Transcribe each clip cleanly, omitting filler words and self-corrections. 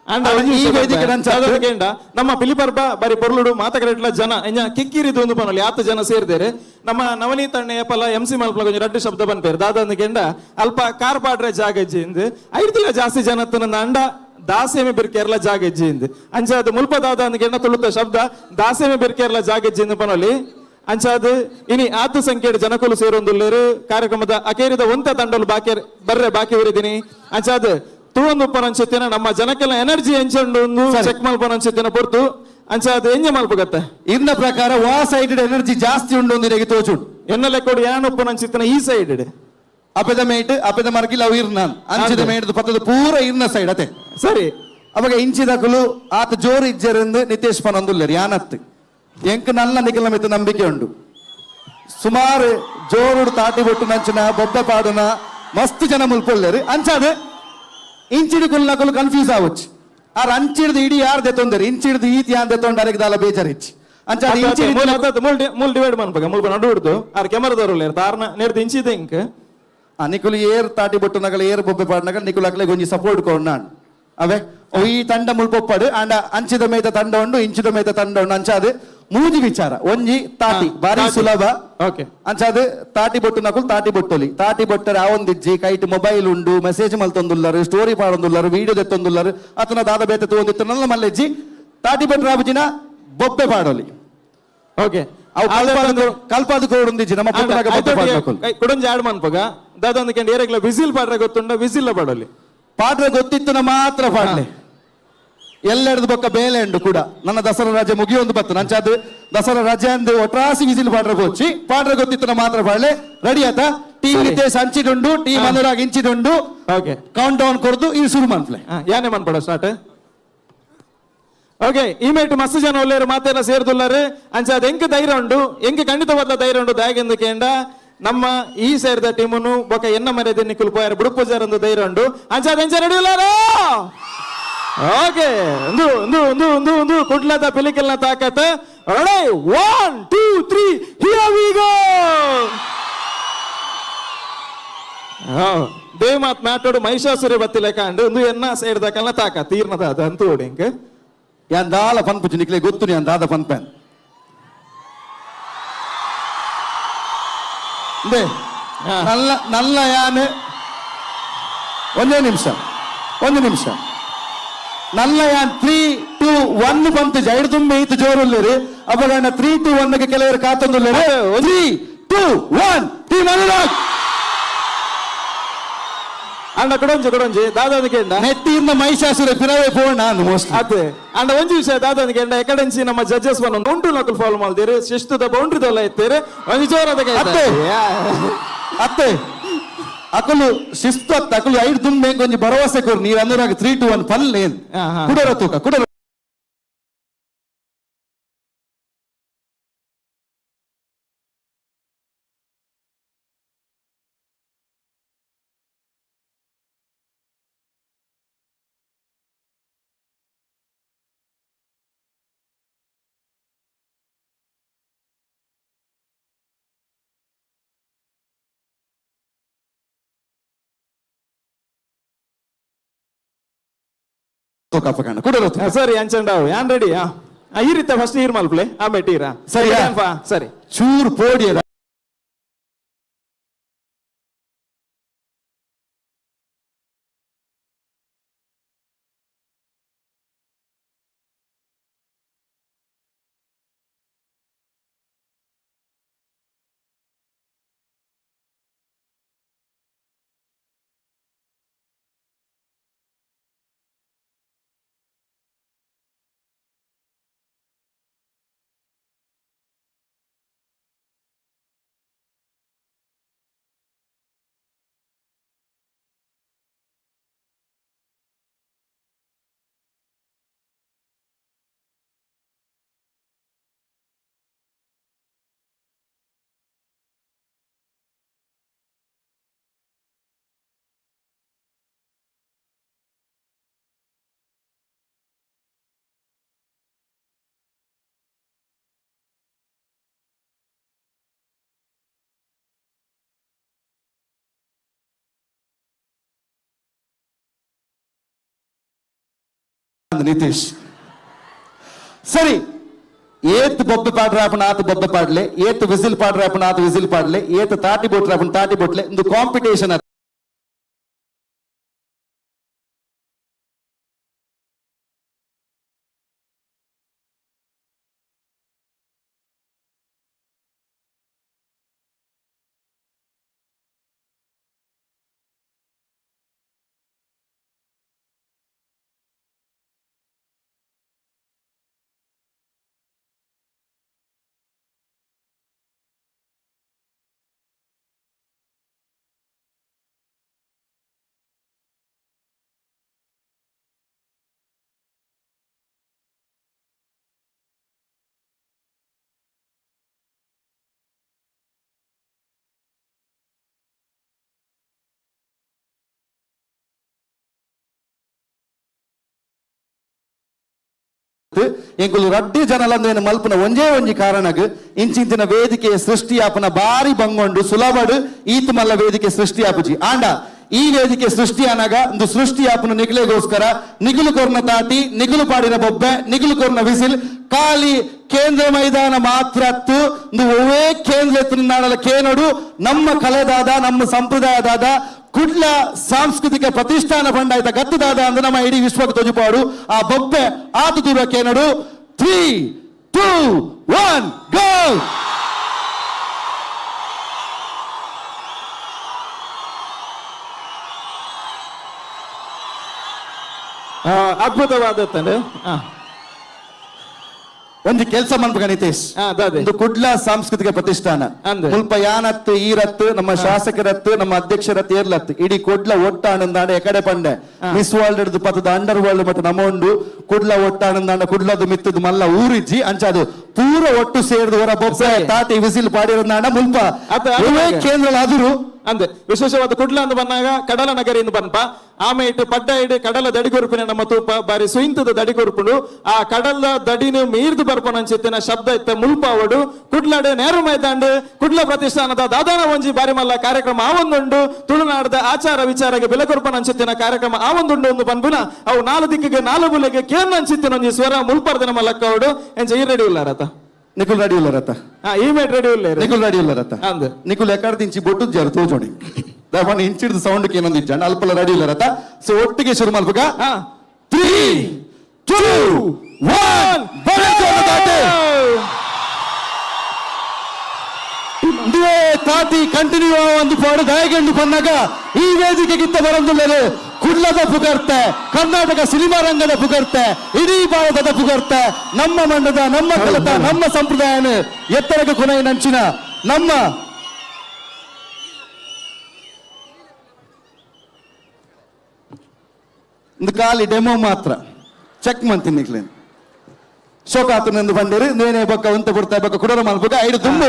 ಆಂಡ ಆಂಡ ಒಂಜಿ ಈ ವಿಷಯ ವೇದಿಕೆ ಪನ್ಪೆ. ನಂಚ ದಾದ ಕೇಂಡ ನಮ್ಮ ಪಿಲಿಪರ್ಬ ಬಾರಿ ಪೊರ್ಲುಡು ಮಾತ ಕಡೆಟ್ಲ ಜನ ಇಂಜ ಕಿಕ್ಕಿರಿ ದೊಂದು ಪನೊಲಿ ಆತ ಜನ ಸೇರ್ದೇರು. ನಮ್ಮ ನವನೀತ್ ಅಣ್ಣೆ ಏಪಲ ಎಂ ಸಿ ಮಲ್ಪಲ ಒಂಜಿ ರಡ್ಡು ಶಬ್ದ ಪನ್ಪೇರು. ದಾದ ಅಂದ್ ಕೇಂಡ ಅಲ್ಪ ಕಾರ್ ಪಾಡ್ರೆ ಜಾಗ ಇಜ್ಜಿ ಇಂದ್, ಐಡ್ತಿಲ ಜಾಸ್ತಿ ಜನ ಅತ್ತನ ಅಂಡ ದಾಸೇಮಿ ಬಿರ್ಕೇರ್ಲ ಜಾಗ ಇಜ್ಜಿ ಇಂದ್. ಅಂಚಾದ್ ಮುಲ್ಪ ದಾದ ಅಂದ್ ಕೇಂಡ ತುಳುತ ಶಬ್ದ ದಾಸೇಮಿ ಬಿರ್ಕೇರ್ಲ ಜಾಗ ಇಜ್ಜಿ ಇಂದ್ ಪನೊಲಿ. ಅಂಚಾದ್ ಇನಿ ಆತು ಸಂಖ್ಯೆಡ್ ಜನಕುಲು ಸೇರೊಂದುಲ್ಲೆರ್. ಕಾರ್ಯಕ್ರಮದ ಅಕೇರಿದ ಒಂತ ತಂಡಲು ಬಾಕಿ ಬರ್ರೆ ಬಾಕಿ ಉರಿದಿನಿ. ಅಂಚಾದ್ ತೂವೊಂದು ಉಪ್ಪನಂಚಿತ್ತಿನ ನಮ್ಮ ಜನಕ್ಕೆಲ್ಲ ಎನರ್ಜಿ ಎಂಚ ಉಂಡು ಚೆಕ್ ಮಲ್ಪನಂಚಿತ್ತಿನ ಪೊರ್ತು. ಅಂಚಾದ್ ಎಂಜ ಮಲ್ಪಗತ್ತೆ? ಇನ್ನ ಪ್ರಕಾರ ವಾ ಸೈಡ್ ಎನರ್ಜಿ ಜಾಸ್ತಿ ಉಂಡು ಅಂದ್ ತೋಚುಂಡು. ಎನ್ನ ಲೆಕ್ಕೋಡು ಯಾನ್ ಉಪ್ಪನಂಚಿತ್ತಿನ ಈ ಸೈಡ್. ಅಪೆದ ಮೇಟ್ ಅಪೆದ ಮರ್ಗಿಲ್ ಅವು ಇರ್ನಾನ್ ಅಂಚಿದ ಅಂದೆ. ಮೇಟ್ ಪತ್ತದ ಪೂರ ಇರ್ನ ಸೈಡ್ ಅತೆ. ಸರಿ. ಅವಾಗ ಇಂಚಿದಕುಲು ಆತ ಜೋರು ಇಜ್ಜೆರೆಂದು ನಿತೇಶ್ ಪನೊಂದುಲ್ಲೆರ್. ಯಾನತ್ ಎಂಕ್ ನಲ್ಲ ನಿಕಲ ಮಿತ್ತ ನಂಬಿಕೆ ಉಂಡು. ಸುಮಾರು ಜೋರುಡು ತಾಟಿ ಬೊಟ್ಟು ನಂಚಿನ ಬೊಬ್ಬೆ ಪಾಡುನ ಮಸ್ತ್ ಜನ ಮುಲ್ಪೊಲ್ಲೆರ್. ಅಂಚಾದ್ ಇಂಚಿಡು ಕುಲ್ನಕುಲು ಕನ್ಫ್ಯೂಸ್ ಆವೊಚ್ಚಿ. ಆರ್ ಅಂಚಿಡ್ದು ಇಡೀ ಯಾರ್ ದೆತ್ತೊಂದೆರ್, ಇಂಚಿಡ್ದು ಈತ್ ಯಾನ್ ದೆತ್ತೊಂಡು ಅರೆಗ್ ದಾಲ ಬೇಜಾರಿಚ್ಚಿ. ಅಂಚಾದ್ ಇಂಚಿಡ್ ಮೂಲ್ ಅತ್ತ, ಮೂಲ್ ಮೂಲ್ ಡಿವೈಡ್ ಮನ್ಪಗ ಮುಲ್ಪ ನಡು ಹಿಡ್ದು ಆರ್ ಕೆಮರದವರು ತಾರ್ನ ನೆರ್ದು ಇಂಚಿದ ಇಂಕ್. ನಿಕುಲು ಏರ್ ತಾಟಿ ಬೊಟ್ಟುನಗಲ ಏರ್ ಬೊಬ್ಬೆ ಪಾಡುನಗಲ ನಿಕುಲು ಅಕ್ಲೆಗ್ ಒಂಜಿ ಸಪೋರ್ಟ್ ಕೊರ್ನಾನ್ ಅವೇ. ಓ ಈ ತಂಡ ಮುಲ್ಪ ಒಪ್ಪಡು. ಆಂಡ ಅಂಚಿದ ಮೇತ ತಂಡ ಉಂಡು, ಇಂಚಿದ ಮೇತ ತಂಡ ಉಂಡು. ಅಂಚಾದ್ ಮೂಜಿ ವಿಚಾರ. ಒಂಜಿ ತಾಟಿ ಬಾರಿ ತಾಟಿ. ಸುಲಭ. ಓಕೆ. ಅಂಚಾದ್ ತಾಟಿ ಬೊಟ್ಟುನಕುಲು ತಾಟಿ ಬೊಟ್ಟೊಲಿ. ತಾಟಿ ಬೊಟ್ಟರೆ ಆವೊಂದಿಜ್ಜಿ, ಕೈಟ್ ಮೊಬೈಲ್ ಉಂಡು, ಮೆಸೇಜ್ ಮಲ್ತೊಂದುಲ್ಲರು, ಸ್ಟೋರಿ ಪಾಡೊಂದುಲ್ಲರು, ವಿಡಿಯೋ ದೆತ್ತೊಂದುಲ್ಲರು, ಅತನ ದಾದ ಬೇತೆ ತೂವೊಂದಿತ್ತು ಮಲ್ಲೆಜ್ಜಿ. ತಾಟಿ ಬೊಟ್ಟರ ಆಬುಜಿನ ಬೊಬ್ಬೆ ಪಾಡೊಲಿ. ಓಕೆ. ಅವು ಕಲ್ಪಾದ ಕಲ್ಪಾದ ಕೊಡೊಂದಿಜ್ಜಿ ನಮ್ಮ ಪುಟ್ಟನಾಗ ಬೊಬ್ಬೆ ಪಾಡುನಕುಲು. ಕುಡೊಂಜಿ ಆಡ್ ಮನ್ಪಗ. ದಾದಂದು ಕೇಂಡ ಏರೆಗ್ಲ ವಿಸಿಲ್ ಪಾಡ್ರೆ ಗೊತ್ತುಂಡ ವಿಸಿಲ್ ಪಾಡೊಲಿ. ಪಾಡ್ರೆ ಗೊತ್ತಿತ್ತುನ ಮಾತ್ರ ಪಾಡ್ಲೆ. ಎಲ್ಲೆಡ್ದು ಬೊಕ್ಕ ಬೇಲೆ ಉಂಡು ಕೂಡ. ನನ್ನ ದಸರಾ ರಜೆ ಮುಗಿಯೊಂದು ಬತ್ತು. ನಂಚಾದ್ ದಸರಾ ರಜೆ ಅಂದು ಒಟ್ರಾಸಿ ವಿಸಿಲ್ ಪಾಡ್ರೆ ಪೋಚಿ. ಪಾಡ್ರೆ ಗೊತ್ತಿತ್ತುನ ಮಾತ್ರ ಪಾಡ್ಲೆ. ರೆಡಿ ಆತ? ಟೀಮ್ ಸರಿ. ನಿತೇಶ್ ಅಂಚಿಡುಂಡು, ಟೀಮ್ ಅನುರಾಗ್ ಇಂಚಿಡುಂಡು. ಓಕೆ. ಕೌಂಟ್ ಡೌನ್ ಕೊರ್ದು ಈ ಶುರು ಮನ್ಪ್ಲೆ. ಯಾನೆ ಮನ್ಪಡ ಸ್ಟಾರ್ಟ್. ಓಕೆ, ಈ ಮೇಟ್ ಮಸ್ತ್ ಜನ ಉಲ್ಲೇರು, ಮಾತೆಲ್ಲ ಸೇರ್ದುಲ್ಲಾರು. ಅಂಚಾದ್ ಎಂಕ್ ಧೈರ್ಯ ಉಂಡು, ಎಂಕ್ ಖಂಡಿತವಾದ ಧೈರ್ಯ ಉಂಡು. ದಾಯೆಂದು ಕೇಂಡ ನಮ್ಮ ಈ ಸೇರಿದ ಟೀಮುನು ಬೊಕ ಎನ್ನ ಮರ್ಯಾದೆ ನಿಕುಲು ಪೋಯಾರ ಬುಡುಪುಜಾರ್ ಒಂದು ಧೈರ್ಯ ಉಂಡು. ಅಂಚಾದ್ ಎಂಚ ರೆಡಿ ಉಲ್ಲಾರು? ಓಕೆ, ಒಂದು ಒಂದು ಒಂದು ಒಂದು ಒಂದು ಕುಡ್ಲದ ಪಿಲಿಕೆಲ್ನ ತಾಕತ್. Ready, 1 2 3, here we go. ದೇವಮಾತ್ ಮ್ಯಾಟೋಡು ಮಹಿಷಾಸುರಿ ಬತ್ತಿಲೆ ಕಾಂಡು. ಒಂದು ಎನ್ನ ಸೈಡ್ ದಕಲ್ನ ತಾಕ ತೀರ್ನದ ಅದು ಅಂತೂ ಇಂಕ್. ಯಾನ್ ದಾಲ ಪನ್ಪುಜಿ, ನಿಕ್ಲೆ ಗೊತ್ತು ಯಾನ್ ದಾದ ಪನ್ಪೆನ್. ಇಂದೆ ನಲ್ಲ ನಲ್ಲ ಯಾನ್ ಒಂದೇ ನಿಮಿಷ, ಒಂದು ನಿಮಿಷ. ನಲ್ಲ ಯಾನ್ 3 2 1 ಪಂತ್ ಜೈಡ್ ತುಂಬಿ ಈತ್ ಜೋರುಲ್ಲೇರು. ಅಪಗ 3 2 1 ಕೆಲವರು ಕಾತೊಂದುಲ್ಲೇರು. 3 2 1, ಟೀಮ್ ಅನುರಾಗ್. ಅಂಡ ಕೊಡೊಂಜಿ ಕೊಡೊಂಜಿ ದಾದಾದ ಕೇಂಡ ನೆಟ್ಟಿಂದ ಮಹಿಷಾಸುರ ಪಿರವೇ ಪೋಣ ಮೋಸ್ಟ್ಲಿ. ಅದೇ. ಅಂಡ ಒಂಜಿ ವಿಷಯ ದಾದಾದ ಕೇಂಡ ಎಕಡೆನ್ಸಿ ನಮ್ಮ ಜಡ್ಜಸ್ ಬನ್ನ ಉಂಟು ನಕಲ್ ಫಾಲೋ ಮಾಡ್ತೀರಿ, ಶಿಸ್ತುದ ಬೌಂಡ್ರಿ ದೊಲ್ಲ ಇತ್ತೀರಿ. ಒಂಜಿ ಜೋರದ ಕೈ. ಅತ್ತೆ. ಅತ್ತೆ, ಅಕುಲು ಶಿಸ್ತು ಅತ್ತ. ಅಕುಲು ಐಡ್ ತುಂಬೆ ಒಂಜಿ ಭರವಸೆ ಕೊರು. ನೀರು ಅನುರಾಗ್ 3 2 1 ಪಲ್ ಏನ್. ಹಾ, ಹಾ. ಕುಡರ ತೂಕ ಕುಡರ. ತೂಕ ಅಪ್ಪಕಣ್ಣ ಕುಡರ ತೂಕ. ಸರಿ, ಅಂಚಂಡಾವು ಯಾನ್ ರೆಡಿ. ಈ ರೀತಿ ಫಸ್ಟ್ ನೀರ್ ಮಲ್ಪಲೆ, ಆಮೇಲೆ ಟೀರಾ. ಸರಿಯಾ? ಸರಿ. ಚೂರ್ ಪೋಡಿಯರ. ಅಂದ್ ನಿತೀಶ್. ಸರಿ, ಏತ್ ಬೊಬ್ಬೆ ಪಾಡ್ರಾಪನ ಆತ ಬೊಬ್ಬೆ ಪಾಡ್ಲೆ, ಏತ್ ವಿಸಿಲ್ ಪಾಡ್ರಾಪನ ಆತ ವಿಸಿಲ್ ಪಾಡ್ಲೆ, ಏತ್ ತಾಟಿ ಬೊಟ್ರಾಪನ ತಾಟಿ ಬೊಟ್ಲೆ. ಒಂದು ಕಾಂಪಿಟೇಷನ್. ಎಂಕುಲು ರಡ್ಡಿ ಜನಲಂದು ಮಲ್ಪುನ ಒಂಜೇ ಒಂಜಿ ಕಾರಣಗ್ ಇಂಚಿಂಚಿನ ವೇದಿಕೆ ಸೃಷ್ಟಿಯಾಪನ ಬಾರಿ ಬಂಗೊಂಡು ಸುಲಭಡು ಈತ್ ಮಲ್ಲ ವೇದಿಕೆ ಸೃಷ್ಟಿಯಾಪುಜಿ. ಆಂಡ ಈ ವೇದಿಕೆ ಸೃಷ್ಟಿ ಅನಗ ಒಂದು ಸೃಷ್ಟಿಯಾಪನ ನಿಗಲೆಗೋಸ್ಕರ ನಿಗುಲು ಕೊರ್ನ ತಾಟಿ, ನಿಗುಲು ಪಾಡಿನ ಬೊಬ್ಬೆ, ನಿಗುಲು ಕೊರ್ನ ವಿಸಿಲ್ ಖಾಲಿ ಕೇಂದ್ರ ಮೈದಾನ ಮಾತ್ರ ಒವೇ ಕೇಂದ್ರ ನಾಡಲ ಕೇನಡು ನಮ್ಮ ಕಲೆದಾದ, ನಮ್ಮ ಸಂಪ್ರದಾಯದಾದ ಕುಡ್ಲ ಸಾಂಸ್ಕೃತಿಕ ಪ್ರತಿಷ್ಠಾನ ಬಂಡಾಯ್ತ ಗತ್ತುದಾದ ಅಂದ್ರೆ ನಮ್ಮ ಇಡೀ ವಿಶ್ವಕ್ಕೆ ತೊಜುಪಾಡು ಆ ಬೊಬ್ಬೆ ಆತು ದೂರ ಕೇನಡು. 3 2 1 ಗೋ. ಅದ್ಭುತವಾದತ್ತಂಡೆ. ಒಂದು ಕೆಲಸ ಮನ್ಪುಗ ನಿತೇಶ್, ಒಂದು ಕುಡ್ಲ ಸಾಂಸ್ಕೃತಿಕ ಪ್ರತಿಷ್ಠಾನ ಮುಲ್ಪ ಯಾನತ್ತು ಈರತ್ತು ನಮ್ಮ ಶಾಸಕರತ್ತು ನಮ್ಮ ಅಧ್ಯಕ್ಷರತ್ತು ಏರ್ಲತ್ತು ಇಡೀ ಕುಡ್ಲ ಒಟ್ಟಾನಂದಾಂಡ ಎಕಡೆ ಪಂಡೆ ಮಿಸ್ ವರ್ಲ್ಡ್ ಹಿಡಿದು ಪತ್ತದ ಅಂಡರ್ ವರ್ಲ್ಡ್ ಮತ್ತೆ ನಮ್ಮ ಉಂಡು ಕುಡ್ಲ ಒಟ್ಟಾನಂದಾಂಡ ಕುಡ್ಲದ ಮಿತ್ತದ ಮಲ್ಲ ಊರಿಜ್ಜಿ ಅಂಚಾದು ಪೂರ ಒಟ್ಟು ಸೇರಿದ ಹೊರ ಬೊಬ್ಬೆ ತಾಟಿ ವಿಸಿಲ್ ಪಾಡಿರೋದಾಂಡ ಮುಲ್ಪ ಕೇಂದ್ರ ಅದುರು ಅಂದೆ. ವಿಶೇಷವಾದ ಕುಡ್ಲ ಅಂದ್ ಬಂದಾಗ ಕಡಲ ನಗರಿ ಬನ್ಪ ಆಮೆ ಇಟ್ಟು ಪಡ್ಡ ಇಡು ಕಡಲ ದಡಿಗೊರುಪಿನ ನಮ್ಮ ತೂಪ ಬಾರಿ ಸುಯಿಂತದ ದಡಿಗೊರುಪುಂಡು. ಆ ಕಡಲ ದಡಿನ ಮೀರ್ದು ಬರ್ಪನಂಚಿತ್ತಿನ ಶಬ್ದ ಇತ್ತ ಮುಲ್ಪಾವಡು ಕುಡ್ಲಡೆ ನೇರು ಮೈದಾಂಡು ಕುಡ್ಲ ಪ್ರತಿಷ್ಠಾನದ ದಾದಾನ ಒಂಜಿ ಬಾರಿ ಮಲ್ಲ ಕಾರ್ಯಕ್ರಮ ಆ ಒಂದುಂಡು. ತುಳುನಾಡದ ಆಚಾರ ವಿಚಾರಕ್ಕೆ ಬೆಲೆ ಕೊರ್ಪನಂಚಿತ್ತಿನ ಕಾರ್ಯಕ್ರಮ ಆ ಒಂದುಂಡು ಒಂದು ಪನ್ಪುನ ಅವು ನಾಲು ದಿಕ್ಕಿಗೆ ನಾಲು ಬುಲೆಗೆ ಕೇಂದ್ರ ಒಂಜಿ ಸ್ವರ ಮುಲ್ಪರ್ದನ ಮಲ್ಲಕ್ಕವಡು. ಎಂಚ ಈ ರೆಡಿ ಇಲ್ಲ ರಥ? ನಿಖುಲ್ ರೆಡಿ ಇಲ್ಲ ರಥ? ಈ ಮೇಟ್ ರೆಡಿ ಇಲ್ಲ. ನಿಖುಲ್ ರೆಡಿ ಇಲ್ಲ ರಥ? ಅಂದ್ ನಿಖುಲ್ ಎಕಡೆ ಇಂಚಿ ಬೊಟ್ಟು ಜಾರು ತೋಜೋಣಿ ದಾಪನ ಇಂಚಿಡ್ದು ಸೌಂಡ್ ಏನೊಂದು ಇಜ್ಜಾಂಡ ಅಲ್ಪಲ ರೆಡಿ ಇಲ್ಲ ರಥ. ಸೊ ಒಟ್ಟಿಗೆ ಶುರು ಮಲ್ಪುಗ. 3 2 1 ತಾಟಿ ಕಂಟಿನ್ಯೂ ಒಂದು ಪಾಡು ದಾಯಗೆಂಡು ಪನ್ನಾಗ ಈ ವೇದಿಕೆಗಿಂತ ಬರಂದುಳ್ಳರು ಕುಡ್ಲದ ಪುಗರ್ತೆ, ಕರ್ನಾಟಕ ಸಿನಿಮಾ ರಂಗದ ಪುಗರ್ತೆ, ಇಡೀ ಭಾರತದ ಪುಗರ್ತೆ, ನಮ್ಮ ಮಂಡದ ನಮ್ಮ ಕಲತ ನಮ್ಮ ಸಂಪ್ರದಾಯನ ಎತ್ತರಕ್ಕೆ ಕೊನೆಯ ನಂಚಿನ ನಮ್ಮ ಒಂದು ಖಾಲಿ ಡೆಮೋ ಮಾತ್ರ ಚೆಕ್ ಮಂತೀನಿ ನಿಕ್ಲೇನು ಶೋಕಾತನೆಂದು ಬಂದಿರಿ ನೇನೆ ಬೊಕ್ಕ ಉಂತ ಪುರ್ತ ಬೊಕ್ಕ ಕುಡರ ಮಲ್ಪುಗ ಐಡು ತುಂಬು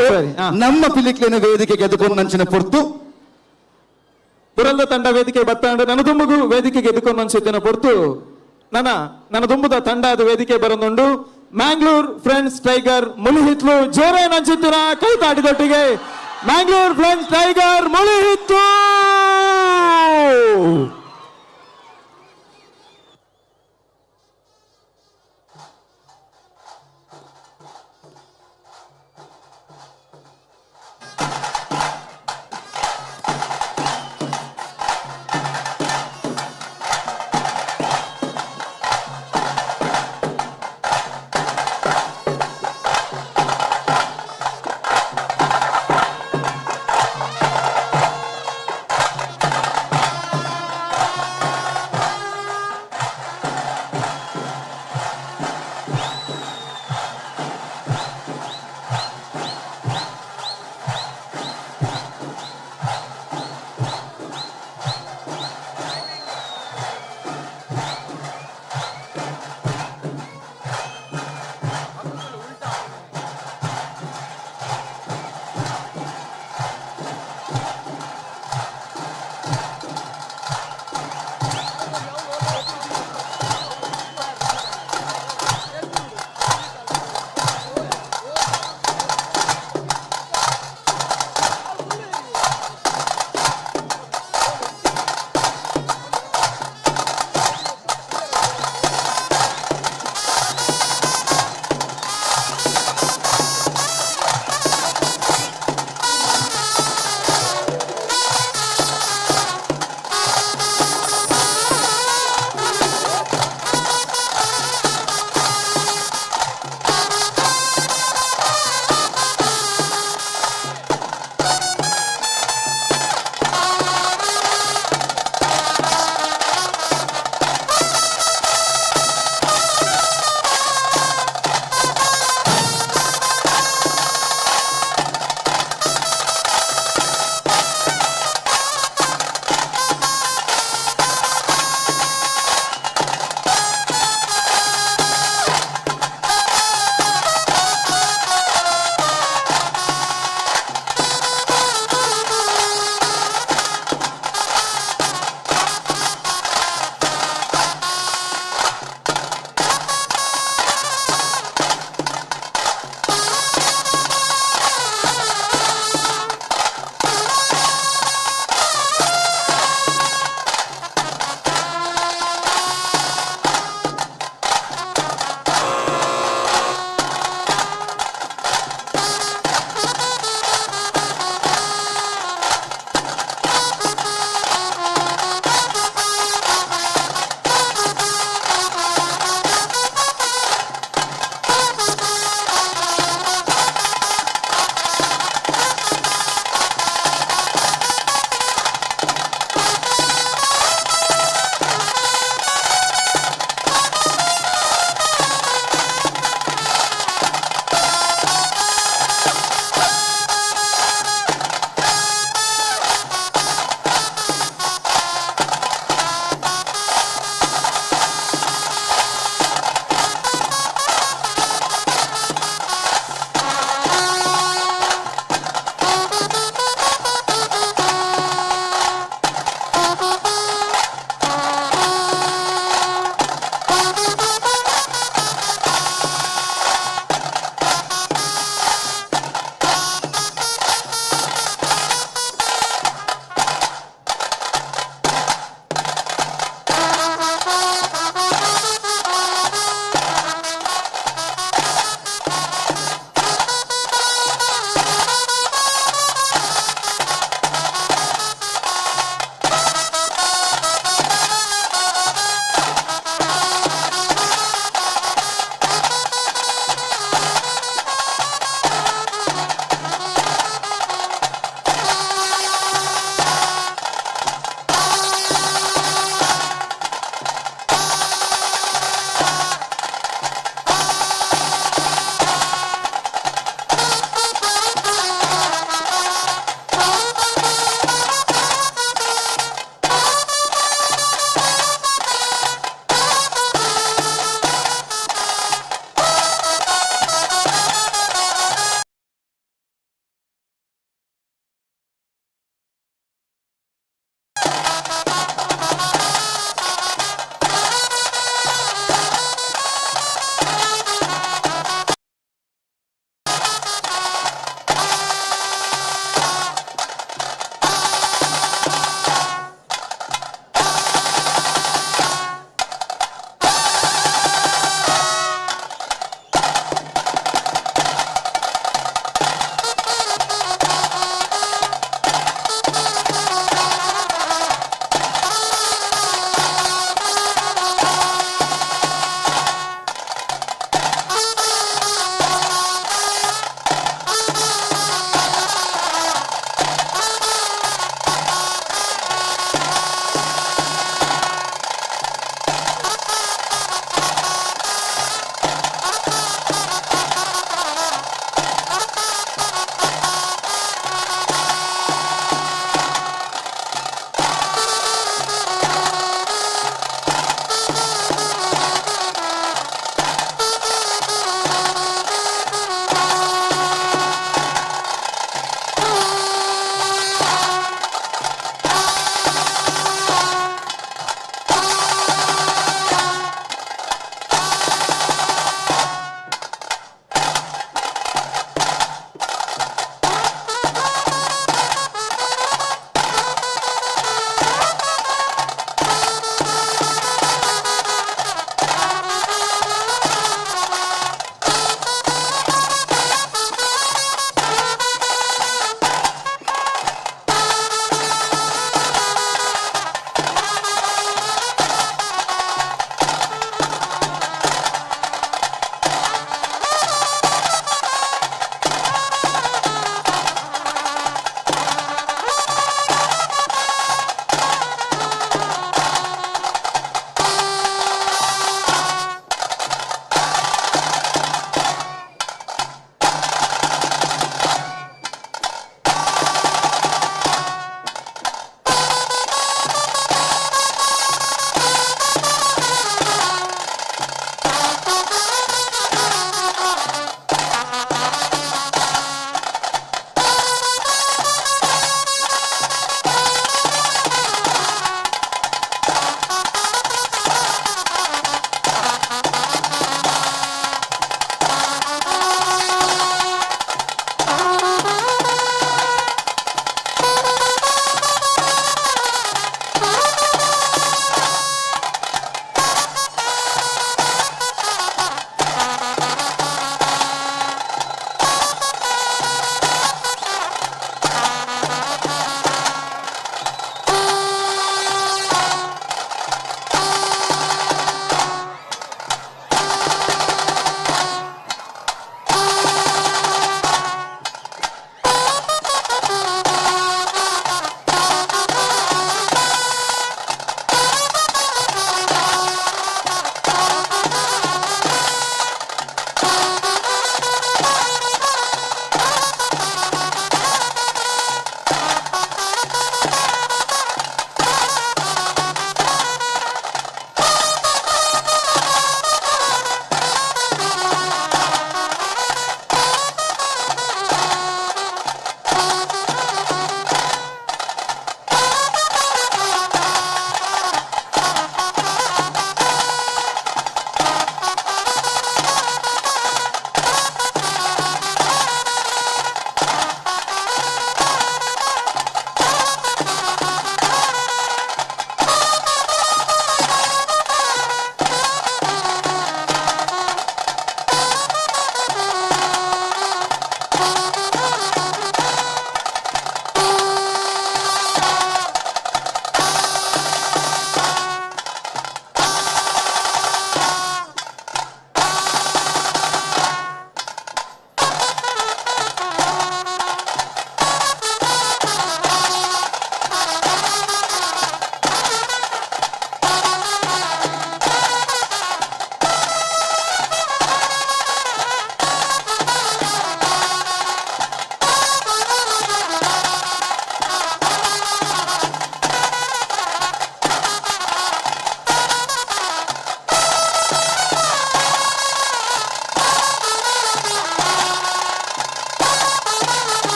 ನಮ್ಮ ಪಿಲಿಕ್ಲೇನ ವೇದಿಕೆಗೆ ಎದುಕೊಂಡು ನಂಚಿನ ಪೊರ್ತು. ಪುರಂದ ತಂಡ ವೇದಿಕೆ ಬತ್ತಾಂಡು ನನ್ನ ದುಂಬುಗು ವೇದಿಕೆಗೆ ಎದುಕೊಂಡು ಅನ್ಸಿದ್ದೇನೆ ಪೊರ್ತು. ನನ್ನ ನನ್ನ ದುಂಬುದ ತಂಡ ಅದು ವೇದಿಕೆ ಬರಂದುಂಡು. ಮ್ಯಾಂಗ್ಳೂರ್ ಫ್ರೆಂಡ್ಸ್ ಟೈಗರ್ ಮುಳಿಹಿತ್ಲು ಜೋರೇ ನಂಚಿತ್ತಿನ ಕೈ ತಾಟಿದೊಟ್ಟಿಗೆ ಮ್ಯಾಂಗ್ಳೂರ್ ಫ್ರೆಂಡ್ಸ್ ಟೈಗರ್ ಮುಳಿಹಿತ್ಲು.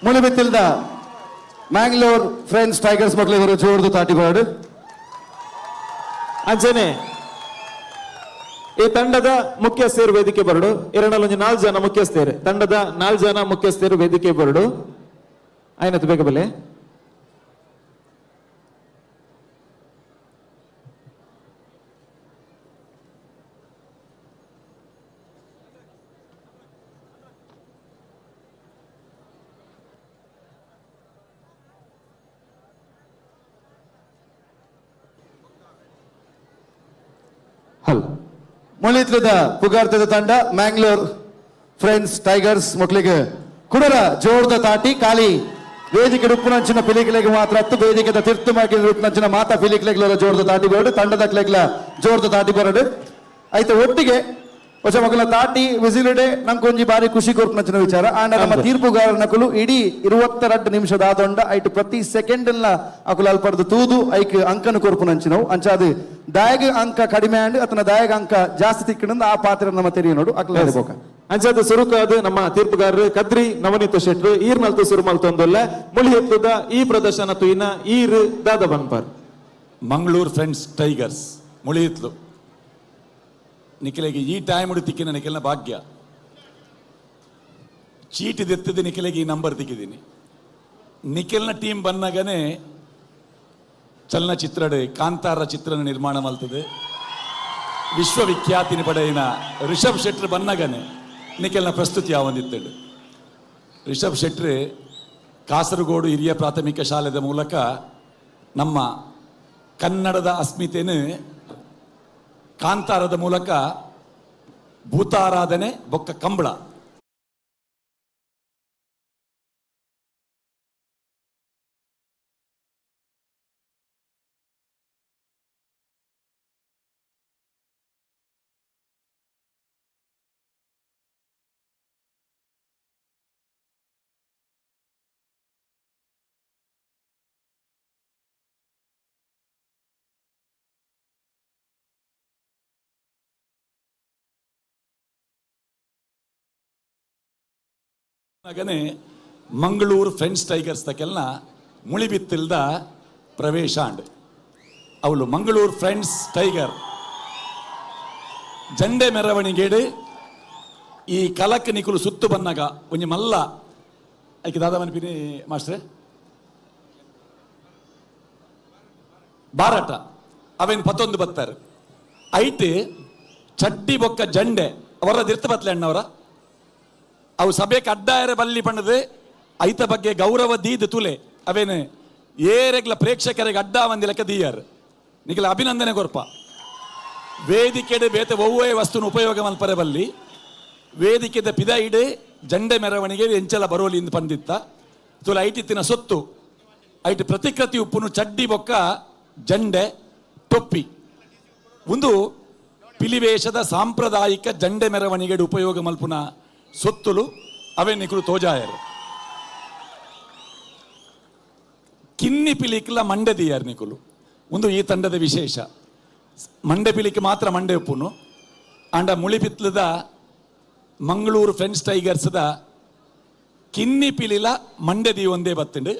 ಮುಳಿಬಿತ್ತಿಲ್ದ ಮ್ಯಾಂಗ್ಳೂರ್ ಫ್ರೆಂಡ್ಸ್ ಟೈಗರ್ಸ್ ಮಕ್ಕಳಿಗೆ ಜೋರ್ದು ತಾಟಿ ಬಾಡು. ಅಂಚನೆ ಈ ತಂಡದ ಮುಖ್ಯಸ್ಥರು ವೇದಿಕೆ ಬರಡು. ಎರಡಲ್ಲೊಂದು ನಾಲ್ಕು ಜನ ಮುಖ್ಯಸ್ಥರು, ತಂಡದ ನಾಲ್ಕು ಜನ ಮುಖ್ಯಸ್ಥರು ವೇದಿಕೆ ಬರಡು. ಆಯ್ನತ್ತು ಬೇಗ ಬಲೆ. ಹಲ್ ಮುಳಿತ್ಲದ ಪುಗಾರ್ತದ ತಂಡ ಮ್ಯಾಂಗ್ಳೂರ್ ಫ್ರೆಂಡ್ಸ್ ಟೈಗರ್ಸ್ ಮಕ್ಕಳಿಗೆ ಕುಡರ ಜೋರ್ದ ತಾಟಿ. ಖಾಲಿ ವೇದಿಕೆ ಉಪ್ಪುನಂಚಿನ ಪಿಲಿಕಲೆಗೆ ಮಾತ್ರ ಹತ್ತು, ವೇದಿಕೆದ ತಿರ್ತು ಮಾಕಿದ ಉಪ್ಪುನಂಚಿನ ಮಾತಾ ಪಿಲಿಕಲೆಗ್ಲ ಜೋರ್ದ ತಾಟಿ ಬರಡು, ತಂಡದ ಕ್ಲೆಗ್ಲ ಜೋರ್ದ ತಾಟಿ ಬರಡು. ಆಯ್ತು, ಒಟ್ಟಿಗೆ ಹೊಸ ಮಕ್ಕಳ ತಾಟಿ ವಿಸಿಲುಡೆ ನಂಗೊಂಜಿ ಬಾರಿ ಖುಷಿ ಕೊರ್ಪುನಂಚಿನ ವಿಚಾರ. ಆಂಡ ನಮ್ಮ ತೀರ್ಪುಗಾರನಕುಲು ಇಡೀ 22 ನಿಮಿಷದ ಆದೊಂಡ ಐಟ್ ಪ್ರತಿ ಸೆಕೆಂಡ್ ಅಕುಲು ಅಲ್ಪಡ್ದು ತೂದು ಐಕ್ ಅಂಕನು ಕೊರ್ಪುನಂಚಿನವು. ಅಂಚಾದ ದಾಯಗ ಅಂಕ ಕಡಿಮೆ ಆಂಡ್ ಅತನ ದಾಯಗ ಅಂಕ ಜಾಸ್ತಿ ತಿಕ್ಕಣಂದು ಆ ಪಾತ್ರ ನಮ್ಮ ತೆರಿಯ ನೋಡು ಅಕುಲ ಬೋಕ. ಅಂಚಾದ ಸುರುಕಾದ ನಮ್ಮ ತೀರ್ಪುಗಾರರು ಕದ್ರಿ ನವನೀತ ಶೆಟ್ರು ಈರ್ ಮಲ್ತು ಸುರು ಮಲ್ತೊಂದುಲ್ಲ. ಮುಳಿ ಎತ್ತುದ ಈ ಪ್ರದರ್ಶನ ತುಯಿನ ಈರ್ ದಾದ ಬನ್ಪರ್? ಮಂಗಳೂರು ಫ್ರೆಂಡ್ಸ್ ಟೈಗರ್ಸ್ ಮುಳಿಯಿತ್ಲು, ನಿಖಿಲೆಗೆ ಈ ಟೈಮ್ ತಿಕ್ಕಿನ ನಿಖಿಲ್ನ ಭಾಗ್ಯ. ಚೀಟಿ ದೆತ್ತದ ನಿಖಿಲೆಗೆ ಈ ನಂಬರ್ ತಿಕ್ಕಿದ್ದೀನಿ. ನಿಖಿಲ್ನ ಟೀಮ್ ಬಂದಾಗನೇ ಚಲನಚಿತ್ರಡೆ ಕಾಂತಾರ ಚಿತ್ರನ ನಿರ್ಮಾಣ ಮಲ್ತದೆ. ವಿಶ್ವವಿಖ್ಯಾತಿನ ಪಡೆಯಿನ ರಿಷಬ್ ಶೆಟ್ರ್ ಬನ್ನಗನೆ ನಿಖಿಲ್ನ ಪ್ರಸ್ತುತಿ ಯಾವೊಂದಿತ್ತಡು. ರಿಷಬ್ ಶೆಟ್ರ್ ಕಾಸರಗೋಡು ಹಿರಿಯ ಪ್ರಾಥಮಿಕ ಶಾಲೆದ ಮೂಲಕ ನಮ್ಮ ಕನ್ನಡದ ಅಸ್ಮಿತೆಯನ್ನು ಕಾಂತಾರದ ಮೂಲಕ ಭೂತಾರಾಧನೆ ಬೊಕ್ಕ ಕಂಬಳ ಹಾಗನೆ ಮಂಗಳೂರು ಫ್ರೆಂಡ್ಸ್ ಟೈಗರ್ಸ್ ತಕೆಲ್ನ ಮುಳಿಬಿತ್ತಿಲ್ದ ಪ್ರವೇಶ ಅಂಡ್ ಅವಳು ಮಂಗಳೂರು ಫ್ರೆಂಡ್ಸ್ ಟೈಗರ್ ಜಂಡೆ ಮೆರವಣಿಗೆಡು ಈ ಕಲಕ್ ನಿಕುಲು ಸುತ್ತು ಬನ್ನಾಗ ಒಂಜಿ ಮಲ್ಲ ಐಕೆ ದಾದಾ ಮನ್ಪಿನಿ ಮಾಸ್ಟ್ರೆ ಬಾರಾಟ ಅವೇನು ಪತ್ತೊಂದು ಬತ್ತಾರೆ. ಐಟ್ ಚಡ್ಡಿ ಬೊಕ್ಕ ಜಂಡೆ ಅವರ ದಿರ್ತ ಬತ್ಲೆ ಅಣ್ಣವರ ಅವು ಸಭೆಗೆ ಅಡ್ಡಾಯರ ಬಲ್ಲಿ ಪಣ್ಣದು ಐತ ಬಗ್ಗೆ ಗೌರವ ದೀದ್ ತುಲೆ. ಅವೇನು ಏರೆಗ್ಲ ಪ್ರೇಕ್ಷಕರಿಗೆ ಅಡ್ಡ ಲೆಕ್ಕ ದೀಯರ್. ನಿಖಲ ಅಭಿನಂದನೆ ಕೊರ್ಪ. ವೇದಿಕೆಡೆ ಬೇತೆ ಒವ್ವೇ ವಸ್ತುನ ಉಪಯೋಗ ಮಲ್ಪರೆ ಬಲ್ಲಿ. ವೇದಿಕೆದ ಪಿದ ಇಡೆ ಜಂಡೆ ಮೆರವಣಿಗೆ ಎಂಚಲ ಬರೋಲಿ ಇಂದು ಪಂದಿತ್ತ ತುಲೆ. ಐಟಿತ್ತಿನ ಸೊತ್ತು ಐಟ್ ಪ್ರತಿಕೃತಿ ಉಪ್ಪುನು ಚಡ್ಡಿ ಬೊಕ್ಕ ಜಂಡೆ ಟೊಪ್ಪಿ. ಒಂದು ಪಿಲಿವೇಶದ ಸಾಂಪ್ರದಾಯಿಕ ಜಂಡೆ ಮೆರವಣಿಗೆ ಉಪಯೋಗ ಮಲ್ಪುನ ಸೊತ್ತುಲು ಅವೇ ನಿಕುಲು ತೋಜಾಯರು. ಕಿನ್ನಿ ಪಿಲಿಕ್ಲ ಮಂಡೆ ದಿಯಾರ್ ನಿಕುಲು. ಒಂದು ಈ ತಂಡದ ವಿಶೇಷ. ಮಂಡೆ ಪಿಲಿಕ್ ಮಾತ್ರ ಮಂಡೆ ಉಪ್ಪುನು. ಆಂಡ ಮುಳಿಪಿತ್ಲದ ಮಂಗಳೂರು ಫ್ರೆಂಡ್ಸ್ ಟೈಗರ್ಸ್ದ ಕಿನ್ನಿ ಪಿಲಿಲ ಮಂಡೆ the ಒಂದೇ ಬತ್ತುಂಡು.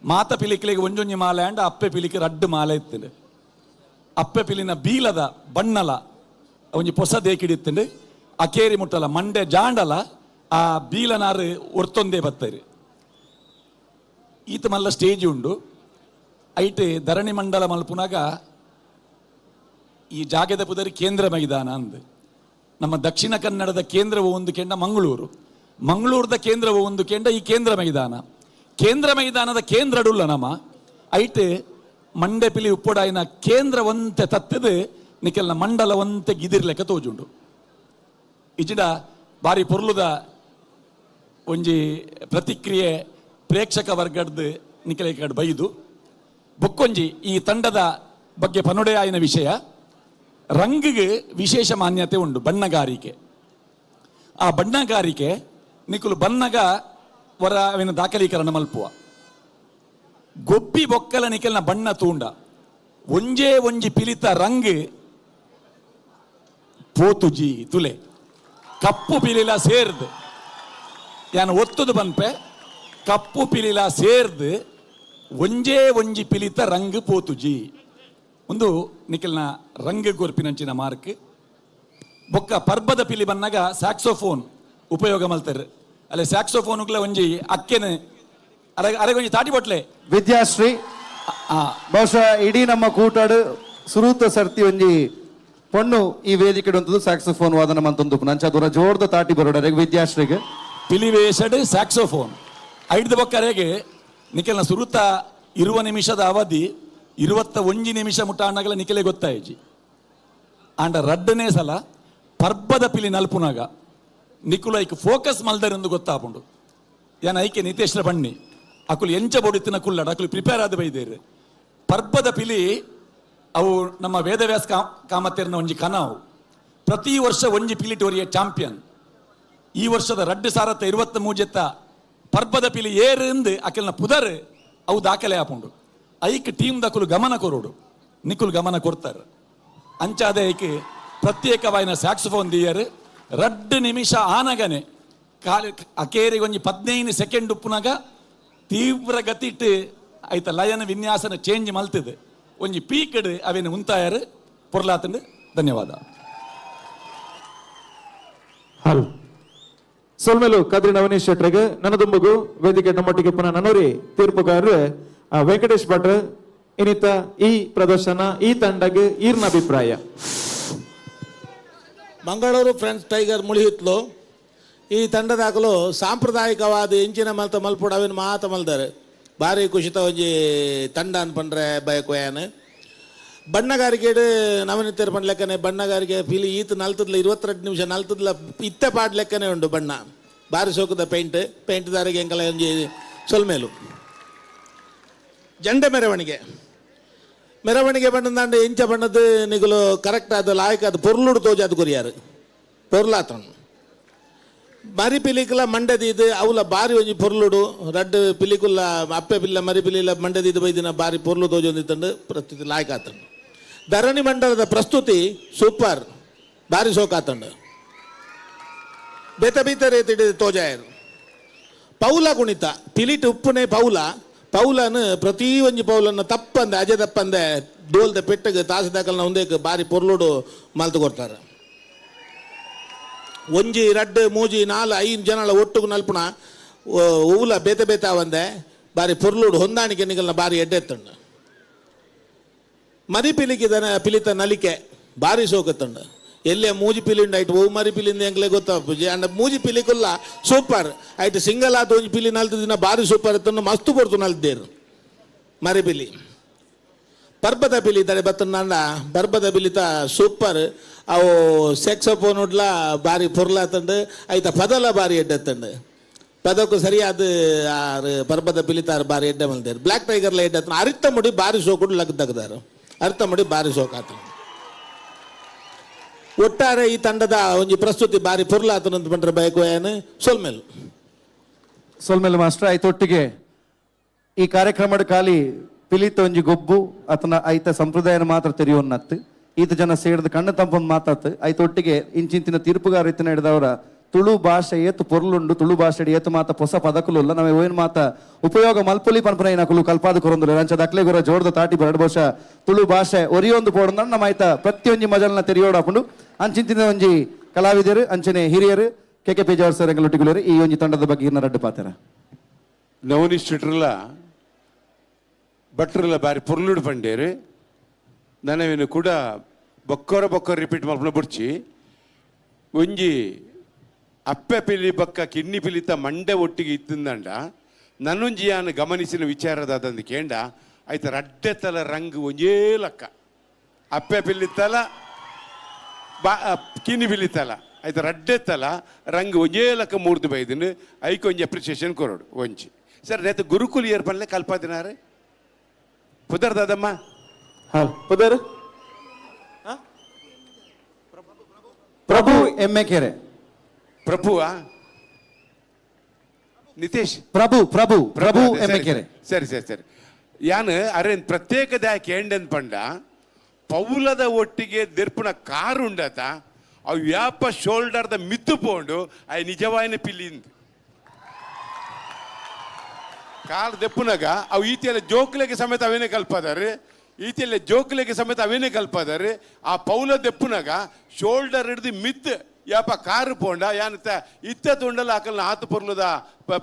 ಮಾತ ಪಿಲಿಕ್ಲಿಗೆ ಒಂಜೊಂಜಿ ಮಾಲೆ ಆಂಡ ಅಪ್ಪೆ ಪಿಲಿಕ್ ರಡ್ಡು ಮಾಲೆ ಇತ್ತುಂಡು. ಅಪ್ಪೆ ಪಿಲಿನ ಬೀಲದ ಬಣ್ಣಲ ಒಂಜಿ ಪೊಸ ದೇಕಿಡಿತ್ತುಂಡು. ಅಕೇರಿ ಮುಟ್ಟಲ ಮಂಡೆ ಜಾಂಡಲ ಆ ಬೀಲನಾರು ಒರ್ತೊಂದೇ ಬತ್ತರು. ಈತ ಮಲ್ಲ ಸ್ಟೇಜ್ ಉಂಡು. ಐಟ್ ಧರಣಿ ಮಂಡಲ ಮಲ್ಪುನಾಗ ಈ ಜಾಗದ ಪುದರಿ ಕೇಂದ್ರ ಮೈದಾನ ಅಂದ್. ನಮ್ಮ ದಕ್ಷಿಣ ಕನ್ನಡದ ಕೇಂದ್ರವು ಒಂದು ಕೆಂಡ ಮಂಗಳೂರು, ಮಂಗಳೂರದ ಕೇಂದ್ರವು ಒಂದು ಕೆಂಡ ಈ ಕೇಂದ್ರ ಮೈದಾನ. ಕೇಂದ್ರ ಮೈದಾನದ ಕೇಂದ್ರಡುಲ್ಲ ನಮ್ಮ ಐಟ್ ಮಂಡೆ ಪಿಲಿ ಉಪ್ಪೊಡಾಯಿನ ಕೇಂದ್ರ ಒಂತೆ ತತ್ತದು ನಿಕೆಲ್ನ ಮಂಡಲ ಒಂತೆ ಗಿದಿರ್ಲೆಕ್ಕ ತೋಜುಂಡು. ಇಜಿಡ ಬಾರಿ ಪೊರ್ಲುದ ಒಂಜಿ ಪ್ರತಿಕ್ರಿಯೆ ಪ್ರೇಕ್ಷಕ ವರ್ಗಡ್ದು ನಿಕಲೆ ಕಡೆ ಬೈದು. ಬೊಕ್ಕೊಂಜಿ ಈ ತಂಡದ ಬಗ್ಗೆ ಪನುಡೆಯಾಯಿನ ವಿಷಯ, ರಂಗಿಗೆ ವಿಶೇಷ ಮಾನ್ಯತೆ ಉಂಡು. ಬಣ್ಣಗಾರಿಕೆ, ಆ ಬಣ್ಣಗಾರಿಕೆ ನಿಕುಲು ಬನ್ನಗ ವರ ಅವಿನ ದಾಖಲೀಕರಣ ಮಲ್ಪುವ. ಗೊಬ್ಬಿ ಬೊಕ್ಕಲ ನಿಕಲ್ನ ಬಣ್ಣ ತೂಂಡ ಒಂಜೇ ಒಂಜಿ ಪಿಲಿತ ರಂಗ್ ಪೋತುಜಿ ತುಲೆ. ಕಪ್ಪು ಪಿಲಿಲ ಸೇರ್ದು ಯಾನು ಒತ್ತುದು ಬನ್ಪೆ. ಕಪ್ಪು ಪಿಲಿಲ ಸೇರ್ದು ಒಂಜೇ ಒಂಜಿ ಪಿಲಿತ ರಂಗ್ ಪೋತುಜಿ. ಒಂದು ನಿಖಲ್ನ ರಂಗ್ ಕೊರ್ಪಿನಂಚಿನ ಮಾರ್ಕ್. ಬೊಕ್ಕ ಪರ್ಬದ ಪಿಲಿ ಬನ್ನಗ ಸ್ಯಾಕ್ಸೋಫೋನ್ ಉಪಯೋಗ ಮಲ್ತಾರೆ. ಅಲ್ಲೇ ಸ್ಯಾಕ್ಸೋಫೋನ್ಗಳ ಒಂಜಿ ಅಕ್ಕೆನ ಅರೆ ಅರೆಗೊಂಜಿ ಒಂಜಿ ತಾಟಿ ಬೊಟ್ಲೆ. ವಿದ್ಯಾಶ್ರೀ ಬಹುಶಃ ಇಡೀ ನಮ್ಮ ಕೂಟಾಡು ಸುರೂತ ಸರ್ತಿ ಒಂಜಿ ಪೊಣ್ಣು ಈ ವೇದಿಕೆ ಉಂಟು ಸ್ಯಾಕ್ಸೋಫೋನ್ ವಾದನ ಮಂತೊಂದು ನಂಚ ದೂರ ಜೋರ್ದ ತಾಟಿ ಬರೋಡ ವಿದ್ಯಾಶ್ರೀಗೆ. ಪಿಲಿವೇಶಡ್ ಸ್ಯಾಕ್ಸೋಫೋನ್ ಐಡ್ದ ಬೊಕ್ಕರೆಗೆ ನಿಖಲ್ನ ಸುರುತ ಇರುವ ನಿಮಿಷದ ಅವಧಿ 21 ನಿಮಿಷ ಮುಟ್ಟ ಅಣ್ಣಗಳ ನಿಖಲೆ ಗೊತ್ತಾಯಿಜಿ. ಆಂಡ ರಡ್ಡನೇ ಸಲ ಪರ್ಬದ ಪಿಲಿ ನಲ್ಪುನಾಗ ನಿಕುಲು ಐಕ್ ಫೋಕಸ್ ಮಲ್ದರೆಂದು ಗೊತ್ತಾಪುಂಡು. ಯಾನ್ ಐಕೆ ನಿತೇಶ್ರ ಬಣ್ಣಿ ಅಕುಲು ಎಂಚ ಬೊಡಿತಿನ ಕುಲ್ಲಡ ಅಕುಲು ಪ್ರಿಪೇರ್ ಆದ ಬೈದೇರು. ಪರ್ಬದ ಪಿಲಿ ಅವು ನಮ್ಮ ವೇದವ್ಯಾಸ ಕಾಮತೇರ್ನ ಒಂಜಿ ಕನವು. ಪ್ರತಿ ವರ್ಷ ಒಂಜಿ ಪಿಲಿಟೋರಿಯ ಚಾಂಪಿಯನ್. ಈ ವರ್ಷದ ರಡ್ಡು ಸಾರತ್ತ 23 ಪರ್ಬದ ಪಿಲಿ ಏರಿಂದು ಅಕಲ್ನ ಪುದರ್ ಅವು ದಾಖಲೆ ಆಪುಂಡು. ಐಕ್ ಟೀಮ್ ದಕುಲು ಗಮನ ಕೊರೋಡು, ನಿಕುಲು ಗಮನ ಕೊಡ್ತಾರೆ. ಅಂಚಾದ ಐಕ್ ಪ್ರತ್ಯೇಕವಾಯಿನ ಸ್ಯಾಕ್ಸೋಫೋನ್ ದಿಯರ್. ರಡ್ಡು ನಿಮಿಷ ಆನಗನೆ ಕಾಲಿ ಅಕೇರಿಗೆ ಒಂಜಿ 15 ಸೆಕೆಂಡ್ ಉಪ್ಪುನಾಗ ತೀವ್ರ ಗತಿಟ್ ಐತ ಲಯನ ವಿನ್ಯಾಸನ ಚೇಂಜ್ ಮಲ್ತದೆ ಒಂಜಿ ಪೀಕಡ್ ಅವೇನು ಉಂತಾಯರು ಪೊರ್ಲಾತಂಡು. ಧನ್ಯವಾದ. ಹಲ್ ಸೊಲ್ಮೆಲು ಕದ್ರಿ ನವನೀಶ್ ಶೆಟ್ರಿಗೆ. ನನದುಂಬಗು ವೇದಿಕೆ ನಮ್ಮೊಟ್ಟಿಗೆ ಪುನಃ ನನೋರಿ ತೀರ್ಪುಗಾರರು ವೆಂಕಟೇಶ್ ಭಟ್ರು. ಇನ್ನಿತ ಈ ಪ್ರದರ್ಶನ ಈ ತಂಡಗೆ ಈರ್ನ ಅಭಿಪ್ರಾಯ. ಮಂಗಳೂರು ಫ್ರೆಂಡ್ಸ್ ಟೈಗರ್ ಮುಳಿಹಿತ್ಲು ಈ ತಂಡದಾಗಲು ಸಾಂಪ್ರದಾಯಿಕವಾದ ಎಂಚಿನ ಮಲ್ತ ಮಲ್ಪುಡ ಅವಿನ ಮಾತ ಮಲ್ದಾರೆ. ಭಾರಿ ಖುಷಿತ ಒಂಜಿ ತಂಡ ಅನ್ಪಂಡ್ರೆ ಬಯಕೋಯಾನ. ಬಣ್ಣಗಾರಿಕೆಡು ನವನಿತ್ಯರು ಪಂಡ್ ಲೆಕ್ಕನೆ ಬಣ್ಣಗಾರಿಕೆ ಫೀಲಿ ಈತ ನಲ್ತದ್ಲ 22 ನಿಮಿಷ ನಲ್ತದ್ಲ ಇತ್ತೆ ಪಾಡ್ ಲೆಕ್ಕನೆ ಉಂಡು ಬಣ್ಣ. ಬಾರಿ ಸೋಕದ ಪೇಂಟ್ ಪೇಂಟ್ ದಾರಿಗೆ ಎಂಕಲ ಒಂಜಿ ಸೊಲ್ಮೇಲು. ಜಂಡೆ ಮೆರವಣಿಗೆ ಮೆರವಣಿಗೆ ಬಣ್ಣದಾಂಡ ಎಂಚ ಬಣ್ಣದ ನಿಗುಲು ಕರೆಕ್ಟ್ ಆದ ಲಾಯಕ್ ಅದು ಪೊರ್ಲುಡು ತೋಜಾದ ಕೊರಿಯಾರು ಪೊರ್ಲಾತನು. ಮರಿ ಪಿಲಿಕುಲ ಮಂಡದಿದ್ದು ಅವಲ ಬಾರಿ ಒಂಜಿ ಪೊರ್ಲುಡು ರಡ್ಡ್ ಪಿಲಿಕುಲ್ಲ ಅಪ್ಪೆ ಪಿಲ್ಲ ಮರಿ ಪಿಲಿಲ ಮಂಡದಿದ್ದು ಬೈದಿನ ಬಾರಿ ಪೊರ್ಲು ತೋಜೊಂದಿತ್ತಂಡು ಪ್ರಸ್ತುತಿ ಲಾಯಕ ಆತಂಡು. ಧರಣಿ ಮಂಡಲದ ಪ್ರಸ್ತುತಿ ಸೂಪರ್ ಬಾರಿ ಸೋಕಾತಂಡು. ಬೇತ ಬೇತ ರೀತಿ ತೋಜಾಯರು. ಪೌಲ ಕುಣಿತ ಪಿಲಿಟ್ ಉಪ್ಪುನೆ ಪೌಲ ಪೌಲನು ಪ್ರತಿ ಒಂಜಿ ಪೌಲನ್ನು ತಪ್ಪಂದೆ ಅಜೆ ತಪ್ಪಂದೆ ಡೋಲ್ದ ಪೆಟ್ಟಗೆ ತಾಸು ದಾಕಲ್ನ ಒಂದೇಕ್ ಬಾರಿ ಪೊರ್ಲುಡು ಮಲ್ತು ಕೊಡ್ತಾರೆ. ಒಂಜಿ ರಡ್ಡು ಮೂಜಿ ನಾಲ್ ಐದು ಜನಲ ಒಟ್ಟುಗು ನಲ್ಪುಣ ಓವುಲ ಬೇತೆ ಬೇತೆ ಅವಂದೆ ಬಾರಿ ಪೊರ್ಲುಡು ಹೊಂದಾಣಿಕೆ ನಿಗಲ್ನ ಬಾರಿ ಎಡ್ಡೆತ್ತಂಡು. ಮರಿ ಪಿಲಿಕಿದನ ಪಿಲಿತ ನಲಿಕೆ ಬಾರಿ ಸೋಕತ್ತಂಡು. ಎಲ್ಲೇ ಮೂಜಿ ಪಿಲಿಂಡ ಐಟ್ ಓವು ಮರಿ ಪಿಲಿಂದ ಎಂಕ್ಲೆ ಗೊತ್ತಾಪುಜಿ ಅಂಡ ಮೂಜಿ ಪಿಲಿಕುಲ್ಲ ಸೂಪರ್ ಐಟ್ ಸಿಂಗಲ್ ಆದ ಒಂಜಿ ಪಿಲಿ ನಲ್ತ ದಿನ ಬಾರಿ ಸೂಪರ್ ಇತ್ತನ್ನು ಮಸ್ತು ಪೊರ್ತು ನಲ್ತೇರು ಮರಿ ಪಿಲಿ. ಪರ್ಬದ ಪಿಲಿ ತಡೆ ಬತ್ತಂಡ ಪರ್ಬದ ಪಿಲಿತ ಸೂಪರ್ ಅವು ಸೆಕ್ಸೋಫೋನ್ ಉಡ್ಲ ಬಾರಿ ಪೊರ್ಲಾತಂಡು ಐತ ಪದಲ ಬಾರಿ ಎಡ್ಡೆತ್ತಂಡು. ಪದಕ್ಕೂ ಸರಿಯಾದ ಆರು ಪರ್ಬದ ಪಿಲಿತಾರು ಬಾರಿ ಎಡ್ಡೆ ಮಲ್ದೇರು. ಬ್ಲ್ಯಾಕ್ ಟೈಗರ್ಲ ಎಡ್ಡೆ ಅರಿತ ಮುಡಿ ಬಾರಿ ಸೋಕುಡು ಲಗ್ ತಗದಾರು ಅರಿತ ಮುಡಿ ಬಾರಿ ಸೋಕಾತ. ಒಟ್ಟಾರೆ ಈ ತಂಡದ ಒಂಜಿ ಪ್ರಸ್ತುತಿ ಬಾರಿ ಪೊರ್ಲಾತನಂತ ಪಂಡ್ರೆ ಬಯಕು ಏನು ಸೊಲ್ಮೇಲು. ಸೊಲ್ಮೇಲು ಮಾಸ್ಟರ್. ಆಯ್ತೊಟ್ಟಿಗೆ ಈ ಕಾರ್ಯಕ್ರಮದ ಖಾಲಿ ಪಿಲಿತ ಒಂಜಿ ಗೊಬ್ಬು ಅತನ ಐತ ಸಂಪ್ರದಾಯನ ಮಾತ್ರ ತೆರೆಯುವನ್ನತ್ತು ಈತ ಜನ ಸೇರಿದ ಕಣ್ಣು ತಂಪೊಂದು ಮಾತಾತ್ ಐತೊಟ್ಟಿಗೆ ಇಂಚಿಂಚಿನ ತೀರ್ಪುಗಾರ ಇತ್ತಿನ ಹಿಡಿದವರ ತುಳು ಭಾಷೆ ಏತು ಪೊರ್ಲುಂಡು ತುಳು ಭಾಷೆ ಏತು ಮಾತ ಹೊಸ ಪದಕುಲುಲ್ಲ ನಾವೇ ಓನ್ ಮಾತ ಉಪಯೋಗ ಮಲ್ಪುಲಿ ಪನ್ಪುನ ನಕುಲು ಕಲ್ಪಾದ ಕೊರೊಂದುಲ್ಲ ಅಂಚ ದಕ್ಲೆ ಗುರ ಜೋರ್ದ ತಾಟಿ ಬರಡ್ ಬಹುಶಃ ತುಳು ಭಾಷೆ ಒರಿಯೊಂದು ಪೋಡಂದ ನಮ್ಮ ಆಯ್ತ ಪ್ರತಿಯೊಂಜಿ ಮಜಲ್ನ ತೆರಿಯೋಡಾಪುಂಡು. ಅಂಚಿಂಚಿನ ಒಂಜಿ ಕಲಾವಿದರು ಅಂಚನೆ ಹಿರಿಯರು K K Pejawar sir ಎಂಗಲೊಟ್ಟಿಗುಲರು ಈ ಒಂಜಿ ತಂಡದ ಬಗ್ಗೆ ಇನ್ನ ರಡ್ಡು ಪಾತೆರ. ನವನೀಶ್ ಶೆಟ್ರಲ್ಲ ಭಟ್ರಲ್ಲ ಬಾರಿ ಪೊರ್ಲುಡು ಪಂಡೇರು ನನವಿನ ಕೂಡ ಬೊಕ್ಕರ ಬೊಕ್ಕರ ರಿಪೀಟ್ ಮಲ್ಪನ ಬುಡ್ಚಿ ಒಂಜಿ ಅಪ್ಪೆ ಪಿಲಿ ಬಕ್ಕ ಕಿನ್ನಿ ಪಿಲಿತ ಮಂಡೆ ಒಟ್ಟಿಗೆ ಇತ್ತಿಂದಂಡ ನನ್ನೊಂಜಿ ಯಾನು ಗಮನಿಸಿನ ವಿಚಾರದಾದಂದು ಕೇಂಡ ಆಯ್ತ ರಡ್ಡೆ ತಲ ರಂಗ್ ಒಂಜೇ ಲಕ್ಕ ಅಪ್ಪೆ ಪಿಲಿತಲ ಬಾ ಕಿನ್ನಿ ಪಿಲಿತಲ ಆಯ್ತ ರಡ್ಡೆ ತಲ ರಂಗ್ ಒಂಜೇ ಲಕ್ಕ ಮೂರ್ದು ಬೈದಿನ ಐಕ್ ಒಂಜಿ ಅಪ್ರಿಸಿಯೇಷನ್ ಕೊರೋಡು ಒಂಜಿ ಸರ್ ನೇತ ಗುರುಕುಲ್ ಏರ್ಪನ್ಲೆ ಕಲ್ಪಾದಿನಾರೆ ಪುದರ್ ದಾದಮ್ಮ. ಹಲ್ ಪುದರ್ ಪ್ರಭು ಎಮ್ಮೆ ಕೆರೆ. ಪ್ರಭುವಾ ನಿತೇಶ್ ಪ್ರಭು ಪ್ರಭು ಪ್ರಭು ಅದೇ, ಎಮ್ಮೆ ಸರಿ, ಕೆರೆ. ಸರಿ ಸರಿ ಸರಿ ಯಾನ್ ಅರೆ ಪ್ರತ್ಯೇಕ ದಾಕೆ ಪಂಡ ಪೌಲದ ಒಟ್ಟಿಗೆ ದೆರ್ಪುನ ಕಾರು ಉಂಡತ ಅವು ವ್ಯಾಪ ಶೋಲ್ಡರ್ದ ಮಿತ್ತು ಪೋಂಡು I ನಿಜವಾಯಿನ ಪಿಲ್ಲಿಂದು. ಕಾರ್ ದೆಪ್ಪುನಾಗ ಅವು ಈತಿಯಲ್ಲ ಜೋಕ್ಲೆಗೆ ಸಮೇತ ಅವೇನೇ ಕಲ್ಪದಾರೆ, ಈತಿಯಲ್ಲ ಜೋಕ್ಲೆಗೆ ಸಮೇತ ಅವೇನೇ ಕಲ್ಪದಾರೆ. ಆ ಪೌಲ ದೆಪ್ಪುನಾಗ ಶೋಲ್ಡರ್ ಹಿಡ್ದು ಮಿತ್ ಯಾಪ ಕಾರು ಪೋಂಡ ಯಾನತ್ತ ಇತ್ತ ತುಂಡಲ ಆಕಲ್ನ ಆತ ಪೊರ್ಲುದ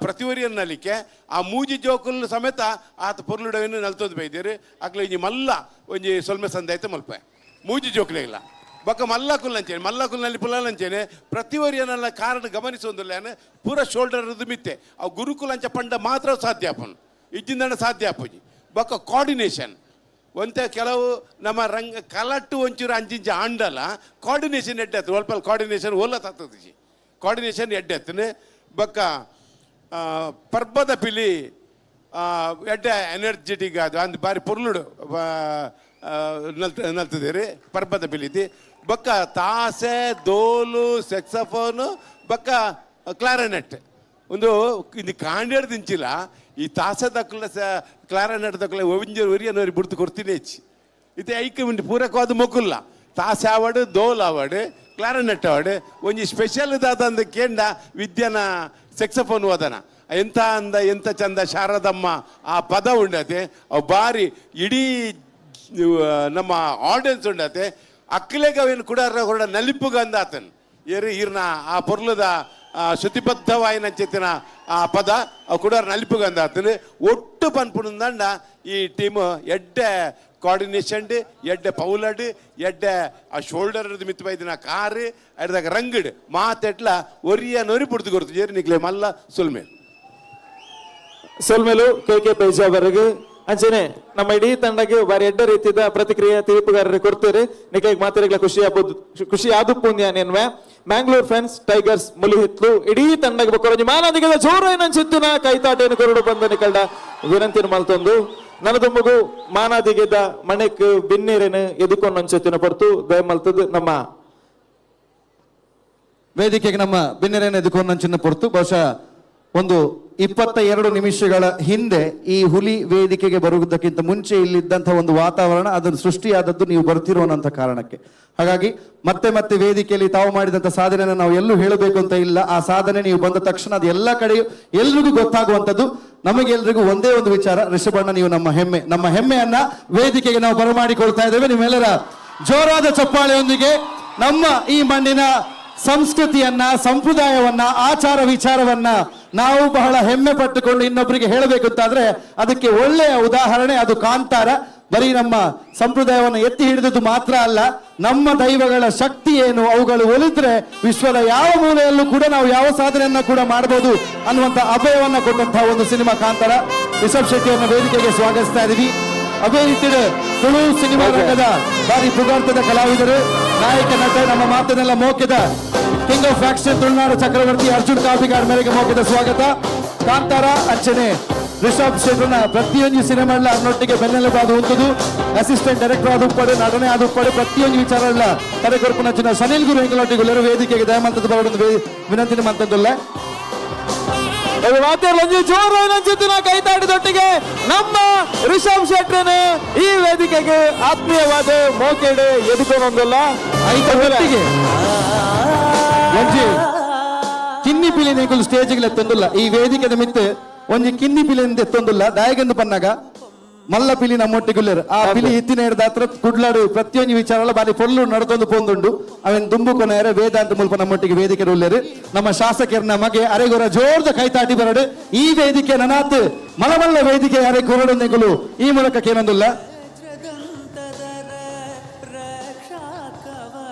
ಪ್ರತಿವರಿಯನ್ನ ನಲಿಕೆ ಆ ಮೂಜಿ ಜೋಕುಲ್ ಸಮೇತ ಆತ ಪೊರ್ಲುಡವೇನು ನಲ್ತೊಂದು ಬೈದೇರು. ಅಕ್ಲೆ ಒಂಜಿ ಮಲ್ಲ ಒಂಜಿ ಸೊಲ್ಮೆ ಸಂದಾಯ್ತ ಮಲ್ಪೆ ಮೂಜಿ ಜೋಕ್ಲೆಗಿಲ್ಲ. ಬೊಕ್ಕ ಮಲ್ಲ ಕುಲ್ ಅಂಚೇನೆ, ಮಲ್ಲ ಕುಲ್ ನಲ್ಲಿ ಪುಲ್ಲ ಅಂಚೇನೆ ಪ್ರತಿವರಿಯನ್ನೆಲ್ಲ ಕಾರಣ ಗಮನಿಸೊಂದಿಲ್ಲ ಪೂರ ಶೋಲ್ಡರ್ ಮಿತ್ತೆ ಅವು ಗುರುಕುಲ ಅಂಚ ಪಂಡ ಮಾತ್ರ ಸಾಧ್ಯ ಆಪುನು, ಇಜ್ಜಿಂದಣ ಸಾಧ್ಯ ಆಪುಜಿ. ಬೊಕ್ಕ ಕೋಆರ್ಡಿನೇಷನ್ ಒಂತೆ ಕೆಲವು ನಮ್ಮ ರಂಗ ಕಲಟ್ಟು ಒಂಚೂರು ಅಂಚಿಂಚ ಆಂಡಲ ಕೋಆರ್ಡಿನೇಷನ್ ಎಡ್ಡೆ ಆತು, ಒಲ್ಪ ಕೋಆರ್ಡಿನೇಷನ್ ಓಲ ತತ್ತದಿಜಿ, ಕೋಆರ್ಡಿನೇಷನ್ ಎಡ್ಡೆ ಆತನೆ. ಬೊಕ್ಕ ಪರ್ಬದ ಪಿಲಿ ಎಡ್ಡೆ ಎನರ್ಜೆಟಿಕ್ ಅದು ಅಂದ್ ಬಾರಿ ಪೊರ್ಲುಡು ನಲ್ತದೇರಿ ಪರ್ಬದ ಪಿಲಿತಿ. ಬೊಕ್ಕ ತಾಸೆ ದೋಲು ಸೆಕ್ಸಫೋನು ಬೊಕ್ಕ ಕ್ಲಾರನೆಟ್ ಒಂದು ಇದು ಕಾಂಡೇಡ್ ದಿಂಚಿಲ್ಲ. ಈ ತಾಸೆ ದಕ್ಕಲ ಕ್ಲಾರನೆಟ್ ದಕ್ಕಲ ಒವಿಂಜ ಒರಿಯನವರಿ ಬುಡ್ತು ಕೊಡ್ತೀನಿ ಹೆಚ್ಚಿ ಇತ್ತೆ ಐಕ್ ಉಂಟು ಪೂರಕವಾದ ಮೊಕುಲ್ಲ. ತಾಸೆ ಆವಡು, ದೋಲ್ ಆವಡು, ಕ್ಲಾರನೆಟ್ ಆವಡು, ಒಂಜಿ ಸ್ಪೆಷಲ್ ದಾದಂದು ಕೇಂಡ ವಿದ್ಯನ ಸೆಕ್ಸಫೋನ್ ಓದನ ಎಂತ ಅಂದ ಎಂತ ಚಂದ ಶಾರದಮ್ಮ ಆ ಪದ ಉಂಡತೆ. ಅವು ಬಾರಿ ಇಡೀ ನಮ್ಮ ಆಡಿಯನ್ಸ್ ಉಂಡತೆ. ಅಕ್ಕಲೆಗೆ ಅವೇನು ಕೂಡ ಹೊರಡ ನಲಿಪುಗಂದ ಆತನ್ ಏರು ಈರ್ನ ಆ ಪೊರ್ಲುದ ಶ್ರುತಿಬದ್ಧವಾಯಿನ ಚೇತನ ಆ ಪದ ಅವು ಕೂಡ ನಲಿಪುಗಂದ ಆತನು. ಒಟ್ಟು ಪನ್ಪುನಂದಂಡ ಈ ಟೀಮ್ ಎಡ್ಡೆ ಕೋಆರ್ಡಿನೇಷನ್, ಎಡ್ಡೆ ಪೌಲಡ್, ಎಡ್ಡೆ ಆ ಶೋಲ್ಡರ್ ಮಿತ್ ಬೈದಿನ ಕಾರ್ ಎಡ್ದಾಗ ರಂಗಡ್ ಮಾತೆಟ್ಲ ಒರಿಯ ನೊರಿ ಪುಡ್ದು ಕೊಡ್ತು ಜೇರಿ ನಿಕ್ಲೆ ಮಲ್ಲ ಸುಲ್ಮೆ ಸೊಲ್ಮೆಲು ಕೆ ಕೆ ಪೇಜಾವರೆಗೆ. ಅಂಚನೆ ನಮ್ಮ ಇಡೀ ತಂಡಕ್ಕೆ ಬಾರಿ ಎಡ್ಡ ರೀತಿಯ ಪ್ರತಿಕ್ರಿಯೆ ತೀರ್ಪುಗಾರರು ಕೊಡ್ತೀರಿ. ನಿಕ್ಲೆಗ್ ಮಾತಿರಿಗ್ಲ ಖುಷಿ ಆಗ್ಬೋದು, ಖುಷಿ ಆದು ಪುಣ್ಯ ನೆನ್ವೆ. ಮ್ಯಾಂಗ್ಳೂರ್ ಫ್ರೆಂಡ್ಸ್ ಟೈಗರ್ಸ್ ಮುಲಿಹಿತ್ಲು ಇಡೀ ತಂಡಕ್ಕೆ ಬೊಕ್ಕೊರೊಂಜಿ ಮಾನಾದಿಗೆದ ಜೋರು ಏನಂಚಿತ್ತಿನ ಕೈತಾಟೇನು ಕೊರಡು ಬಂದ ನಿಕಲ್ಡ ವಿನಂತಿನ ಮಲ್ತೊಂದು ನನದುಂಬುಗು ಮಾನಾದಿಗೆದ ಮಣೆಕ್ ಬಿನ್ನೇರೇನು ಎದುಕೊಂಡು ಅಂಚೆತ್ತಿನ ಪಡ್ತು ದಯಮಲ್ತದ್ದು ನಮ್ಮ ವೇದಿಕೆಗೆ ನಮ್ಮ ಬಿನ್ನೆರೇನು ಎದುಕೊಂಡಂಚಿನ ಪೊರ್ತು. ಬಹುಶಃ ಒಂದು 22 ನಿಮಿಷಗಳ ಹಿಂದೆ ಈ ಹುಲಿ ವೇದಿಕೆಗೆ ಬರುವುದಕ್ಕಿಂತ ಮುಂಚೆ ಇಲ್ಲಿದ್ದಂತಹ ಒಂದು ವಾತಾವರಣ ಅದನ್ನು ಸೃಷ್ಟಿಯಾದದ್ದು ನೀವು ಬರ್ತಿರುವಂತ ಕಾರಣಕ್ಕೆ. ಹಾಗಾಗಿ ಮತ್ತೆ ಮತ್ತೆ ವೇದಿಕೆಯಲ್ಲಿ ತಾವು ಮಾಡಿದಂಥ ಸಾಧನೆಯನ್ನು ನಾವು ಎಲ್ಲೂ ಹೇಳಬೇಕು ಅಂತ ಇಲ್ಲ. ಆ ಸಾಧನೆ ನೀವು ಬಂದ ತಕ್ಷಣ ಅದು ಎಲ್ಲ ಕಡೆಯೂ ಎಲ್ರಿಗೂ ಗೊತ್ತಾಗುವಂಥದ್ದು. ನಮಗೆಲ್ರಿಗೂ ಒಂದೇ ಒಂದು ವಿಚಾರ, ರಿಷಭಣ್ಣ ನೀವು ನಮ್ಮ ಹೆಮ್ಮೆ. ನಮ್ಮ ಹೆಮ್ಮೆಯನ್ನ ವೇದಿಕೆಗೆ ನಾವು ಬರಮಾಡಿಕೊಳ್ತಾ ಇದ್ದೇವೆ ನಿಮ್ಮೆಲ್ಲರ ಜೋರಾದ ಚಪ್ಪಾಳೆಯೊಂದಿಗೆ. ನಮ್ಮ ಈ ಮಣ್ಣಿನ ಸಂಸ್ಕೃತಿಯನ್ನ, ಸಂಪ್ರದಾಯವನ್ನ, ಆಚಾರ ವಿಚಾರವನ್ನ ನಾವು ಬಹಳ ಹೆಮ್ಮೆ ಪಟ್ಟುಕೊಂಡು ಇನ್ನೊಬ್ಬರಿಗೆ ಹೇಳಬೇಕು ಅಂತಾದ್ರೆ ಅದಕ್ಕೆ ಒಳ್ಳೆಯ ಉದಾಹರಣೆ ಅದು ಕಾಂತಾರ. ಬರೀ ನಮ್ಮ ಸಂಪ್ರದಾಯವನ್ನು ಎತ್ತಿ ಹಿಡಿದದ್ದು ಮಾತ್ರ ಅಲ್ಲ, ನಮ್ಮ ದೈವಗಳ ಶಕ್ತಿ ಏನು, ಅವುಗಳು ಒಲಿದ್ರೆ ವಿಶ್ವದ ಯಾವ ಮೂಲೆಯಲ್ಲೂ ಕೂಡ ನಾವು ಯಾವ ಸಾಧನೆಯನ್ನ ಕೂಡ ಮಾಡಬಹುದು ಅನ್ನುವಂಥ ಅಭಯವನ್ನ ಕೊಟ್ಟಂತಹ ಒಂದು ಸಿನಿಮಾ ಕಾಂತಾರ. ರಿಷಬ್ ಶೆಟ್ಟಿಯವರನ್ನ ವೇದಿಕೆಗೆ ಸ್ವಾಗತಿಸ್ತಾ ಇದೀವಿ. ಅದೇ ರೀತಿ ತುಳು ಸಿನಿಮಾ ರಂಗದ ಭಾರಿ ಪುಗಾರ್ತದ ಕಲಾವಿದರು, ನಾಯಕ ನಟ, ನಮ್ಮ ಮಾತನ್ನೆಲ್ಲ ಮೋಕೆದ ಕಿಂಗ್ ಆಫ್ ಆಕ್ಷನ್ ತುಳುನಾಡು ಚಕ್ರವರ್ತಿ ಅರ್ಜುನ್ ಕಾಪಿಕಾಡ್ ಮೇರೆಗೆ ಮೋಕೆದ ಸ್ವಾಗತ. ಕಾಂತಾರ ಅಂಚನೆ ರಿಷಬ್ ಶೆಟ್ಟರ್ನ ಪ್ರತಿಯೊಂದು ಸಿನಿಮಾ ಅವನೊಟ್ಟಿಗೆ ಬೆನ್ನೆಲುಬಾದ ಉಂಟುದು. ಅಸಿಸ್ಟೆಂಟ್ ಡೈರೆಕ್ಟರ್ ಆದ ಉಪ್ಪಡು, ನಟನೆ ಆದ ಉಪ್ಪಡು, ಪ್ರತಿಯೊಂದು ವಿಚಾರ ಎಲ್ಲ ತರೆಕೊರ್ಪುನಂಚಿನ ಸನಿಲ್ ಗುರು ಹೆಂಗಳೊಟ್ಟಿಗೆ ವೇದಿಕೆಗೆ ದಯಮಂತದ ಬರೋದು ವಿನಂತಿನ ಮಂತಂದುಲ್ಲ. ಜೋರು ಕೈತಾಡಿದೊಟ್ಟಿಗೆ ನಮ್ಮ ರಿಷಬ್ ಶೆಟ್ಟರ್ನ ಈ ವೇದಿಕೆಗೆ ಆತ್ಮೀಯವಾದ ಮೋಕೆಡೆ ಎದುಕೊಂಡೊಂದಲ್ಲ. ಐತ ಒಟ್ಟಿಗೆ ಒಂಜಿ ಕಿನ್ನಿ ಪಿಲಿ ನಿಕುಲು ಸ್ಟೇಜ್ಗೆ ಎತ್ತೊಂದುಲ್ಲ. ಈ ವೇದಿಕೆದ ಮಿತ್ತು ಒಂಜಿ ಕಿನ್ನಿ ಪಿಲಿಂದ ಎತ್ತೊಂದುಲ್ಲ. ದಾಯಗೆಂದು ಪನ್ನಾಗ ಮಲ್ಲ ಪಿಲಿ ನಮ್ಮೊಟ್ಟಿಗುಲ್ಲೇರು. ಆ ಪಿಲಿ ಇತ್ತಿನ ಹಿಡ್ದಾತ್ರ ಕುಡ್ಲಾಡು ಪ್ರತಿಯೊಂದು ವಿಚಾರ ಬಾರಿ ಪೊಲ್ಲು ನಡ್ತೊಂದು ಪೊಂದುಂಡು. ಅವೆನ್ ದುಂಬು ಕೊನೆಯರೆ ವೇದಾಂತ ಮುಲ್ಪ ನಮ್ಮೊಟ್ಟಿಗೆ ವೇದಿಕೆ ಉಲ್ಲೇರು. ನಮ್ಮ ಶಾಸಕರನ್ನ ಮಗೆ ಅರೆಗೊರ ಜೋರ್ದ ಕೈತಾಟಿ ಬರಡು. ಈ ವೇದಿಕೆ ನನಾತ್ ಮಲಮಲ್ಲ ವೇದಿಕೆ ಅರೆ ಕೊರಡು ನಿಕುಲು ಈ ಮೂಲಕ ಕೇನೊಂದುಲ್ಲ.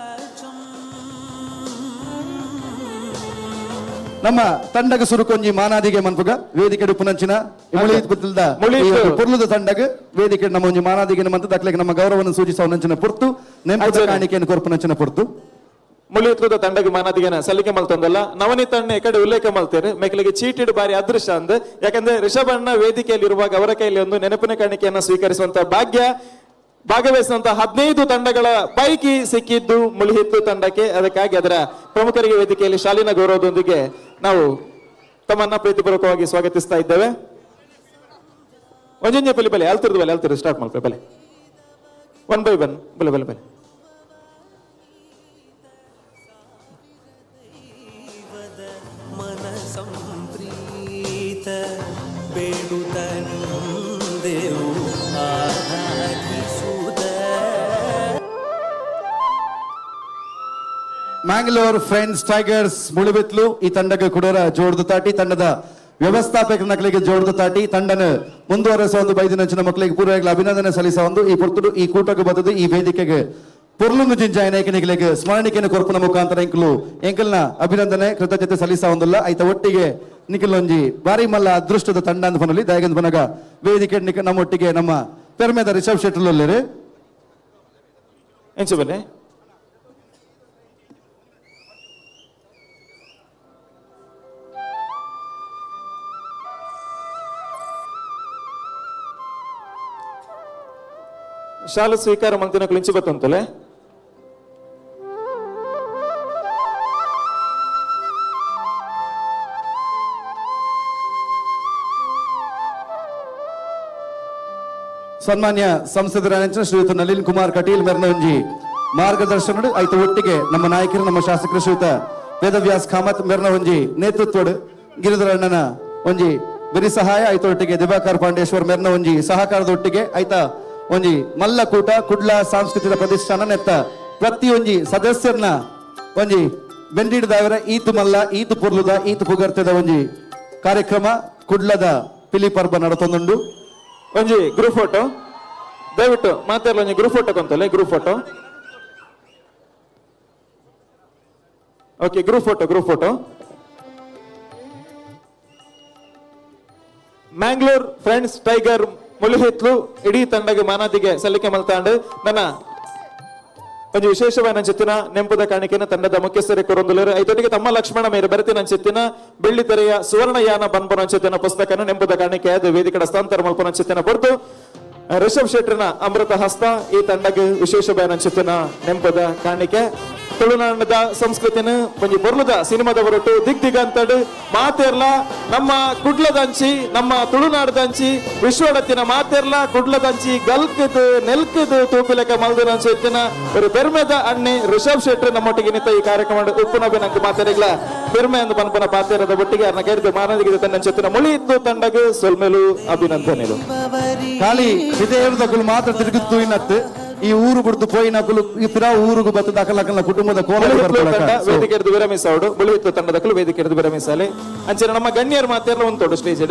ನಮ್ಮ ತಂಡಗ ಸುರುಕೊಂಜಿ ಮಾನಾದಿಗೆ ಮನ್ಪುಗ ವೇದಿಕೆ ಪುನಂಚಿನ ಪೊರ್ಲುದ ತಂಡಗ ವೇದಿಕೆ ನಮ್ಮ ಒಂಜಿ ಮಾನಾದಿಗೆ ಮಂತ ದಕ್ಲೆಗೆ ನಮ್ಮ ಗೌರವವನ್ನು ಸೂಚಿಸುವ ಪೊರ್ತು ನೆನಪು ಕಾಣಿಕೆಯನ್ನು ಕೊರ್ಪುನಂಚಿನ ಪೊರ್ತು. ಮುಳಿಯುತ್ತದ ತಂಡಗ ಮಾನಾದಿಗೆನ ಸಲ್ಲಿಕೆ ಮಲ್ತೊಂದಲ್ಲ. ನವನೀತ್ ಅಣ್ಣ ಈ ಕಡೆ ಉಲ್ಲೇಖ ಮಲ್ತೇನೆ ಮೇಕಲಿಗೆ ಚೀಟಿಡು ಬಾರಿ ಅದೃಷ್ಟ ಅಂದ್. ಯಾಕಂದ್ರೆ ರಿಷಬ್ ಅಣ್ಣ ವೇದಿಕೆಯಲ್ಲಿರುವಾಗ ಅವರ ಕೈಯಲ್ಲಿ ಒಂದು ನೆನಪಿನ ಕಾಣಿಕೆಯನ್ನು ಸ್ವೀಕರಿಸುವಂತ ಭಾಗ್ಯ ಭಾಗವಹಿಸಿದಂತಹ 15 ತಂಡಗಳ ಪೈಕಿ ಸಿಕ್ಕಿದ್ದು ಮುಳಿಹಿತ್ತು ತಂಡಕ್ಕೆ. ಅದಕ್ಕಾಗಿ ಅದರ ಪ್ರಮುಖರಿಗೆ ವೇದಿಕೆಯಲ್ಲಿ ಶಾಲೀನ ಗೌರವದೊಂದಿಗೆ ನಾವು ತಮ್ಮನ್ನ ಪ್ರೀತಿಪೂರ್ವಕವಾಗಿ ಸ್ವಾಗತಿಸ್ತಾ ಇದ್ದೇವೆ. ಒಂಜೊಂಜೆ ಪಲಿ ಬಲೆ ಅಲ್ತಿರ್ದು ಬಲೆ ಅಲ್ತಿರ್ದು ಸ್ಟಾರ್ಟ್ ಮಾಡ್ತೇವೆ ಬಲೆ ಒನ್ ಬೈ ಒನ್ ಬಲೆ ಬಲೆ ಬಲೆ. ಬೇಡುತ್ತ देऊ आराधिಸುತ್ತ. ಮ್ಯಾಂಗ್ಳೂರ್ ಫ್ರೆಂಡ್ಸ್ ಟೈಗರ್ಸ್ ಮುಳುಬಿತ್ಲು ಈ ತಂಡಕ್ಕೆ ಕುಡೋರ ಜೋಡ್ದು ತಾಟಿ ತಂಡದ ವ್ಯವಸ್ಥಾಪಕರ ನಕಲಿಗೆ ಜೋಡ್ದು ತಾಟಿ ತಂಡನ ಮುಂದುವರೆಸುವ ಒಂದು ಬೈದಿನಂಚಿನ ಮಕ್ಕಳಿಗೆ ಪೂರ್ವಗಳ ಅಭಿನಂದನೆ ಸಲ್ಲಿಸುವ ಒಂದು ಈ ಪೊರ್ತುಡು ಈ ಕೂಟಕ್ಕೆ ಬದದು ಈ ವೇದಿಕೆಗೆ ಪೊರ್ಲುಂಗು ಜಿಂಜಾಯ ನಾಯಕನಿಗಳಿಗೆ ಸ್ಮರಣಿಕೆಯನ್ನು ಕೊರ್ಪುನ ಮುಖಾಂತರ ಎಂಕಲು ಎಂಕಲ್ನ ಅಭಿನಂದನೆ ಕೃತಜ್ಞತೆ ಸಲ್ಲಿಸ ಒಂದಲ್ಲ. ಐತ ಒಟ್ಟಿಗೆ ನಿಖಿಲೊಂಜಿ ಬಾರಿ ಮಲ್ಲ ಅದೃಷ್ಟದ ತಂಡ ಅಂತ ಪನೊಲಿ ದಯಗಂದ ಪನಗ ವೇದಿಕೆ ನಮ್ಮೊಟ್ಟಿಗೆ ನಮ್ಮ ಪೆರ್ಮೆದ ರಿಷಬ್ ಶೆಟ್ಟರ್ ಎಂಚು ಬನ್ನಿ. ಶಾಲು ಸ್ವೀಕಾರ ಮಂತಿನ ಇಂಚು ಬತ್ತಂತಲೆ. ಸನ್ಮಾನ್ಯ ಸಂಸದರ ಶ್ರೀಯುತ ನಳಿನ್ ಕುಮಾರ್ ಕಟೀಲ್ ಮೆರ್ನೊಂಜಿ ಮಾರ್ಗದರ್ಶನ ಐತ ಒಟ್ಟಿಗೆ ನಮ್ಮ ನಾಯಕರು ನಮ್ಮ ಶಾಸಕರು ಶ್ರೀಯುತ ವೇದವ್ಯಾಸ್ ಕಾಮತ್ ಮೆರ್ನವಂಜಿ ನೇತೃತ್ವಡ್ ಗಿರಿಧರ ಅಣ್ಣನ ಒಂಜಿ ಬಿರಿ ಸಹಾಯ ಐತ ಒಟ್ಟಿಗೆ ದಿವಾಕರ್ ಪಾಂಡೇಶ್ವರ್ ಮೆರ್ನವಂಜಿ ಸಹಕಾರದ ಒಟ್ಟಿಗೆ ಐತ ಒಂಜಿ ಮಲ್ಲಕೂಟ ಕುಡ್ಲ ಸಾಂಸ್ಕೃತಿಕ ಪ್ರತಿಷ್ಠಾನ ನೆತ್ತ ಪ್ರತಿಯೊಂಜಿ ಸದಸ್ಯರ್ನ ಒಂಜಿ ಬೆಂಡಿಡ್ದಾವರ ಈತು ಮಲ್ಲ ಈತು ಪೊರ್ಲುದ ಈತು ಪುಗರ್ತದ ಒಂಜಿ ಕಾರ್ಯಕ್ರಮ ಕುಡ್ಲದ ಪಿಲಿ ಪರ್ಬ ನಡತೊಂದುಂಡು. ಒಂಜಿ ಗ್ರೂಪ್ ಫೋಟೋ ದಯವಿಟ್ಟು ಮಾತಾಡಲ ಒಂಜಿ ಗ್ರೂಪ್ ಫೋಟೋ ಕೊಂತಲೆ group photo. Okay, group photo, group photo. Mangalore friends tiger Mulihitlu ಇಡೀ ತಂಡಗೆ ಮಾನಾದಿಗೆ ಸಲ್ಲಿಕೆ ಮಲ್ತಾಂಡ್ ನನ್ನ ಒಂಜಿ ವಿಶೇಷವಾದ ನಂಚಿತ್ತಿನ ನೆಂಪುದ ಕಾಣಿಕೆನ ತಂಡದ ಮುಖ್ಯಸ್ಥರೇ ಕೊರೊಂದುಲೇರು. ಐತೊಟ್ಟಿಗೆ ತಮ್ಮ ಲಕ್ಷ್ಮಣ ಮೇರೆ ಬರೆತಿನ ನಂಚಿತ್ತಿನ ಬೆಳ್ಳಿ ತೆರೆಯ ಸುವರ್ಣಯಾನ ಬನ್ಪು ನಂಚಿತ್ತಿನ ಪುಸ್ತಕನ ನೆಂಪುದ ಕಾಣಿಕೆ ಅದು ವೇದಿಕೆಡ ಸ್ಥಾಂತರ ಮಲ್ಪು ನಂಚಿತ್ತಿನ ಪೊರ್ತು ರಿಷಬ್ ಶೆಟ್ಟರ್ನ ಅಮೃತ ಹಸ್ತ ಈ ತಂಡಗೆ ವಿಶೇಷವಾದ ನಂಚಿತ್ತಿನ ನೆಂಪುದ ಕಾಣಿಕೆ. ತುಳುನಾಡದ ಸಂಸ್ಕೃತಿನ ಒಂಜಿ ಬೊರ್ಲುದ ಸಿನಿಮಾದ ಹೊರಟು ದಿಗ್ ದಿಗಂತಡು ಮಾತೆರ್ಲ ನಮ್ಮ ಕುಡ್ಲದಂಚಿ ನಮ್ಮ ತುಳುನಾಡದಂಚಿ ವಿಶ್ವಡತ್ತಿನ ಮಾತೆರ್ಲ ಕುಡ್ಲದಂಚಿ ಗಲ್ಕದು ನೆಲ್ಕದು ತೂಪಿಲೆಕ ಮಲ್ದಿನ ಅಂಚಿತ್ತಿನ ஒரு பெருಮೆದ ಅಣ್ಣೆ ರಿಷಬ್ ಶೆಟ್ಟರ್ ನಮ್ಮೊಟ್ಟಿಗೆ ನಿಂತ ಈ ಕಾರ್ಯಕ್ರಮ ಉಪ್ಪುನಬೆ ನಂಗೆ ಮಾತಾಡಿಗ್ಲ ಪೆರ್ಮೆ ಅಂದು ಪನ್ಪನ ಪಾತೆರದ ಒಟ್ಟಿಗೆ ಅರ್ನ ಕೇಳಿದ ಮಾನದಿಗೆ ತನ್ನ ಚೆತ್ತಿನ ಮೊಳಿ ಇತ್ತು ತಂಡಗೆ ಸೊಲ್ಮೆಲು ಅಭಿನಂದನೆಲು. ಖಾಲಿ ವಿಜಯದಕುಲು ಮಾತ್ರ ತಿರುಗುತ್ತು ಇನ್ನತ್ತು ಈ ಊರು ಬಿಡ್ದು ಪೋಯಿನಕುಲು ಈ ಪಿರಾ ಊರುಗು ಬತ್ತದ ಅಕಲ ಕುಟುಂಬದ ಕೋಲ ಮುಳಿಹಿತ್ಲು ತಂಡ ವೇದಿಕೆ ಹಿಡಿದು ವಿರಮಿಸೋಡು. ಮುಳಿಹಿತ್ಲು ತಂಡದಕ್ಕಲು ವೇದಿಕೆ ಹಿಡಿದು ವಿರಮಿಸಲಿ. ಅಂಚನೆ ನಮ್ಮ ಗಣ್ಯರು ಮಾತೆರ್ಲ ಉಂಟೋಡು ಸ್ಟೇಜ್.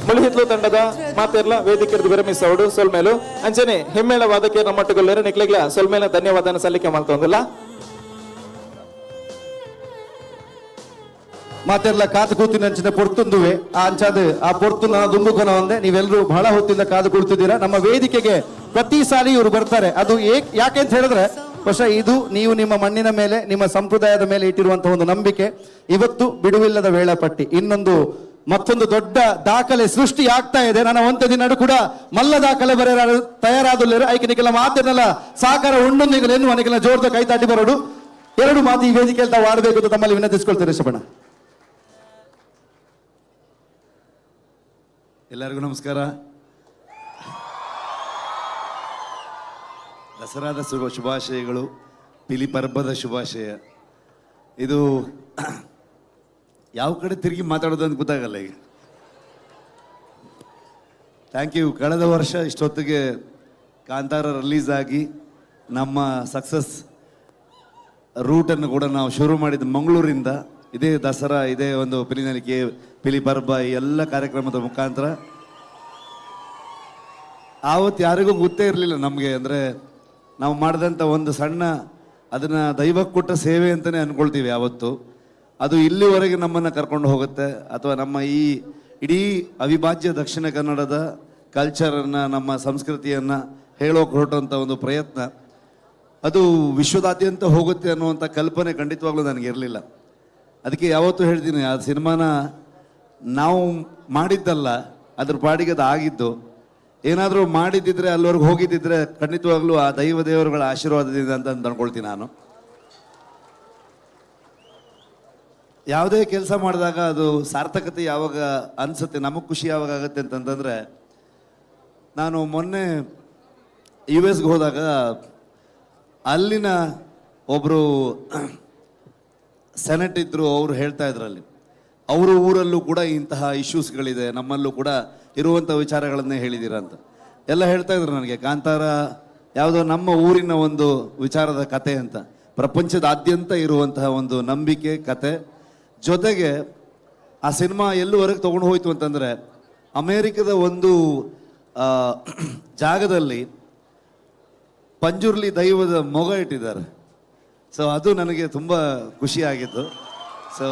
ಮುಳಿಹಿತ್ಲು ತಂಡದ ಮಾತೆರ್ಲ ವೇದಿಕೆ ಹಿಡಿದು ವಿರಮಿಸೋಡು ಸೊಲ್ಮೇಲು. ಅಂಚನೆ ಹಿಮ್ಮೇಳ ವಾದಕ್ಕೆ ನಮ್ಮ ಒಟ್ಟುಗೊಲ್ಲೇರು ನಿಕ್ಲೆಗ್ಲ ಸೊಲ್ಮೇಲ ಧನ್ಯವಾದನ ಸಲ್ಲಿಕೆ ಮಾಡ್ತೊಂದಿಲ್ಲ. ಮಾತೆರ್ಲ ಕಾದು ಕೂತಿನ ಪೊರ್ತುಂದುವೆ ಆ ಅಂಚಾದ ಆ ಪೊರ್ತು ನನ್ನ ದುಂಬುಕೊನ ಒಂದೆ. ನೀವೆಲ್ಲರೂ ಬಹಳ ಹೊತ್ತಿಂದ ಕಾದು ಕೂಡ್ತಿದ್ದೀರಾ. ನಮ್ಮ ವೇದಿಕೆಗೆ ಪ್ರತಿ ಸಾರಿ ಇವರು ಬರ್ತಾರೆ. ಅದು ಯಾಕೆ ಅಂತ ಹೇಳಿದ್ರೆ ಬಹುಶಃ ಇದು ನೀವು ನಿಮ್ಮ ಮಣ್ಣಿನ ಮೇಲೆ ನಿಮ್ಮ ಸಂಪ್ರದಾಯದ ಮೇಲೆ ಇಟ್ಟಿರುವಂತಹ ಒಂದು ನಂಬಿಕೆ. ಇವತ್ತು ಬಿಡುವಿಲ್ಲದ ವೇಳಾಪಟ್ಟಿ ಇನ್ನೊಂದು ಮತ್ತೊಂದು ದೊಡ್ಡ ದಾಖಲೆ ಸೃಷ್ಟಿ ಆಗ್ತಾ ಇದೆ. ನನ್ನ ಒಂತೆ ದಿನ ಕೂಡ ಮಲ್ಲ ದಾಖಲೆ ಬರೆಯ ತಯಾರಾದುಲ್ಲೇರು. ಐಕೆ ನಿಖಲ ಮಾತಿನಲ್ಲ ಸಾಕಾರ ಉಂಡು ನಿಗಲೇನು ಅನಿಕೆಲ್ಲ ಜೋರ್ದ ಕೈ ತಾಟಿ ಬರೋಡು. ಎರಡು ಮಾತು ಈ ವೇದಿಕೆಯಲ್ಲಿ ತಾವು ಆಡಬೇಕು ಅಂತ ತಮ್ಮಲ್ಲಿ ವಿನಂತಿಸ್ಕೊಳ್ತೇನೆ ರಿಷಭಣ್ಣ. ಎಲ್ಲರಿಗೂ ನಮಸ್ಕಾರ. ದಸರಾದ ಶುಭಾಶಯಗಳು, ಪಿಲಿ ಪರ್ಬದ ಶುಭಾಶಯ. ಇದು ಯಾವ ಕಡೆ ತಿರುಗಿ ಮಾತಾಡೋದು ಅಂತ ಗೊತ್ತಾಗಲ್ಲ ಈಗ. Thank you. ಕಳೆದ ವರ್ಷ ಇಷ್ಟೊತ್ತಿಗೆ ಕಾಂತಾರ ರಿಲೀಸ್ ಆಗಿ ನಮ್ಮ ಸಕ್ಸಸ್ ರೂಟನ್ನು ಕೂಡ ನಾವು ಶುರು ಮಾಡಿದ್ದು ಮಂಗಳೂರಿಂದ. ಇದೇ ದಸರಾ, ಇದೇ ಒಂದು ಪಿಲಿನಲಿಕೆ, ಪಿಲಿ ಪರ್ಬ, ಈ ಎಲ್ಲ ಕಾರ್ಯಕ್ರಮದ ಮುಖಾಂತರ. ಆವತ್ತು ಯಾರಿಗೂ ಗೊತ್ತೇ ಇರಲಿಲ್ಲ ನಮಗೆ. ಅಂದರೆ ನಾವು ಮಾಡಿದಂಥ ಒಂದು ಸಣ್ಣ ಅದನ್ನು ದೈವಕ್ಕೆ ಕೊಟ್ಟ ಸೇವೆ ಅಂತಲೇ ಅಂದ್ಕೊಳ್ತೀವಿ ಯಾವತ್ತು. ಅದು ಇಲ್ಲಿವರೆಗೆ ನಮ್ಮನ್ನು ಕರ್ಕೊಂಡು ಹೋಗುತ್ತೆ. ಅಥವಾ ನಮ್ಮ ಈ ಇಡೀ ಅವಿಭಾಜ್ಯ ದಕ್ಷಿಣ ಕನ್ನಡದ ಕಲ್ಚರನ್ನು, ನಮ್ಮ ಸಂಸ್ಕೃತಿಯನ್ನು ಹೇಳೋಕೆ ಹೊರಟಂಥ ಒಂದು ಪ್ರಯತ್ನ ಅದು ವಿಶ್ವದಾದ್ಯಂತ ಹೋಗುತ್ತೆ ಅನ್ನುವಂಥ ಕಲ್ಪನೆ ಖಂಡಿತವಾಗ್ಲೂ ನನಗಿರಲಿಲ್ಲ. ಅದಕ್ಕೆ ಯಾವತ್ತೂ ಹೇಳ್ತೀನಿ, ಆ ಸಿನಿಮಾನ ನಾವು ಮಾಡಿದ್ದಲ್ಲ, ಅದ್ರ ಪಾಡಿಗೆ ಅದು ಆಗಿದ್ದು. ಏನಾದರೂ ಮಾಡಿದ್ದಿದ್ರೆ, ಅಲ್ಲಿವರೆಗೆ ಹೋಗಿದ್ದಿದ್ರೆ ಖಂಡಿತವಾಗ್ಲೂ ಆ ದೈವ ದೇವರುಗಳ ಆಶೀರ್ವಾದದಿಂದ ಅಂತ ಅಂದ್ಕೊಳ್ತೀನಿ ನಾನು. ಯಾವುದೇ ಕೆಲಸ ಮಾಡಿದಾಗ ಅದು ಸಾರ್ಥಕತೆ ಯಾವಾಗ ಅನ್ಸುತ್ತೆ, ನಮಗೆ ಖುಷಿ ಯಾವಾಗ ಆಗುತ್ತೆ ಅಂತಂತಂದರೆ, ನಾನು ಮೊನ್ನೆ you ಎಸ್ಗೆ ಹೋದಾಗ ಅಲ್ಲಿನ ಒಬ್ಬರು ಸೆನೆಟ್ ಇದ್ದರು, ಅವರು ಹೇಳ್ತಾ ಇದ್ರು ಅಲ್ಲಿ ಅವರ ಊರಲ್ಲೂ ಕೂಡ ಇಂತಹ ಇಶ್ಯೂಸ್ಗಳಿದೆ, ನಮ್ಮಲ್ಲೂ ಕೂಡ ಇರುವಂಥ ವಿಚಾರಗಳನ್ನೇ ಹೇಳಿದ್ದೀರಾ ಅಂತ ಎಲ್ಲ ಹೇಳ್ತಾ ಇದ್ರು ನನಗೆ. ಕಾಂತಾರ ಯಾವುದೋ ನಮ್ಮ ಊರಿನ ಒಂದು ವಿಚಾರದ ಕತೆ ಅಂತ, ಪ್ರಪಂಚದಾದ್ಯಂತ ಇರುವಂತಹ ಒಂದು ನಂಬಿಕೆ ಕತೆ. ಜೊತೆಗೆ ಆ ಸಿನಿಮಾ ಎಲ್ಲಿವರೆಗೆ ತೊಗೊಂಡು ಹೋಯಿತು ಅಂತಂದರೆ, ಅಮೇರಿಕದ ಒಂದು ಜಾಗದಲ್ಲಿ ಪಂಜುರ್ಲಿ ದೈವದ ಮೊಗ ಇಟ್ಟಿದ್ದಾರೆ. ಸೊ ಅದು ನನಗೆ ತುಂಬ ಖುಷಿಯಾಗಿತ್ತು. ಸೊ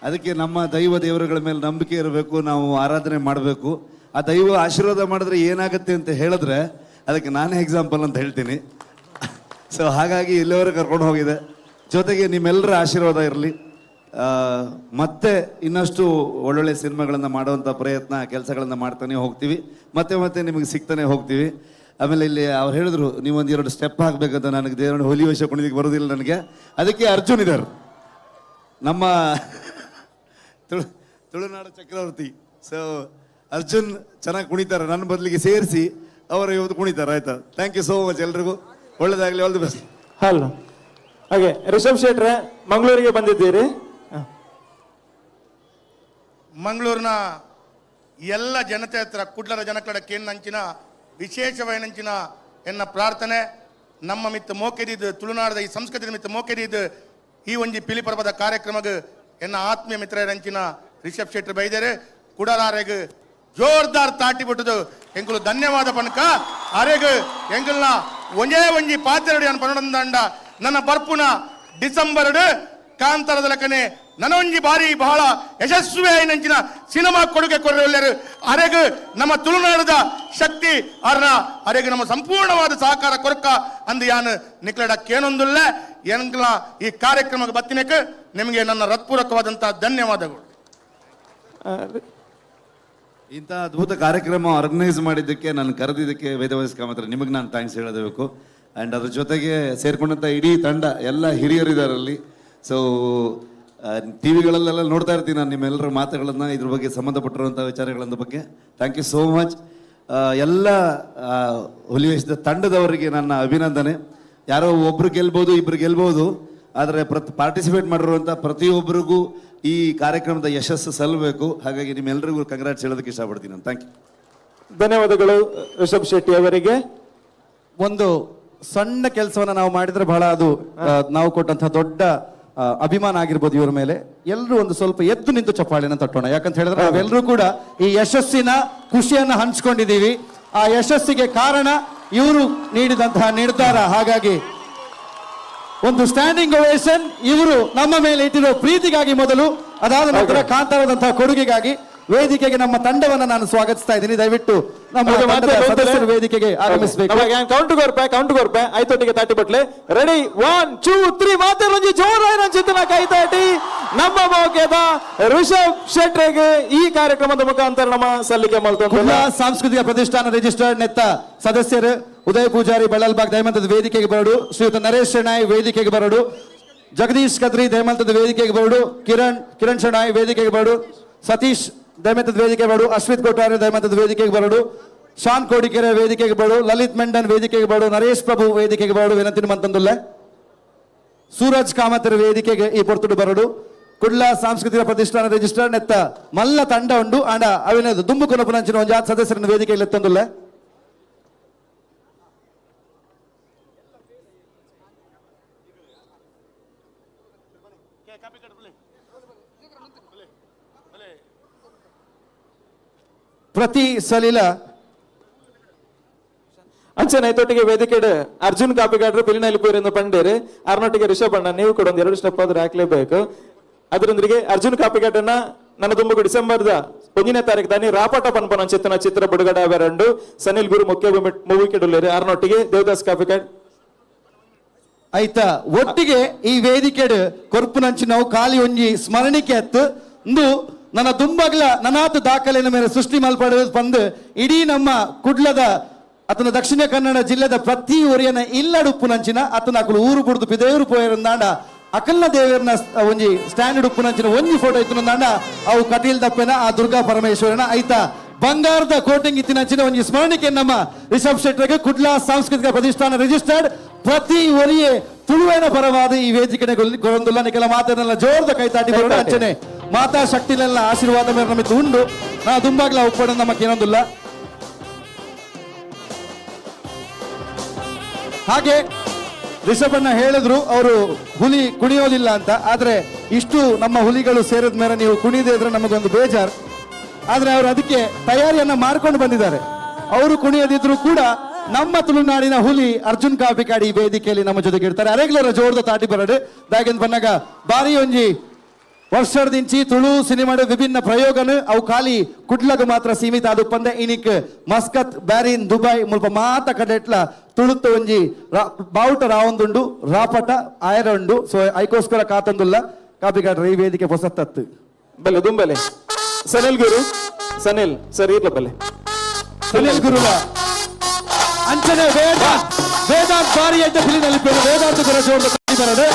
ಅದಕ್ಕೆ ನಮ್ಮ ದೈವ ದೇವರುಗಳ ಮೇಲೆ ನಂಬಿಕೆ ಇರಬೇಕು, ನಾವು ಆರಾಧನೆ ಮಾಡಬೇಕು. ಆ ದೈವ ಆಶೀರ್ವಾದ ಮಾಡಿದ್ರೆ ಏನಾಗುತ್ತೆ ಅಂತ ಹೇಳಿದ್ರೆ ಅದಕ್ಕೆ ನಾನೇ ಎಕ್ಸಾಂಪಲ್ ಅಂತ ಹೇಳ್ತೀನಿ. ಸೊ ಹಾಗಾಗಿ ಇಲ್ಲಿವರೆಗೆ ಕರ್ಕೊಂಡು ಹೋಗಿದೆ. ಜೊತೆಗೆ ನಿಮ್ಮೆಲ್ಲರ ಆಶೀರ್ವಾದ ಇರಲಿ. ಮತ್ತೆ ಇನ್ನಷ್ಟು ಒಳ್ಳೊಳ್ಳೆ ಸಿನಿಮಾಗಳನ್ನು ಮಾಡುವಂಥ ಪ್ರಯತ್ನ, ಕೆಲಸಗಳನ್ನು ಮಾಡ್ತಾನೆ ಹೋಗ್ತೀವಿ. ಮತ್ತೆ ಮತ್ತೆ ನಿಮಗೆ ಸಿಗ್ತಾನೆ ಹೋಗ್ತೀವಿ. ಆಮೇಲೆ ಇಲ್ಲಿ ಅವ್ರು ಹೇಳಿದ್ರು, ನೀವೊಂದು ಎರಡು ಸ್ಟೆಪ್ ಹಾಕ್ಬೇಕಂತ. ನನಗೆ ದೇವರನ್ನ ಹುಲಿ ವೇಷ ಕುಣಿಲಿಕ್ಕೆ ಬರೋದಿಲ್ಲ ನನಗೆ. ಅದಕ್ಕೆ ಅರ್ಜುನ್ ಇದ್ದಾರೆ, ನಮ್ಮ ತುಳುನಾಡು ಚಕ್ರವರ್ತಿ. ಸೊ ಅರ್ಜುನ್ ಚೆನ್ನಾಗಿ ಕುಣಿತಾರೆ, ನನ್ನ ಬದಲಿಗೆ ಸೇರಿಸಿ ಅವರು ಇವತ್ತು ಕುಣಿತಾರೆ. ಆಯ್ತಾ? Thank you so much, ಎಲ್ರಿಗೂ ಒಳ್ಳೇದಾಗಲಿ, all the best. Hello, ಹಾಗೆ ರಿಷಬ್ ಶೆಟ್ರೆ, ಮಂಗಳೂರಿಗೆ ಬಂದಿದ್ದೀರಿ. ಮಂಗಳೂರಿನ ಎಲ್ಲ ಜನತೆ ಹತ್ರ ಕುಡ್ಲರ ಜನಕಡ ಕೇಂದ್ರ ವಿಶೇಷವೈನಂಚಿನ ಎನ್ನ ಪ್ರಾರ್ಥನೆ. ನಮ್ಮ ಮಿತ್ತ ಮೋಕೆದಿದ್ದು ತುಳುನಾಡದ ಈ ಸಂಸ್ಕೃತಿ ಮಿತ್ತ ಮೋಕೆದಿದ್ದು ಈ ಒಂಜಿ ಪಿಲಿಪರ್ವದ ಕಾರ್ಯಕ್ರಮಗ್ ಎನ್ನ ಆತ್ಮೀಯ ಮಿತ್ರರಂಚಿನ ರಿಷಬ್ ಶೆಟ್ಟರ್ ಬೈದರೆ ಕುಡಲಾರೆಗ್ ಜೋರ್ದಾರ್ ತಾಟಿ ಬಿಟ್ಟದು ಎಂಕುಲು ಧನ್ಯವಾದ ಪಣಕ. ಅರೆಗ್ ಎಂಕಲ್ನ ಒಂಜೇ ಒಂಜಿ ಪಾತ್ರಡಿ ಪನ್ನೊಂದಂಡ ನನ್ನ ಬರ್ಪುನ ಡಿಸೆಂಬರ್ ಕಾಂತಾರದ ಲೆಕ್ಕನೆ ನನೊಂಜಿ ಬಾರಿ ಬಹಳ ಯಶಸ್ವಿ ಆಯಿನಂಚಿನ ಸಿನಿಮಾ ಕೊಡುಗೆ ಕೊಡಲೆಲ್ಲರು. ಅರೆಗ್ ನಮ್ಮ ತುಳುನಾಡದ ಶಕ್ತಿ ಅರ್ನ ಅರೆಗ್ ನಮ್ಮ ಸಂಪೂರ್ಣವಾದ ಸಹಕಾರ ಕೊರಕ ಅಂದು ಯಾನ್ ನಿಕ್ಲಡ ಕೇನೊಂದುಲ್ಲ. ಎಂಕ್ಲ ಈ ಕಾರ್ಯಕ್ರಮಕ್ಕೆ ಬತ್ತಿನಕ್ಕೆ ನಿಮಗೆ ನನ್ನ ಹೃತ್ಪೂರ್ವಕವಾದಂತಹ ಧನ್ಯವಾದಗಳು. ಇಂಥ ಅದ್ಭುತ ಕಾರ್ಯಕ್ರಮ ಆರ್ಗನೈಸ್ ಮಾಡಿದ್ದಕ್ಕೆ, ನಾನು ಕರೆದಿದ್ದಕ್ಕೆ ವೇದವ್ಯಾಸ್ ಕಾಮತ್ರ ನಿಮಗೆ ನಾನು thanks ಹೇಳಬೇಕು. ಆ್ಯಂಡ್ ಅದ್ರ ಜೊತೆಗೆ ಸೇರ್ಕೊಂಡಂಥ ಇಡೀ ತಂಡ, ಎಲ್ಲ ಹಿರಿಯರಿದ್ದಾರೆ ಅಲ್ಲಿ. ಸೊ ಟಿ ವಿಗಳಲ್ಲೆಲ್ಲ ನೋಡ್ತಾ ಇರ್ತೀನಿ ನಾನು ನಿಮ್ಮೆಲ್ಲರ ಮಾತುಗಳನ್ನು, ಇದ್ರ ಬಗ್ಗೆ ಸಂಬಂಧಪಟ್ಟಿರುವಂಥ ವಿಚಾರಗಳ ಬಗ್ಗೆ. Thank you so much. ಎಲ್ಲ ಹುಲಿವೇಷದ ತಂಡದವರಿಗೆ ನನ್ನ ಅಭಿನಂದನೆ. ಯಾರೋ ಒಬ್ರು ಗೆಲ್ಬೋದು, ಇಬ್ರು ಗೆಲ್ಬೋದು, ಆದರೆ ಪಾರ್ಟಿಸಿಪೇಟ್ ಮಾಡಿರುವಂಥ ಪ್ರತಿಯೊಬ್ಬರಿಗೂ ಈ ಕಾರ್ಯಕ್ರಮದ ಯಶಸ್ಸು ಸಲ್ಲಬೇಕು. ಹಾಗಾಗಿ ನಿಮ್ಮೆಲ್ಲರಿಗೂ ಕಂಗ್ರಾಟ್ಸ್ ಹೇಳೋದಕ್ಕೆ ಇಷ್ಟಪಡ್ತೀನಿ ನಾನು. Thank you. ಧನ್ಯವಾದಗಳು ರಿಷಬ್ ಶೆಟ್ಟಿ ಅವರಿಗೆ. ಒಂದು ಸಣ್ಣ ಕೆಲಸವನ್ನ ನಾವು ಮಾಡಿದ್ರೆ ಬಹಳ ಅದು ನಾವು ಕೊಟ್ಟಂತಹ ದೊಡ್ಡ ಅಭಿಮಾನ ಆಗಿರ್ಬೋದು ಇವರ ಮೇಲೆ. ಎಲ್ಲರೂ ಒಂದು ಸ್ವಲ್ಪ ಎದ್ದು ನಿಂತು ಚಪ್ಪಾಳೆನ ತಟ್ಟೋಣ. ಯಾಕಂತ ಹೇಳಿದ್ರೆ ನಾವೆಲ್ಲರೂ ಕೂಡ ಈ ಯಶಸ್ಸಿನ ಖುಷಿಯನ್ನ ಹಂಚ್ಕೊಂಡಿದ್ದೀವಿ. ಆ ಯಶಸ್ಸಿಗೆ ಕಾರಣ ಇವರು ನೀಡಿದಂತಹ ನಿರ್ಧಾರ. ಹಾಗಾಗಿ ಒಂದು ಸ್ಟ್ಯಾಂಡಿಂಗ್ ಓವೇಶನ್ ಇವರು ನಮ್ಮ ಮೇಲೆ ಇಟ್ಟಿರೋ ಪ್ರೀತಿಗಾಗಿ ಮೊದಲು, ಅದಾದ ನಂತರ ಕಾಂತಾರದಂತಹ ಕೊಡುಗೆಗಾಗಿ ವೇದಿಕೆಗೆ ನಮ್ಮ ತಂಡವನ್ನ ನಾನು ಸ್ವಾಗತಿಸ್ತಾ ಇದ್ದೀನಿ. ದಯವಿಟ್ಟು ನಮ್ಮ Okay, ಮತ್ತೆ ತಂಡದ ಬಂದ್ರೆ- ಸದಸ್ಯರು ವೇದಿಕೆಗೆ ಆಗಮಿಸಬೇಕು. ಕೌಂಟ್ ಕೊರ್ಪೆ, ಕೌಂಟ್ ಕೊರ್ಪೆ, ಐತೊಟ್ಟಿಗೆ ತಾಟಿ ಬಟ್ಲೆ. ರೆಡಿ, 1 2 3. ಮಾತಾಡೊಂಜಿ ಜೋರಾಯಿನ ಚಿತ್ತನ ಕೈತಾಟಿ ನಮ್ಮ ಮೋಕೆದ ರಿಷಬ್ ಶೆಟ್ರೆಗೆ ಈ ಕಾರ್ಯಕ್ರಮದ ಮುಖಾಂತರ ನಮ್ಮ ಸಲ್ಲಿಕೆ ಕುಡ್ಲ ಮಾಡ್ತಾ ಸಾಂಸ್ಕೃತಿಕ ಪ್ರತಿಷ್ಠಾನ ರಿಜಿಸ್ಟರ್ಡ್ ನೆತ್ತ ಸದಸ್ಯರು ಉದಯ ಪೂಜಾರಿ ಬಳ್ಳಲ್ಬಾಗ್ ದಯಮಂತದ ವೇದಿಕೆಗೆ ಬರಡು, ಶ್ರೀಯುತ ನರೇಶ್ ಶೆಣಾಯ್ ವೇದಿಕೆಗೆ ಬರಡು, ಜಗದೀಶ್ ಕದ್ರಿ ದಯಮಂತದ ವೇದಿಕೆಗೆ ಬರಡು, ಕಿರಣ್ ಕಿರಣ್ ಶೆಣಾಯ್ ವೇದಿಕೆಗೆ ಬರಡು, ಸತೀಶ್ ದಯಮಂತದ ವೇದಿಕೆ ಬರಡು, ಅಶ್ವಿತ್ ಕೊಟ್ಟಾರಿ ದಯಮಂತದ ವೇದಿಕೆಗೆ ಬರಡು, ಶಾನ್ ಕೋಡಿಕೆರೆ ವೇದಿಕೆಗೆ ಬರಡು, ಲಲಿತ್ ಮೆಂಡನ್ ವೇದಿಕೆಗೆ ಬರಡು, ನರೇಶ್ ಪ್ರಭು ವೇದಿಕೆಗೆ ಬರಡು, ವಿನಂತಿ ಮಂತಂದುಲ್ಲ ಸೂರಜ್ ಕಾಮತರ ವೇದಿಕೆಗೆ ಈ ಪೊರ್ತುಡು ಬರಡು. ಕುಡ್ಲ ಸಾಂಸ್ಕೃತಿಕ ಪ್ರತಿಷ್ಠಾನ ರಿಜಿಸ್ಟರ್ ನೆತ್ತ ಮಲ್ಲ ತಂಡ ಉಂಡು. ಆಂಡ ಅವಿನ ದುಂಬು ಕೊನಪುನಂಚಿನ ಒಂಜಾತ್ ಸದಸ್ಯರನ್ನು ವೇದಿಕೆಯಲ್ಲಿ ಎತ್ತೊಂದುಲ್ಲ. ಪ್ರತಿ ಸಲಿಲ ಅಂಚನೆ ಐತೊಟ್ಟಿಗೆ ವೇದಿಕೆ ಅರ್ಜುನ್ ಕಾಪಿಗಾಡ್ರು ಪಿಲಿನಲ್ಲಿ ಪೂರಿಂದ ಪಂಡೇರು ಅರ್ನೊಟ್ಟಿಗೆ ರಿಷಬ್ ಅಣ್ಣ, ನೀವು ಕೂಡ ಒಂದು ಎರಡು ಸ್ಟೆಪ್ ಆದ್ರೆ ಹಾಕ್ಲೇಬೇಕು. ಅದರೊಂದಿಗೆ ಅರ್ಜುನ್ ಕಾಪಿಗಾಟನ್ನ ನನ್ನ ತುಂಬು ಡಿಸೆಂಬರ್ದ 1ನೇ ತಾರೀಕು ತಾನಿ ರಾಪಟ ಪನ್ಪನ ಚಿತ್ತನ ಚಿತ್ರ ಬಿಡುಗಡೆ ಅವರಂಡು ಸನಿಲ್ ಗುರು ಮುಖ್ಯ ಮೂವಿ ಕೆಡುಲ್ಲೇರು. ಅರ್ನೊಟ್ಟಿಗೆ ದೇವದಾಸ್ ಕಾಪಿಕಾಡ್. ಆಯ್ತಾ, ಒಟ್ಟಿಗೆ ಈ ವೇದಿಕೆಡ್ ಕೊರ್ಪುನಂಚಿನವು ಖಾಲಿ ಒಂಜಿ ಸ್ಮರಣಿಕೆ ಅತ್ತು ಇಂದು ನನ್ನ ದುಂಬಗ್ಲ ನನಾತು ದಾಖಲೆಯ ಮೇಲೆ ಸೃಷ್ಟಿ ಮಲ್ಪಡ ಬಂದು ಇಡೀ ನಮ್ಮ ಕುಡ್ಲದ ಅತನ ದಕ್ಷಿಣ ಕನ್ನಡ ಜಿಲ್ಲೆದ ಪ್ರತಿ ಊರಿನ ಇಲ್ಲಡುಪ್ಪುನಂಚಿನ ಅತನ ಅಕುಲು ಊರು ಬುಡ್ದು ಪಿದೇವರು ಪೋಯರಂದಾಂಡ ಅಕಲ್ನ ದೇವರನ ಒಂಜಿ ಸ್ಟ್ಯಾಂಡ್ ಉಪ್ಪುನಂಚಿನ ಒಂಜಿ ಫೋಟೋ ಇತ್ತು ಅವು ಕಟೀಲ್ ದಪ್ಪೆನ ಆ ದುರ್ಗಾ ಪರಮೇಶ್ವರನ ಐತ ಬಂಗಾರದ ಕೋಟಿಂಗ್ ಇತ್ತಿನಂಚಿನ ಒಂಜಿ ಸ್ಮರಣಿಕೆ ನಮ್ಮ ರಿಷಬ್ ಶೆಟ್ಟರ್ಗೆ ಕುಡ್ಲ ಸಾಂಸ್ಕೃತಿಕ ಪ್ರತಿಷ್ಠಾನ ರಿಜಿಸ್ಟರ್ಡ್ ಪ್ರತಿ ಒರಿಯೆ ತುಳುವನ ಪರವಾದ ಈ ವೇದಿಕೆನೆ ಕೊರೊಂದುಲ್ಲ. ನಿಕಲ ಮಾತೆರ್ನೆಲ್ಲ ಜೋರ್ದ ಕೈತಾಟಿ ಬರೋಡು. ಅಂಚನೆ ಮಾತಾ ಶಕ್ತಿನೆಲ್ಲ ಆಶೀರ್ವಾದ ಮೇರೆ ನಮಿತ್ ಉಂಡು. ನಾ ದುಂಬಾಗ್ಲ ಉಪ್ಪಡ ನಮಕ್ ಏನೊಂದುಲ್ಲ. ಹಾಗೆ ರಿಷಭಣ್ಣ ಹೇಳಿದ್ರು ಅವರು ಹುಲಿ ಕುಣಿಯೋದಿಲ್ಲ ಅಂತ. ಆದ್ರೆ ಇಷ್ಟು ನಮ್ಮ ಹುಲಿಗಳು ಸೇರಿದ ಮೇಲೆ ನೀವು ಕುಣಿದೇ ಇದ್ರೆ ನಮಗೊಂದು ಬೇಜಾರ್. ಆದ್ರೆ ಅವರು ಅದಕ್ಕೆ ತಯಾರಿಯನ್ನ ಮಾಡ್ಕೊಂಡು ಬಂದಿದ್ದಾರೆ. ಅವರು ಕುಣಿಯದಿದ್ರು ಕೂಡ ನಮ್ಮ ತುಳುನಾಡಿನ ಹುಲಿ ಅರ್ಜುನ್ ಕಾಪಿಕಾಡಿ ಈ ವೇದಿಕೆಯಲ್ಲಿ ನಮ್ಮ ಜೊತೆಗೆ ಇರ್ತಾರೆ. ಅರೆಗ್ಲರ ಜೋರ್ದ ತಾಟಿ ಬರಡು ದಾಗಿಂದ ಬನ್ನಾಗ ಬಾರಿ ಒಂಜಿ ವರ್ಷದಿಂಚಿ ತುಳು ಸಿನಿಮಾದ ವಿಭಿನ್ನ ಪ್ರಯೋಗನು ಅವು ಖಾಲಿ ಕುಡ್ಲಗ ಮಾತ್ರ ಸೀಮಿತ ಆದುಪ್ಪಂದೆ ಇನಿಕ್ ಮಸ್ಕತ್, ಬ್ಯಾರಿನ್, ದುಬೈ ಮುಲ್ಪ ಮಾತ ಕಡೆಟ್ಲ ತುಳುತ್ತ ಒಂಜಿ ಬಾವುಟ ರಾವೊಂದುಂಡು, ರಾಪಟ ಆಯರ ಉಂಡು. ಸೊ ಐಕೋಸ್ಕರ ಕಾತೊಂದುಲ್ಲ ಕಾಪಿಕಾಡ್ರ ಈ ವೇದಿಕೆ ಹೊಸತತ್ತು. ಬಲೆ ದುಂಬಲೆ ಸನಿಲ್ ಗುರು, ಸನಿಲ್ ಸರ್ ಇರ್ಲ ಬಲೆ. ಸುನಿಲ್ ಗುರುಲ ಅಂಚನೆ ವೇದಾಂತ್, ವೇದಾಂತ್ ಬಾರಿ ಎಡ್ಡ ಫಿಲಿನಲ್ಲಿ ಪೇರು ವೇದಾಂತ ಗುರ ಜೋರ್ದ ತಾಟಿ ಬರಡು.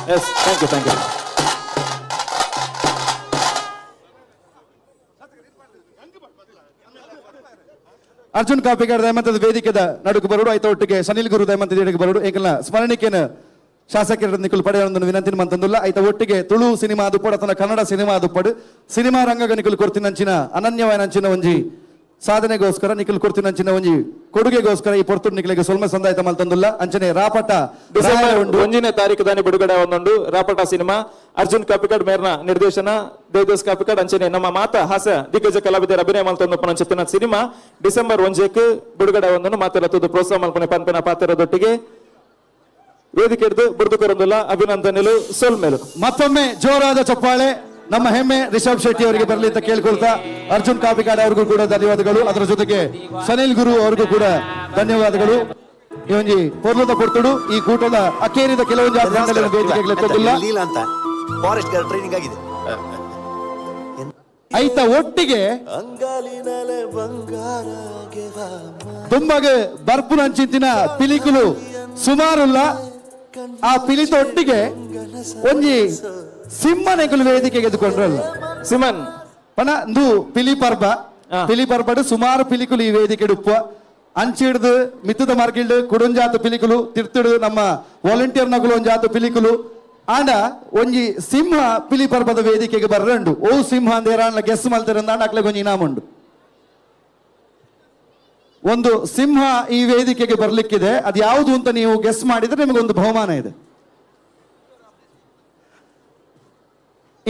Yes, thank you, thank you. Arjun Kapikad ದಯಮಂತದ ವೇದಿಕೆದ ನಡುಕು ಬರೋಡು. ಆಯ್ತ ಒಟ್ಟಿಗೆ ಸನಿಲ್ ಗುರು ದಯಮಂತದ ಎಡೆಗೆ ಬರೋಡು. ಏಕಲ್ಲ ಸ್ಮರಣಿಕೆನ ಶಾಸಕರ ನಿಕುಲ್ ಪಡೆಯೊಂದನ್ನು ವಿನಂತಿ ಮಂತಂದುಲ್ಲ. ಆಯ್ತ ಒಟ್ಟಿಗೆ ತುಳು ಸಿನಿಮಾ ದುಪ್ಪಡು ಅಥವಾ ಕನ್ನಡ ಸಿನಿಮಾ ದುಪ್ಪಡು ಸಿನಿಮಾ ರಂಗಗ ನಿಕುಲ್ ಕೊರ್ತಿನಂಚಿನ ಅನನ್ಯವಾಯನಂಚಿನ ಒಂಜಿ ಸಾಧನೆಗೋಸ್ಕರ, ನಿಖಿಲ್ ಕೊರ್ತಿನಂಚಿನ ಒಂಜಿ ಕೊಡುಗೆಗೋಸ್ಕರ ಈ ಪೊರ್ತುಡು ನಿಖಿಲಿಗೆ ಸೊಲ್ಮೆ ಸಂದಾಯ್ತ ಮಲ್ತಂದುಲ್ಲ. ಅಂಚನೆ ರಾಪಟ ಡಿಸೆಂಬರ್ ಉಂಡು. 1ನೇ ತಾರೀಕು ದಾನಿ ಬಿಡುಗಡೆ ಒಂದೊಂದು ರಾಪಟ ಸಿನಿಮಾ. ಅರ್ಜುನ್ ಕಾಪಿಕಾಡ್ ಮೇರ್ನ ನಿರ್ದೇಶನ, ದೇವದಾಸ್ ಕಾಪಿಕಾಡ್ ಅಂಚನೆ ನಮ್ಮ ಮಾತಾ ಹಾಸ್ಯ ದಿಗ್ಗಜ ಕಲಾವಿದರ ಅಭಿನಯ ಮಲ್ತೊಂದು ಪನಂಚಿತ್ತಿನ ಸಿನಿಮಾ ಡಿಸೆಂಬರ್ 1ಕ್ಕೆ ಬಿಡುಗಡೆ ಒಂದನ್ನು ಮಾತೆಲ್ಲ ತುದು ಪ್ರೋತ್ಸಾಹ ಮಲ್ಪನೆ ಪನ್ಪನ ಪಾತ್ರದೊಟ್ಟಿಗೆ ವೇದಿಕೆ ಹಿಡಿದು ಬುರ್ದು ಕೊರೊಂದುಲ್ಲ. ಅಭಿನಂದನೆಲು, ಸೊಲ್ಮೆಲು. ಮತ್ತೊಮ್ಮೆ ಜೋರಾದ ಚಪ್ಪಾಳೆ ನಮ್ಮ ಹೆಮ್ಮೆ ರಿಷಬ್ ಶೆಟ್ಟಿ ಅವರಿಗೆ ಬರಲಿ ಅಂತ ಕೇಳ್ಕೊಳ್ತಾ, ಅರ್ಜುನ್ ಕಾಪಿಕಾಡ್ ಅವ್ರಿಗೂ ಕೂಡ ಧನ್ಯವಾದಗಳು. ಅದರ ಜೊತೆಗೆ ಸನಿಲ್ ಗುರು ಅವ್ರಿಗೂ ಕೂಡ ಧನ್ಯವಾದಗಳು. ಈ ಒಂಜಿ ಪೊರ್ಲುದ ಪೊರ್ತುಡು ಈ ಕೂಟದ ಅಕೇರಿದ ಕೆಲವೊಂದು ಅಭಿನಂದನೆಗಳನ್ನು ವೇದಿಕೆಗೆ ಎತ್ತೊಂದಿಲ್ಲ. ಲೀಲಾ ಅಂತ forest guard training ಆಗಿದೆ. ಐತ ಒಟ್ಟಿಗೆ ತುಂಬಾಗೆ ಬರ್ಪುನ ಅಂಚಿಂತಿನ ಪಿಲಿಕುಲು ಸುಮಾರುಲ್ಲ. ಆ ಪಿಲಿತ ಒಟ್ಟಿಗೆ ಒಂಜಿ ಸಿಂಹನೆಗುಲು ವೇದಿಕೆಗೆ ಎದುಕೊಂಡ್ರಲ್ಲ. ಸಿಮನ್ ಪಣ ಇಂದು ಪಿಲಿ ಪರ್ಬ. ಪಿಲಿ ಪರ್ಬಡ್ ಸುಮಾರು ಪಿಲಿಕುಲು ಈ ವೇದಿಕೆ ಉಪ್ಪು ಅಂಚಿಡ್ದು ಮಿತ್ತದ ಮಾರ್ಗಿಲ್ಡ್ ಕುಡುಂಜಾತ ಪಿಲಿಕುಲು ತಿರ್ತಿಡು ನಮ್ಮ ವಾಲಂಟಿಯರ್ ನಗುಲು ಒಂಜಾತ ಪಿಲಿಕುಲು. ಆಂಡ ಒಂಜಿ ಸಿಂಹ ಪಿಲಿ ಪರ್ಬದ ವೇದಿಕೆಗೆ ಬರ್ರಂಡು. ಓ ಸಿಂಹ ಅಂದೇರಾಂಡ್ಲ ಗೆಸ್ ಮಲ್ತಿರಂದಾಂಡ ಅಕ್ಲೆಗ್ ಒಂಜಿ ಇನಾಮ್ ಉಂಡು. ಒಂದು ಸಿಂಹ ಈ ವೇದಿಕೆಗೆ ಬರ್ಲಿಕ್ಕಿದೆ, ಅದು ಯಾವುದು ಅಂತ ನೀವು ಗೆಸ್ ಮಾಡಿದ್ರೆ ನಿಮಗೊಂದು ಬಹುಮಾನ ಇದೆ.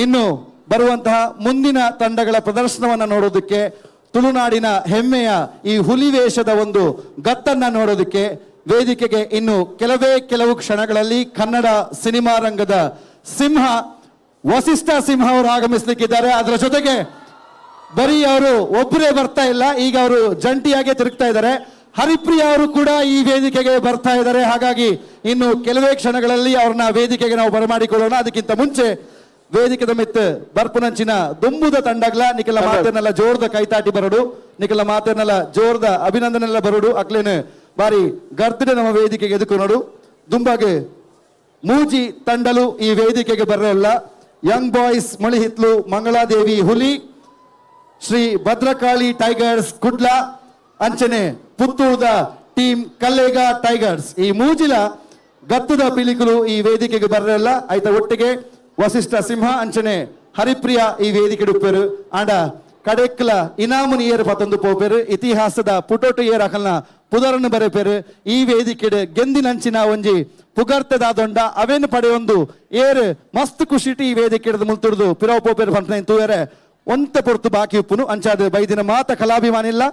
ಇನ್ನು ಬರುವಂತಹ ಮುಂದಿನ ತಂಡಗಳ ಪ್ರದರ್ಶನವನ್ನ ನೋಡೋದಕ್ಕೆ, ತುಳುನಾಡಿನ ಹೆಮ್ಮೆಯ ಈ ಹುಲಿ ವೇಷದ ಒಂದು ಗತ್ತನ್ನ ನೋಡೋದಕ್ಕೆ ವೇದಿಕೆಗೆ ಇನ್ನು ಕೆಲವೇ ಕೆಲವು ಕ್ಷಣಗಳಲ್ಲಿ ಕನ್ನಡ ಸಿನಿಮಾ ರಂಗದ ಸಿಂಹ ವಸಿಷ್ಠ ಸಿಂಹ ಅವರು ಆಗಮಿಸಲಿಕ್ಕಿದ್ದಾರೆ. ಅದರ ಜೊತೆಗೆ ಬರೀ ಅವರು ಒಬ್ಬರೇ ಬರ್ತಾ ಇಲ್ಲ, ಈಗ ಅವರು ಜಂಟಿಯಾಗಿ ತಿರುಗ್ತಾ ಇದ್ದಾರೆ. ಹರಿಪ್ರಿಯ ಅವರು ಕೂಡ ಈ ವೇದಿಕೆಗೆ ಬರ್ತಾ ಇದ್ದಾರೆ. ಹಾಗಾಗಿ ಇನ್ನು ಕೆಲವೇ ಕ್ಷಣಗಳಲ್ಲಿ ಅವ್ರನ್ನ ವೇದಿಕೆಗೆ ನಾವು ಬರಮಾಡಿಕೊಳ್ಳೋಣ. ಅದಕ್ಕಿಂತ ಮುಂಚೆ ವೇದಿಕೆದ ಮಿತ್ ಬರ್ಪುನಂಚಿನ ದುಂಬುದ ತಂಡಗ್ಲ ನಿಖಲ ಮಾತನ್ನೆಲ್ಲ ಜೋರ್ದ ಕೈತಾಟಿ ಬರಡು, ನಿಖಲ ಮಾತನ್ನೆಲ್ಲ ಜೋರ್ದ ಅಭಿನಂದನೆಲ್ಲ ಬರಡು. ಅಕ್ಲೇನು ಬಾರಿ ಗರ್ದಡೆ ನಮ್ಮ ವೇದಿಕೆಗೆ ಎದುಕು ನೋಡು. ದುಂಬಾಗೆ ಮೂಜಿ ತಂಡಲು ಈ ವೇದಿಕೆಗೆ ಬರಲ್ಲ. ಯಂಗ್ ಬಾಯ್ಸ್ ಮಳಿಹಿತ್ಲು, ಮಂಗಳಾದೇವಿ ಹುಲಿ, ಶ್ರೀ ಭದ್ರಕಾಳಿ ಟೈಗರ್ಸ್ ಕುಡ್ಲ, ಅಂಚನೆ ಪುತ್ತೂರ್ದ ಟೀಮ್ ಕಲ್ಲೇಗ ಟೈಗರ್ಸ್. ಈ ಮೂಜಿಲ ಗತ್ತದ ಪಿಲಿಕುಲು ಈ ವೇದಿಕೆಗೆ ಬರಲ್ಲ. ಆಯ್ತ ಒಟ್ಟಿಗೆ ವಸಿಷ್ಠ ಸಿಂಹ ಅಂಚನೆ ಹರಿಪ್ರಿಯ ಈ ವೇದಿಕೆ ಉಪ್ಪೇರು. ಆಂಡ ಕಡೆಕ್ಲ ಇನಾಮು ನೀರು ಪತ್ತೊಂದು ಪೋಪೇರು. ಇತಿಹಾಸದ ಪುಟೋಟು ಏರ್ ಅಕಲ್ನ ಪುದರನ್ನು ಬರೆಪೇರು. ಈ ವೇದಿಕೆಡ್ ಗೆಂದಿನಂಚಿನ ಒಂಜಿ ಪುಗರ್ತೆದಾದೊಂಡ ಅವೇನು ಪಡೆಯೊಂದು ಏರ್ ಮಸ್ತ್ ಖುಷಿಟ್ ಈ ವೇದಿಕೆಡ್ ಮುಲ್ತುಡ್ದು ಪಿರವು ಪೋಪೇರು ಪಂಪನ ತೂಯರೆ ಒಂತೆ ಪೊರ್ತು ಬಾಕಿ ಉಪ್ಪುನು. ಅಂಚಾದ ಬೈದಿನ ಮಾತ ಕಲಾಭಿಮಾನಿಲ್ಲ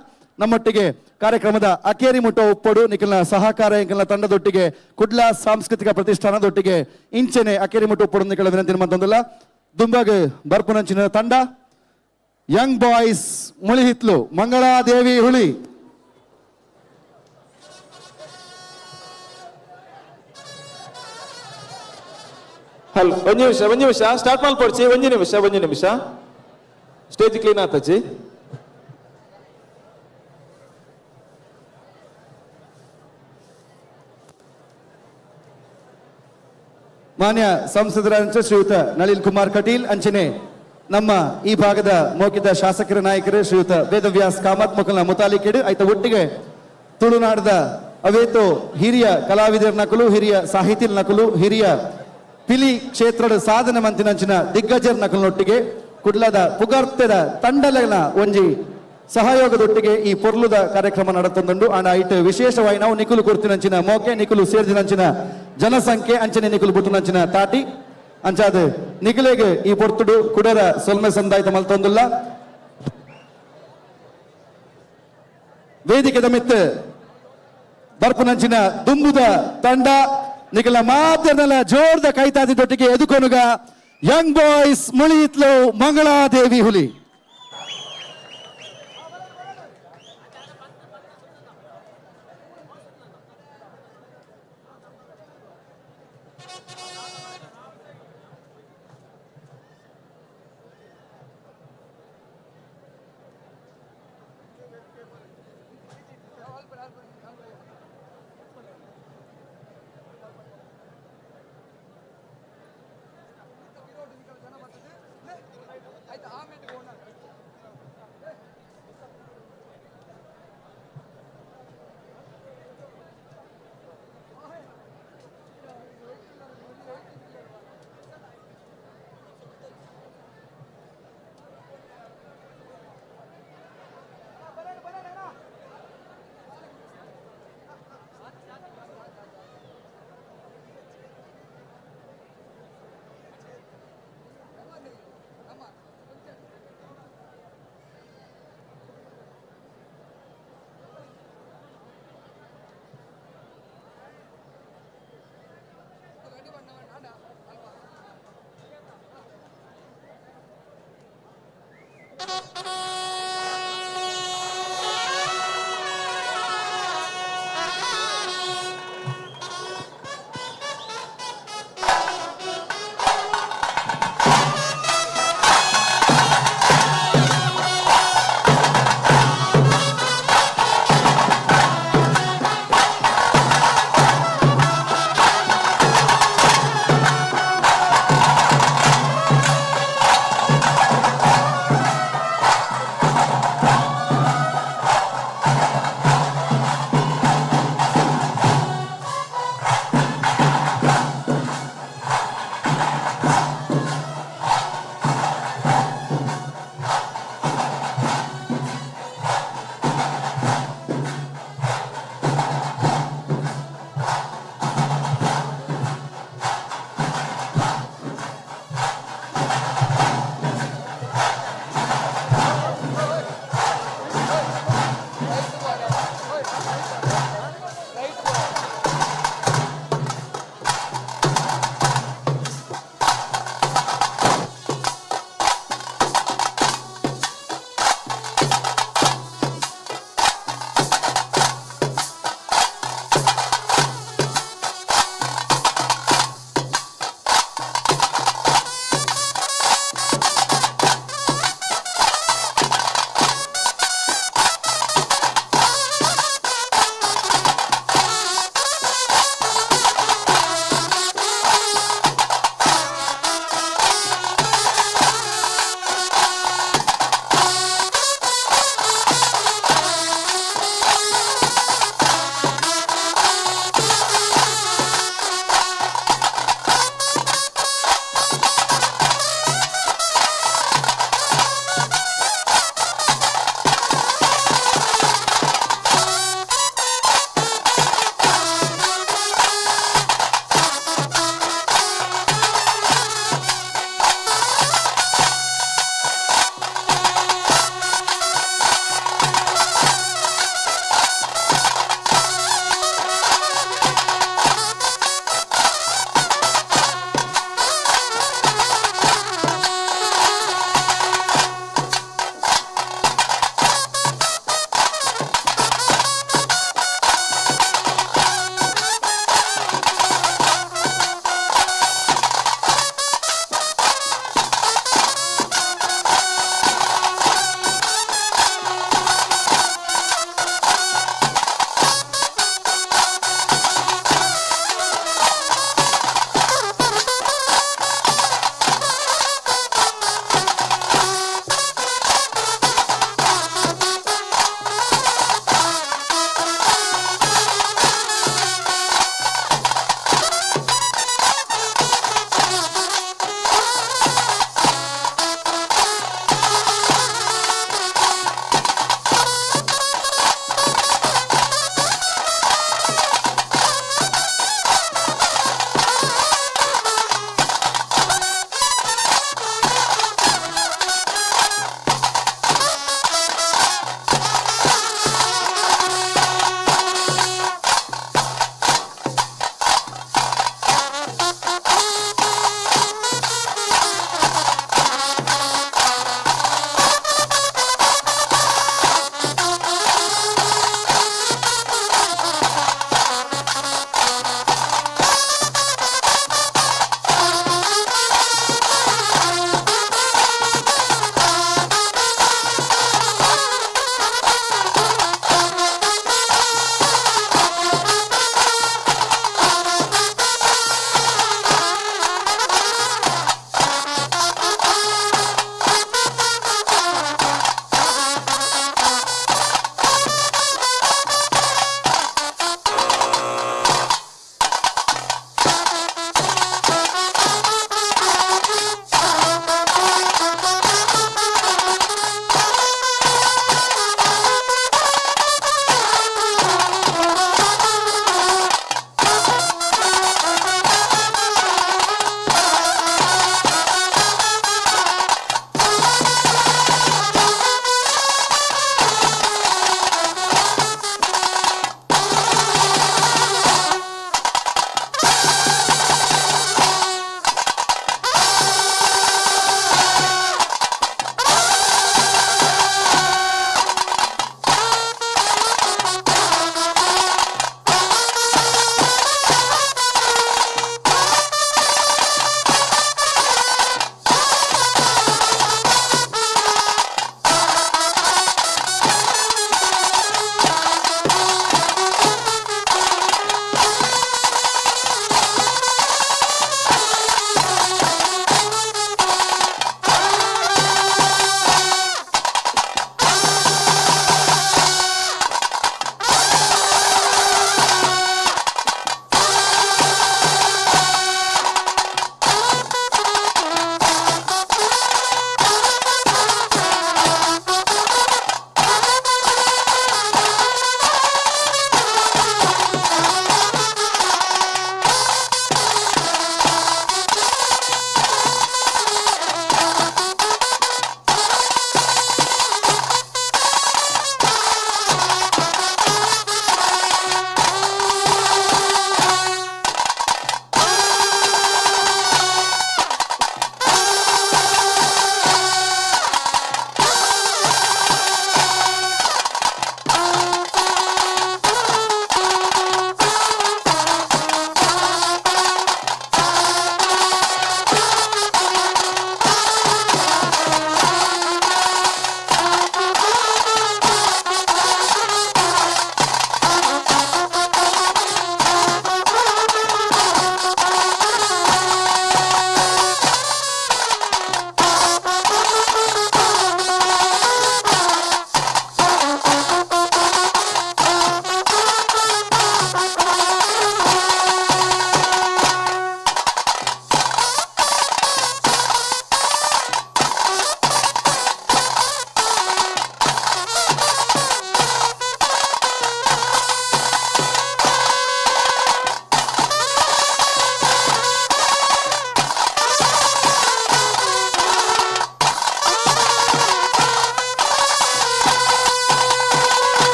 ನಮ್ಮೊಟ್ಟಿಗೆ ಕಾರ್ಯಕ್ರಮದ ಅಕೇರಿ ಮುಟ್ಟ ಉಪ್ಪೊಡು. ನಿಖಲ್ನ ಸಹಕಾರ ಎಂಕಲ್ನ ತಂಡದೊಟ್ಟಿಗೆ ಕುಡ್ಲ ಸಾಂಸ್ಕೃತಿಕ ಪ್ರತಿಷ್ಠಾನದೊಟ್ಟಿಗೆ ಇಂಚೆನೆ ಅಕೇರಿ ಮುಟ್ಟ ಉಪ್ಪೊಡು ನಿಖಲ ವಿನಂತಿ ಮಂತೊಂದುಲ್ಲ. ದುಂಬಾಗ್ ಬರ್ಪುನಂಚಿನ ತಂಡ ಯಂಗ್ ಬಾಯ್ಸ್ ಮುಳಿಹಿತ್ಲು ಮಂಗಳಾದೇವಿ ಹುಳಿ. ಹಲೋ, ಒಂಜಿ ನಿಮಿಷ, ಒಂಜಿ ನಿಮಿಷ, ಸ್ಟಾರ್ಟ್ ಮಲ್ಪೊಡ್ಚಿ, ಒಂಜಿ ನಿಮಿಷ, ಒಂಜಿ ನಿಮಿಷ, ಸ್ಟೇಜ್ ಕ್ಲೀನ್ ಆತಜಿ. ಮಾನ್ಯ ಸಂಸದರ ಶ್ರೀಯುತ ನಳಿನ್ ಕುಮಾರ್ ಕಟೀಲ್ ಅಂಚನೆ ನಮ್ಮ ಈ ಭಾಗದ ಮೌಖಿತ ಶಾಸಕರ ನಾಯಕರು ಶ್ರೀಯುತ ವೇದವ್ಯಾಸ್ ಕಾಮತ್ ಮೊಕಲ್ನ ಮುತಾಲಿಕೆಡು ಆಯ್ತ ಒಟ್ಟಿಗೆ ತುಳುನಾಡದ ಅವೇತೋ ಹಿರಿಯ ಕಲಾವಿದರ ನಕಲು, ಹಿರಿಯ ಸಾಹಿತಿಲ್ ನಕಲು, ಹಿರಿಯ ಪಿಲಿ ಕ್ಷೇತ್ರದ ಸಾಧನೆ ಮಂತಿನಂಚಿನ ದಿಗ್ಗಜರ ನಕಲಿನೊಟ್ಟಿಗೆ ಕುಡ್ಲದ ಪುಗರ್ತೆದ ತಂಡಲನ ಒಂಜಿ ಸಹಯೋಗದೊಟ್ಟಿಗೆ ಈ ಪೊರ್ಲುದ ಕಾರ್ಯಕ್ರಮ ನಡತೊಂದುಂಡು. ಆಂಡ ಐಟ್ ವಿಶೇಷವಾಗಿ ನಾವು ನಿಕುಲು ಕೊರ್ತಿನಂಚಿನ ಮೋಕೆ, ನಿಕುಲು ಸೇರ್ದಿನಂಚಿನ ಜನಸಂಖ್ಯೆ ಅಂಚನೆ ನಿಕುಲು ಬುಟ್ಟುನಂಚಿನ ತಾಟಿ ಅಂಚಾದ ನಿಕುಲೆಗ್ ಈ ಪೊರ್ತುಡು ಕುಡರ ಸೊಲ್ಮೆ ಸಂದಾಯ್ತ ಮಲ್ತೊಂದುಲ್ಲ. ವೇದಿಕೆದ ಮಿತ್ತು ಬರ್ಪುನಂಚಿನ ದುಂಬುದ ತಂಡ ನಿಕಲ ಮಾತೆರ್ನಲ ಜೋರ್ದ ಕೈತಾದಿದೊಟ್ಟಿಗೆ ಎದುಕೊನುಗ ಯಂಗ್ ಬಾಯ್ಸ್ ಮುಳಿಯಿತ್ಲು ಮಂಗಳಾದೇವಿ ಹುಲಿ.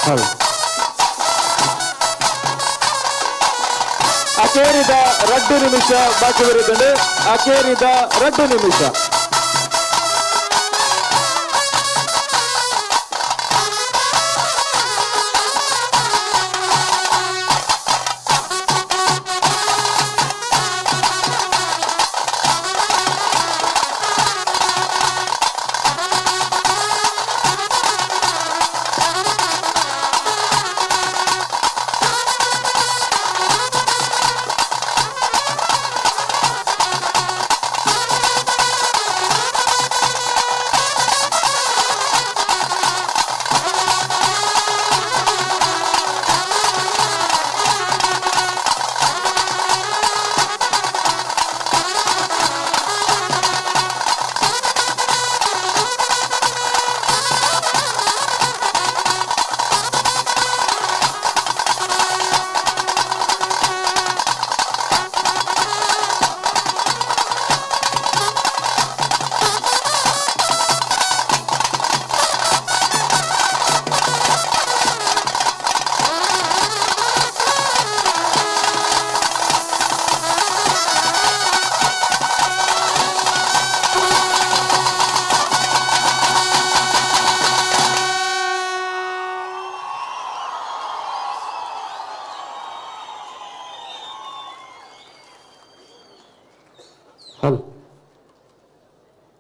ಹೌದು. ಅಕೇರಿದ 2 ನಿಮಿಷ ಬಾಕಿ ಬರುತ್ತದೆ. ಅಕೇರಿದ 2 ನಿಮಿಷ. ಹಲ್.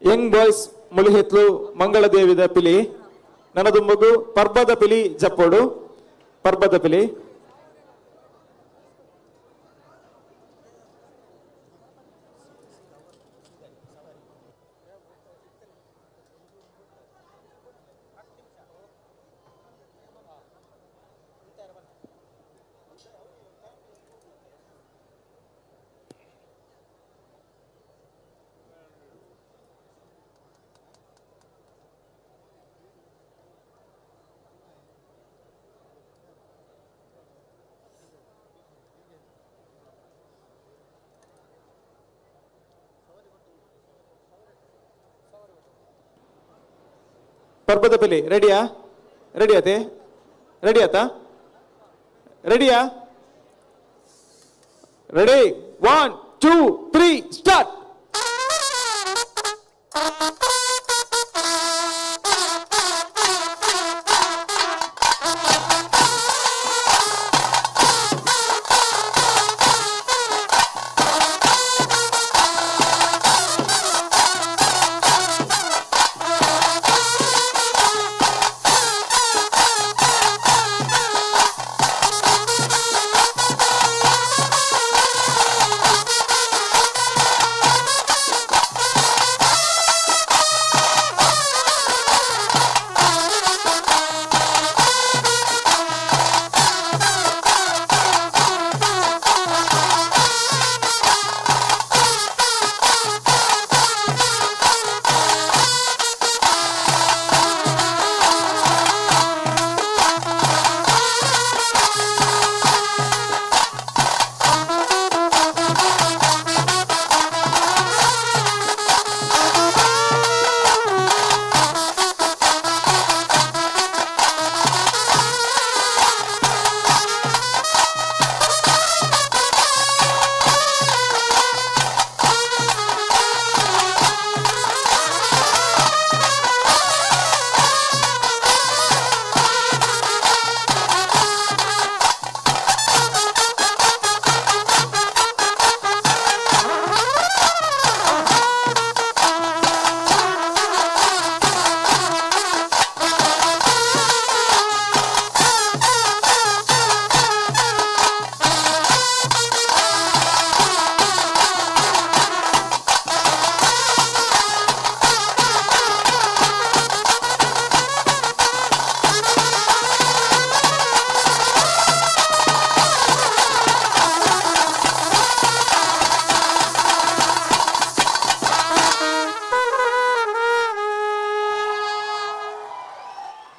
ಯಂಗ್ ಬಾಯ್ಸ್ ಮುಳಿಹಿತ್ಲು ಮಂಗಳದೇವಿದ ಪಿಲಿ ನನದುಂಬಗು ಪರ್ಬದ ಪಿಲಿ ಜಪ್ಪೋಡು. ಪರ್ಬದ ಪಿಲಿ. ಪರ್ಬದ ಪಿಲಿ ರೆಡಿಯಾ? ರೆಡಿ ಆತೆ? ರೆಡಿ ಆತಾ? ರೆಡಿಯಾ? Ready, 1, 2, 3, start.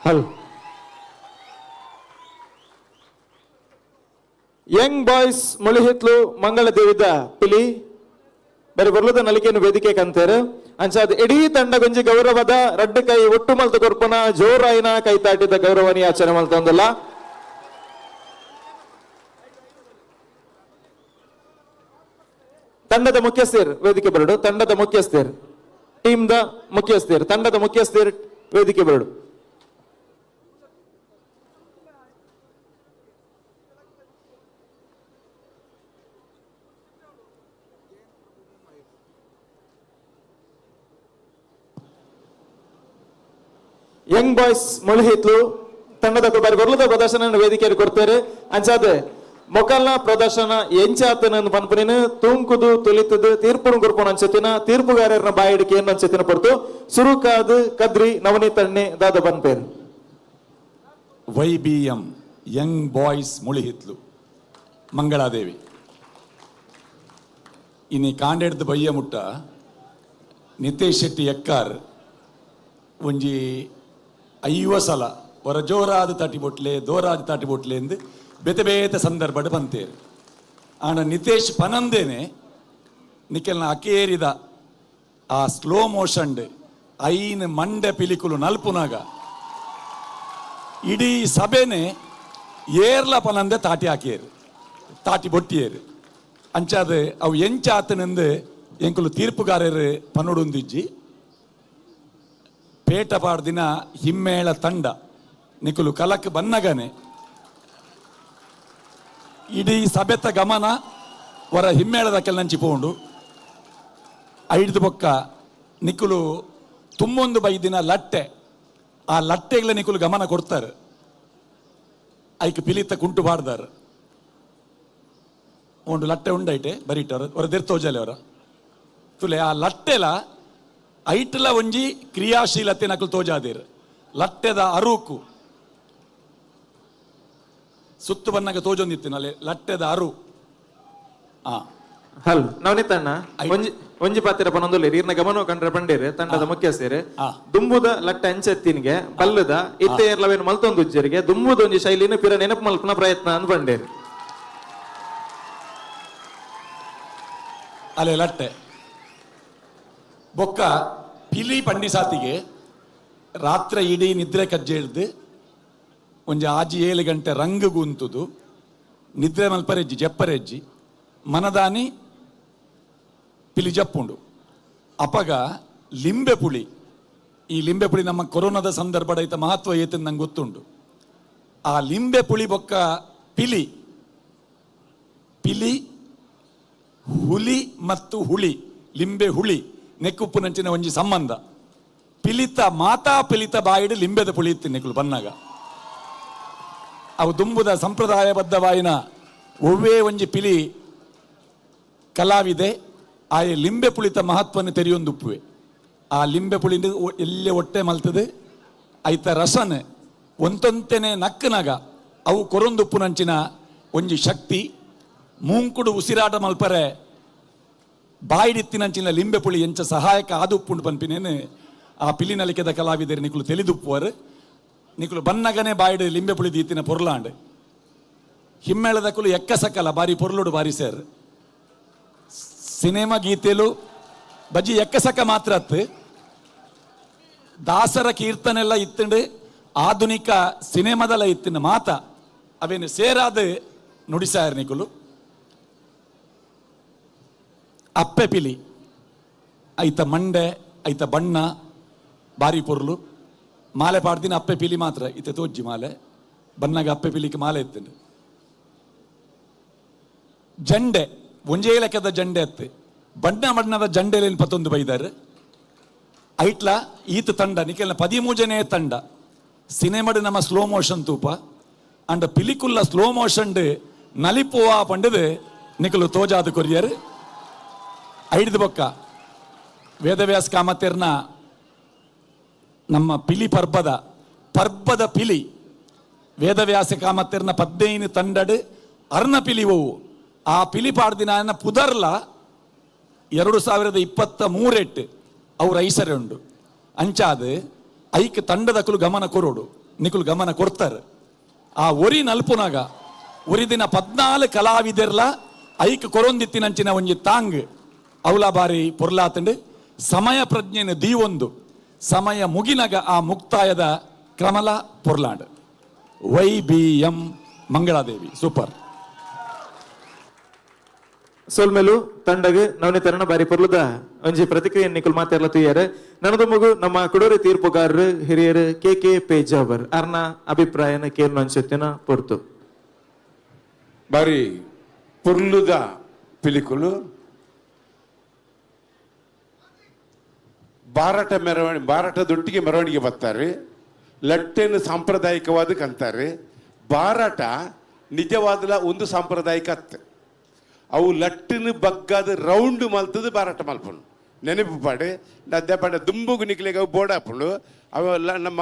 ಹಲ್. ಯಂಗ್ ಬಾಯ್ಸ್ ಮುಳಿಹಿತ್ಲು ಮಂಗಳದೇವಿದ ಪಿಲಿ ಬರಿ ಬರ್ಲದ ನಲಿಕೆಯನ್ನು ವೇದಿಕೆ ಕಂತೇರು. ಅಂಚಾದ್ ಇಡೀ ತಂಡಗೊಂಜಿ ಗೌರವದ ರಡ್ಡು ಕೈ ಒಟ್ಟು ಮಲ್ತ ಕೊರ್ಪುನ ಜೋರಾಯಿನ ಕೈ ತಾಟಿದ ಗೌರವನಿ ಆಚರಣೆ ಮಲ್ತೊಂದುಲ್ಲ. ತಂಡದ ಮುಖ್ಯಸ್ಥರು ವೇದಿಕೆ ಬರಡು, ತಂಡದ ಮುಖ್ಯಸ್ಥರು, ಟೀಮ್ the ಮುಖ್ಯಸ್ಥರು, ತಂಡದ ಮುಖ್ಯಸ್ಥರು ವೇದಿಕೆ ಬರಡು. ಯಂಗ್ ಬಾಯ್ಸ್ ಮುಳುಹಿತ್ಲು ತಂಡದ ಬಾರಿ ಬೊರ್ಲುದ ಪ್ರದರ್ಶನ ವೇದಿಕೆಯಲ್ಲಿ ಕೊಡ್ತಾರೆ. ಅಂಚಾದ ಮೊಕಲ್ನ ಪ್ರದರ್ಶನ ಎಂಚಾತನ ಪನ್ಪುನೇನು ತೂಂಕುದು ತುಲಿತದು ತೀರ್ಪುನು ಕೊರ್ಪುನ ಅಂಚತಿನ ತೀರ್ಪುಗಾರರ ಬಾಯಿಡಿಕೆ ಏನು ಅಂಚತಿನ ಪೊರ್ತು ಸುರುಕಾದು ಕದ್ರಿ ನವನೀತಣ್ಣೆ ದಾದ ಪನ್ಪೇರು. YBM Young boys Mulihitlu Mangaladevi ಇನಿ ಕಾಂಡೆಡ್ದು ಬಯ್ಯ ಮುಟ್ಟ ನಿತೇಶ್ ಶೆಟ್ಟಿ ಎಕ್ಕಾರ್ ಒಂಜಿ 50 ಸಲ ಹೊರ ಜೋರಾದ ತಾಟಿ ಬೊಟ್ಲೆ ದೋರಾದ ತಾಟಿ ಬೊಟ್ಲೆ ಎಂದು ಬೇತೆ ಬೇತೆ ಸಂದರ್ಭಡ್ ಬಂತೇರು. ಆಂಡ ನಿತೇಶ್ ಪನಂದೇನೆ ನಿಕೆಲ್ನ ಅಕೇರಿದ ಆ ಸ್ಲೋ ಮೋಷನ್ಡ್ ಐನ್ ಮಂಡೆ ಪಿಲಿಕುಲು ನಲ್ಪುನಾಗ ಇಡೀ ಸಭೆನೆ ಏರ್ಲ ಪನಂದೆ ತಾಟಿ ಹಾಕಿಯರು, ತಾಟಿ ಬೊಟ್ಟಿಯರು. ಅಂಚಾದ ಅವು ಎಂಚಾತನೆಂದು ಎಂಕುಲು ತೀರ್ಪುಗಾರರು ಪನೊಡುಂದಿಜ್ಜಿ. ಪೇಟ ಪಾಡ್ದಿನ ಹಿಮ್ಮೇಳ ತಂಡ ನಿಕುಲು ಕಲಕ್ ಬನ್ನಗನೆ ಇಡೀ ಸಭೆತ ಗಮನ ವರ ಹಿಮ್ಮೇಳದ ಕೆಲ ಪೋಂಡು ಐಡ್ದು ಬೊಕ್ಕ ನಿಕುಲು ತುಮ್ಮೊಂದು ಬೈದಿನ ಲಟ್ಟೆ, ಆ ಲಟ್ಟೆಗಳ ನಿಕುಲು ಗಮನ ಕೊಡ್ತಾರೆ. ಐಕ್ ಪಿಲಿತ ಕುಂಟು ಪಾಡ್ದಾರ ಒಂದು ಲಟ್ಟೆ ಉಂಡೈಟೆ ಬರೀಟವ್ರ ಹೊರ ದೆರ್ತೋಜಲೆ ಅವರ ತುಲೆ ಆ ಲಟ್ಟೆಲ ಐಟ್ಲ ಒಂಜಿ ಕ್ರಿಯಾಶೀಲತೆ ನಕಲು ತೋಜಾದಿರ್. ಲಟ್ಟೆದ ಅರುಕು ಸುತ್ತು ಬನ್ನಗ ತೋಜೊಂದಿತ್ತಿನಲ್ಲಿ ಲಟ್ಟೆದ ಅರು. ಹಲ್ ನವನೀತಣ್ಣ ಒಂಜಿ ಒಂಜಿ ಪಾತ್ರ ಪನೊಂದುಲ್ಲೆರ್ ಈರ್ನ ಗಮನ ಕಂಡ್ರೆ ಪಂಡೇರು ತಂಡದ ಮುಖ್ಯಸ್ಥರು. ದುಂಬುದ ಲಟ್ಟೆ ಅಂಚೆತ್ತಿನ್ಗೆ ಬಲ್ಲದ ಇತ್ತೆ ಏರ್ಲವೇನು ಮಲ್ತೊಂದು ಉಜ್ಜರಿಗೆ ದುಂಬುದ ಒಂಜಿ ಶೈಲಿನ ಪಿರ ನೆನಪು ಮಲ್ಪನ ಪ್ರಯತ್ನ ಅಂದ್ ಪಂಡೇರು. ಅಲೆ ಲಟ್ಟೆ ಬೊಕ್ಕ ಪಿಲಿ ಪಂಡಿಸಾತಿಗೆ ರಾತ್ರಿ ಇಡೀ ನಿದ್ರೆ ಕಜ್ಜೆ ಹಿಡ್ದು ಒಂಜಿ ಆಜಿ 7 ಗಂಟೆ ರಂಗು ಗುಂತುದು ನಿದ್ರೆ ಮಲ್ಪರೆಜ್ಜಿ ಜಪ್ಪರೆಜ್ಜಿ ಮನದಾನಿ ಪಿಲಿ ಜಪ್ಪುಂಡು. ಅಪಗ ಲಿಂಬೆ ಪುಳಿ, ಈ ಲಿಂಬೆ ಪುಳಿ ನಮ್ಮ ಕೊರೋನಾದ ಸಂದರ್ಭದ ಐತ ಮಹತ್ವ ಏತಂದು ನಂಗೆ ಗೊತ್ತುಂಡು. ಆ ಲಿಂಬೆ ಪುಳಿ ಬೊಕ್ಕ ಪಿಲಿ, ಪಿಲಿ ಹುಲಿ ಮತ್ತು ಹುಳಿ, ಲಿಂಬೆ ಹುಳಿ ನೆಕ್ಕುಪ್ಪುನಂಚಿನ ಒಂಜಿ ಸಂಬಂಧ. ಪಿಲಿತ ಮಾತಾ ಪಿಲಿತ ಬಾಯಿಡು ಲಿಂಬೆದ ಪುಳಿ ಇತ್ತು ನೆಕ್ಕುಲು ಬನ್ನಾಗ. ಅವು ದುಂಬುದ ಸಂಪ್ರದಾಯಬದ್ಧವಾಯಿನ ಒವ್ವೇ ಒಂಜಿ ಪಿಲಿ ಕಲಾವಿದೆ ಆಯೆ ಲಿಂಬೆ ಪುಳಿತ ಮಹತ್ವವನ್ನು ತೆರೆಯೊಂದುಪ್ಪುವೆ. ಆ ಲಿಂಬೆ ಪುಳಿ ಎಲ್ಲೆ ಹೊಟ್ಟೆ ಮಲ್ತದೆ ಐತ ರಸನ್ ಒಂತೊಂತೆನೆ ನಕ್ಕನಾಗ ಅವು ಕೊರೊಂದುಪ್ಪುನಂಚಿನ ಒಂಜಿ ಶಕ್ತಿ. ಮೂಂಕುಡು ಉಸಿರಾಟ ಮಲ್ಪರೆ ಬಾಯಿಡಿತ್ತಿನಂಚಿನ ಲಿಂಬೆ ಪುಳಿ ಎಂಚ ಸಹಾಯಕ ಆದುಪ್ಪುಂಡು ಪನ್ಪಿನೇನು ಆ ಪಿಲಿನಲಿಕೆದ ಕಲಾವಿದರು ನಿಕುಲು ತೆಲಿದುಪ್ಪುವರು. ನಿಕುಲು ಬನ್ನಗನೆ ಬಾಯಿಡು ಲಿಂಬೆ ಪುಳಿ ದೀತಿನ ಪೊರ್ಲಾಂಡ್ ಹಿಮ್ಮೇಳದಕುಲು ಎಕ್ಕ ಸಕಲ ಬಾರಿ ಪೊರ್ಲುಡು ಬಾರಿ ಸೇರ್ ಸಿನಿಮಾ ಗೀತೆಲು ಬಜ್ಜಿ ಎಕ್ಕಸಕ ಮಾತ್ರ ಅತ್ತು ದಾಸರ ಕೀರ್ತನೆಲ್ಲ ಇತ್ತಂಡು ಆಧುನಿಕ ಸಿನಿಮಾದಲ್ಲ ಇತ್ತಿನ ಮಾತ ಅವೇನು ಸೇರಾದ ನುಡಿಸಾಯರ್ ನಿಕುಲು. ಅಪ್ಪೆ ಪಿಲಿ ಐತ ಮಂಡೆ ಐತ ಬಣ್ಣ ಬಾರಿ ಪೊರ್ಲು ಮಾಲೆ ಪಾಡ್ದಿನ ಅಪ್ಪೆ ಪಿಲಿ ಮಾತ್ರ ಇತ್ತೆ ತೋಜ್ಜಿ ಮಾಲೆ ಬನ್ನಾಗ ಅಪ್ಪೆ ಪಿಲಿಗೆ ಮಾಲೆ ಇತ್ತಂಡು. ಜಂಡೆ ಒಂಜೇ ಲೆಕ್ಕದ ಜಂಡೆ ಅತ್ತೆ ಬಣ್ಣ ಬಣ್ಣದ ಜಂಡೆಲೇನು ಪತ್ತೊಂದು ಬೈದಾರೆ. ಐಟ್ಲ ಈತ ತಂಡ ನಿಕೆಲ್ನ 13ನೇ ತಂಡ ಸಿನಿಮಾಡು ನಮ್ಮ ಸ್ಲೋ ಮೋಷನ್ ತೂಪ ಅಂಡ ಪಿಲಿಕುಲ್ಲ ಸ್ಲೋ ಮೋಷನ್ ನಲಿಪುವ ಪಂಡದು ನಿಕಲು ತೋಜಾದ ಕೊರಿಯರ್. ಐಡ್ದು ಬೊಕ್ಕ ವೇದವ್ಯಾಸ ಕಾಮತೆರ್ನ ನಮ್ಮ ಪಿಲಿ ಪರ್ಬದ ಪರ್ಬದ ಪಿಲಿ ವೇದವ್ಯಾಸ ಕಾಮತೆರ್ನ 15 ತಂಡಡು ಅರ್ನ ಪಿಲಿ ಓವು ಆ ಪಿಲಿ ಪಾಡ್ದಿನ ಪುದರ್ಲ 2023 ಅವ್ರ ಐಸರೆ ಉಂಡು. ಅಂಚಾದ ಐಕ್ ತಂಡದಕುಲು ಗಮನ ಕೊರೋಡು ನಿಕುಲು ಗಮನ ಕೊಡ್ತಾರೆ. ಆ ಒರಿ ನಲ್ಪುನಾಗ ಒರಿ ದಿನ 14 ಕಲಾವಿದೆರ್ಲ ಐಕ್ ಕೊರೊಂದಿತ್ತಿನಂಚಿನ ಒಂಜಿ ತಾಂಗ್ ಅವಲ ಬಾರಿ ಪೊರ್ಲಾತಂಡು. ಸಮಯ ಪ್ರಜ್ಞೆನ ದೀವೊಂದು ಸಮಯ ಮುಗಿನಗ ಆ ಮುಕ್ತಾಯದ ಕ್ರಮಲ ಪೊರ್ಲಾಂಡ್. Y B M Mangaladevi super. ಸೊಲ್ಮೆಲು ತಂಡಗ್ ನವನಿತರಣ ಬಾರಿ ಪೊರ್ಲುದ ಒಂಜಿ ಪ್ರತಿಕ್ರಿಯೆ ನಿಕುಲ್ ಮಾತೆರ್ಲ ತೂಯರೆ. ನನದ ಮಗು ನಮ್ಮ ಕುಡೋರಿ ತೀರ್ಪುಗಾರರು ಹಿರಿಯರು ಕೆ ಕೆ ಪೇಜಾವರ್ ಅರ್ನ ಅಭಿಪ್ರಾಯನ ಕೇರ್ನ ಅನ್ಸುತ್ತಿನ ಪೊರ್ತು. ಬಾರಿ ಪೊರ್ಲುದ ಪಿಲಿಕುಲು ಬಾರಾಟ ಮೆರವಣಿಗೆ, ಬಾರಾಟದೊಟ್ಟಿಗೆ ಮೆರವಣಿಗೆ ಬರ್ತಾರೆ. ಲಟ್ಟೆಯನ್ನು ಸಾಂಪ್ರದಾಯಿಕವಾದ ಕಂತಾರೆ. ಬಾರಾಟ ನಿಜವಾದಲ ಒಂದು ಸಾಂಪ್ರದಾಯಿಕ ಅತ್ತೆ. ಅವು ಲಟ್ಟಿನ ಬಗ್ಗದ ರೌಂಡ್ ಮಲ್ತದ ಬಾರಾಟ ಮಲ್ಪುಂಡು. ನೆನಪು ಪಾಡು ನದ್ದೆ ಪಾಡ ದುಂಬುಗು ನಿಕ್ಲೆಗ್ ಅವು ಬೋಡಾಪುಂಡು. ಅವು ನಮ್ಮ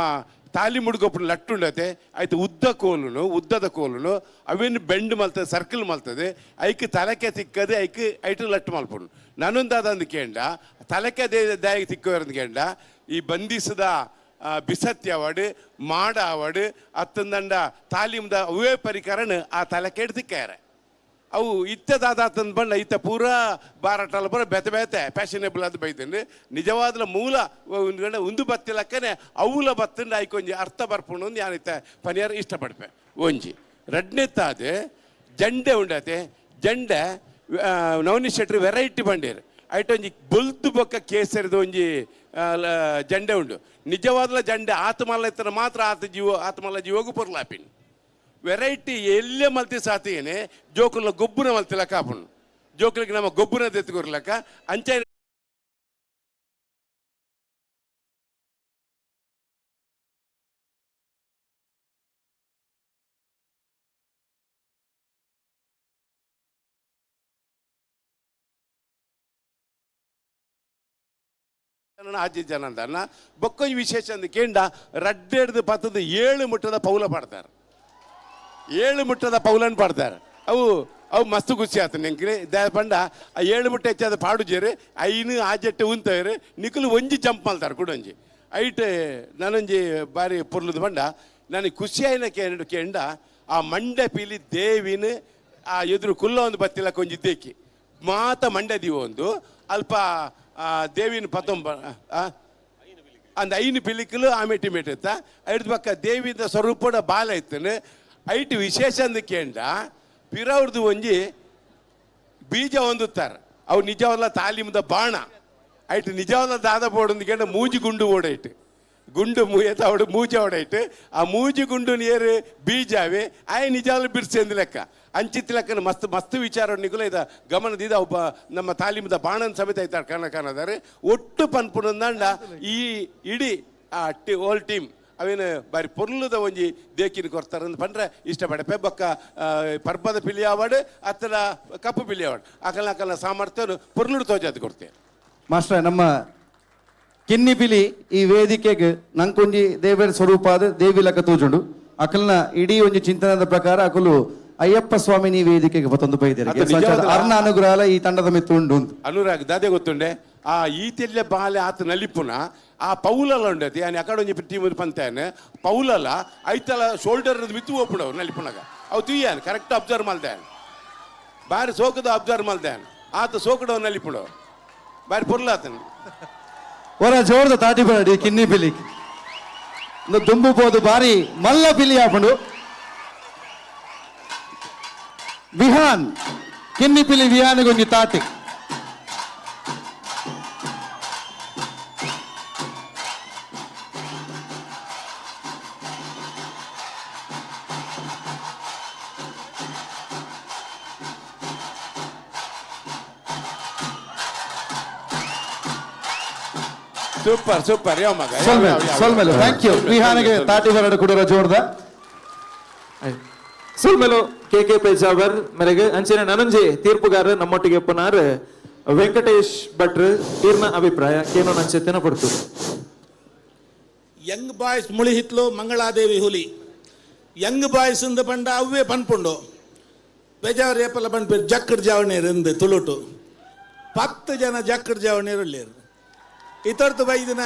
ತಾಲಿ ಮುಡುಗೊಪ್ಪುಂಡು ಲಟ್ಟುಂಡತೆ ಆಯ್ತು. ಉದ್ದ ಕೋಲುನು, ಉದ್ದದ ಕೋಲುನು ಅವೇನು ಬೆಂಡ್ ಮಲ್ತದೆ, ಸರ್ಕಲ್ ಮಲ್ತದೆ. ಐಕ್ ತಲಕೆ ತಿಕ್ಕದೆ ಐಕ್ ಐಟು ಲಟ್ಟು ಮಲ್ಪುಂಡು. ನಾನೊಂದಾದಂದು ಕೇಂಡ ತಲಕೆ ದಾಯಿಗೆ ತಿಕ್ಕುವಂದು ಕೇಂಡ ಈ ಬಂಧಿಸಿದ ಬಿಸತ್ತಿ ಅವಾಡು ಮಾಡ ಅವಾಡು ಅತ್ತಂದಂಡ ತಾಲೀಮ್ದ ಅವೇ ಪರಿಕರಣ ಆ ತಲಕೆಡ್ ತಿಕ್ಕಾರೆ. ಅವು ಇತ್ತದಾದ ಬಂಡ ಇತ್ತ ಪೂರಾ ಬಾರಾಟಲ ಪೂರ ಬೇತೆ ಬೇತೆ ಫ್ಯಾಷನೇಬಲ್ ಅದು ಬೈತಂಡು. ನಿಜವಾದ ಮೂಲ ಒಂದು ಉಂದು ಬತ್ತಿಲಕ್ಕನೆ ಅವುಲ ಬತ್ತಂಡು ಐಕೊಂಜಿ ಅರ್ಥ ಬರ್ಪುಂಡು ಯಾನಿತ್ತ ಪನಿಯಾರ ಇಷ್ಟಪಡ್ಪೆ. ಒಂಜಿ ರಡ್ನೆತ್ತಾದೆ ಜಂಡೆ ಉಂಡತೆ. ಜಂಡೆ ನವನೀಶ್ ಶೆಟ್ರು ವೆರೈಟಿ ಬಂಡೇರು. ಐಟ್ ಒಂಜಿ ಬೊಲ್ತು ಬೊಕ್ಕ ಕೇಸರಿದ ಒಂಜಿ ಜಂಡೆ ಉಂಡು. ನಿಜವಾದಲ ಜಂಡೆ ಆತ್ಮಲ್ಲ ಇತ್ತರ ಮಾತ್ರ ಆತ ಜೀವ ಆತ್ಮಲ್ಲ ಜೀವಗೂ ಪೊರ್ಲಾಪಿನ್. ವೆರೈಟಿ ಎಲ್ಲೇ ಮಲ್ತಿ ಸಾತಿಯೇನೆ ಜೋಕುಲ ಗೊಬ್ಬುನ ಮಲ್ತಿಲಕ್ಕ ಆಪುಂಡು. ಜೋಕುಲಿಗೆ ನಮ್ಮ ಗೊಬ್ಬುನ ದೆತ್ತುಕೊರ್ಲಕ್ಕ ಅಂಚೆ ಆಜಿ ಜನ ಅಂದನ್ನ. ಬೊಕ್ಕೊಂಜಿ ವಿಶೇಷ ಅಂದ್ ಕೇಂಡ ರಡ್ಡೆಡ್ದು ಪತ್ತದ 7 ಮುಟ್ಟದ ಪೌಲ ಪಾಡ್ತಾರೆ. 7 ಮುಟ್ಟದ ಪೌಲನ್ ಪಾಡ್ತಾರೆ. ಅವು ಅವು ಮಸ್ತ್ ಖುಷಿ ಆತ ನೆಂಕ್ಲೆ ಪಂಡ ಆ 7 ಮುಟ್ಟ ಹೆಚ್ಚಾದ ಪಾಡುಜೇರು ಐನು ಆಜೆಟ್ಟೆ ಉಂತೇರು ನಿಕುಲು ಒಂಜಿ ಜಂಪ್ ಮಲ್ತಾರೆ ಕುಡೊಂಜಿ ಐಟ್. ನಾನೊಂಜಿ ಬಾರಿ ಪೊರ್ಲುದು ಪಂಡ ನನಗೆ ಖುಷಿ ಆಯ್ನ ಕೇಂಡ ಆ ಮಂಡೆ ಪೀಲಿ ದೇವಿನ ಆ ಎದುರು ಕುಲ್ಲ ಒಂದು ಬತ್ತಿಲಕ್ಕ ಒಂಜಿ ದೇಕಿ ಮಾತ ಮಂಡೆ ದೀವ ಒಂದು ಅಲ್ಪ ದೇವಿನ ಪತ್ತೊಂಬ ಅಂದ ಐನು ಪಿಲಿಕಲು ಆಮೇಟಿ ಮೇಟಿತ್ತ ಐದು ಪಕ್ಕ ದೇವಿದ ಸ್ವರೂಪದ ಬಾಲ ಇತ್ತನು. ಐಟ್ ವಿಶೇಷ ಅಂದ ಕೇಂಡ ಪಿರವ್ರದ್ದು ಒಂಜಿ ಬೀಜ ಹೊಂದುತ್ತಾರೆ. ಅವು ನಿಜವಲ್ಲ ತಾಲೀಮ್ದ ಬಾಣ ಐಟ್ ನಿಜವಲ್ಲ ದಾದ ಬೋಡು ಕೇಂಡ ಮೂಜಿ ಗುಂಡು ಓಡೈಟ್ ಗುಂಡು ಮೂಯತ ಅವಡು ಮೂಜಿ ಅವಡೈಟ್ ಆ ಮೂಜಿ ಗುಂಡು ನೀರು ಬೀಜಾವೆ ಆಯ್ ನಿಜವಲ್ಲ ಬಿರ್ಸೆಂದು ಲೆಕ್ಕ ಅಂಚಿತ್ ಲೆಕ್ಕನ ಮಸ್ತ್ ಮಸ್ತ್ ವಿಚಾರ ನಿಕುಲ ಇದ ಗಮನದಿದ ಒಬ್ಬ ನಮ್ಮ ತಾಲೀಮ್ದ ಬಾಣನ ಸಮೇತ ಐತಾರೆ ಕಣ ಕಾಣದಾರೆ ಒಟ್ಟು ಪನ್ಪುನಂದಂಡ ಈ ಇಡೀ ಆ ಹೋಲ್ ಟೀಮ್ ಅವೇನು ಬಾರಿ ಪೊರ್ಲುದ ಒಂಜಿ ದೇಕಿನ ಕೊರ್ತಾರೆ ಅಂದ್ ಪಂಡ್ರೆ ಇಷ್ಟಪಡಪೆ. ಬೊಕ್ಕ ಪರ್ಬದ ಪಿಲಿ ಅವಾರ್ಡ್ ಅತ್ತಡ ಕಪ್ಪು ಪಿಲಿ ಅವಾರ್ಡ್ ಅಕಲ ಅಕಲ ಸಾಮರ್ಥ್ಯನು ಪೊರ್ಲುಡು ತೋಜಾದ್ ಕೊಡ್ತೇವೆ. ಮಾಸ್ಟರ್, ನಮ್ಮ ಕಿನ್ನಿ ಪಿಲಿ ಈ ವೇದಿಕೆಗೆ ನಂಕೊಂಜಿ ದೇವರ ಸ್ವರೂಪ ಆದ ದೇವಿ ಲೆಕ್ಕ ತೋಜುಂಡು. ಅಕಲ್ನ ಇಡೀ ಒಂಜಿ ಚಿಂತನದ ಪ್ರಕಾರ ಅಕಲು ಅಯ್ಯಪ್ಪ ಸ್ವಾಮಿ ನೀ ವೇದಿಕೆಗೆ ಬತ್ತೊಂದು ಬೈದೇರೆ. ಅದು ನಿಜವಾದ- ಅರ್ನ ಅನುಗ್ರಹ ಈ ತಂಡದ ಮಿತ್ತು ಉಂಡು ಅಂತ. ಅನುರಾಗ್ ದಾದೆ ಗೊತ್ತುಂಡೆ ಆ ಈತೆಲ್ಲೆ ಬಾಲೆ ಆತ ನಲಿಪುನ ಆ ಪೌಲಲ ಉಂಡತಿ ಯಾನ್ ಅಕಡೆ ಒಂಜಿ ಟೀಮ್ ಪಂತಾನೆ ಪೌಲಲ ಐತಲ ಶೋಲ್ಡರ್ ಮಿತ್ತು ಹೋಗ್ಬಿಡವು ನಲಿಪುನಗ ಅವು ತುಯ್ಯಾನ್ ಕರೆಕ್ಟ್ ಅಬ್ಸರ್ವ್ ಮಲ್ದಾನ್ ಬಾರಿ ಸೋಕದ ಅಬ್ಸರ್ವ್ ಮಲ್ದಾನ್ ಆತ ಸೋಕಡವ್ ನಲಿಪುಡು ಬಾರಿ ಪೊರ್ಲಾತನ. ಒರ ಜೋರದ ತಾಟಿ ಬರಡಿ ಕಿನ್ನಿ ಪಿಲಿ ದುಂಬು ಪೋದು ಬಾರಿ ಮಲ್ಲ ಪಿಲಿ ಆಪುಂಡು. ವಿಹಾನ್ ಕಿನ್ನಿ ಪಿಲಿ ವಿಹಾನ್ಗೊಂಜಿ ತಾಟಿ. ಸೂಪರ್ ಸೂಪರ್ ಯಾವ ಮಗ ಸೊಲ್ಮೆಲ್ ಸೊಲ್ಮೆಲ್ thank you ವಿಹಾನ್ಗೆ ತಾಟಿ ಬರಡು ಕುಡರ ಜೋರ್ದ. ಸುಲ್ಮೆಲು ಕೆ ಕೆ ಪೇಜಾವರ್ ಮೇರೆಗೆ ಅಂಚಿನ ನನಂಜಿ ತೀರ್ಪುಗಾರ ನಮ್ಮೊಟ್ಟಿಗೆ ಪುನಾರ್ ವೆಂಕಟೇಶ್ ಭಟ್ರು ತೀರ್ನ ಅಭಿಪ್ರಾಯ ಕೇನೋ ನಂಚೆತ್ತಿನ ಪಡ್ತು. ಯಂಗ್ ಬಾಯ್ಸ್ ಮುಳಿಹಿತ್ಲು ಮಂಗಳಾದೇವಿ ಹುಲಿ. ಯಂಗ್ ಬಾಯ್ಸ್ ಇಂದ ಪಂಡ ಅವ್ವೇ ಪನ್ಪುಂಡು ಬೇಜಾರು ಏಪಲ್ಲ ಪನ್ಪೇರು ಜಕ್ಕಡ್ ಜಾವಣೀರು ಇಂದು ತುಳುಟು 10 ಜನ ಜಕ್ಕಡ್ ಜಾವಣೀರು ಉಳ್ಳೇರು. ಇತರ್ತು ಬೈದಿನ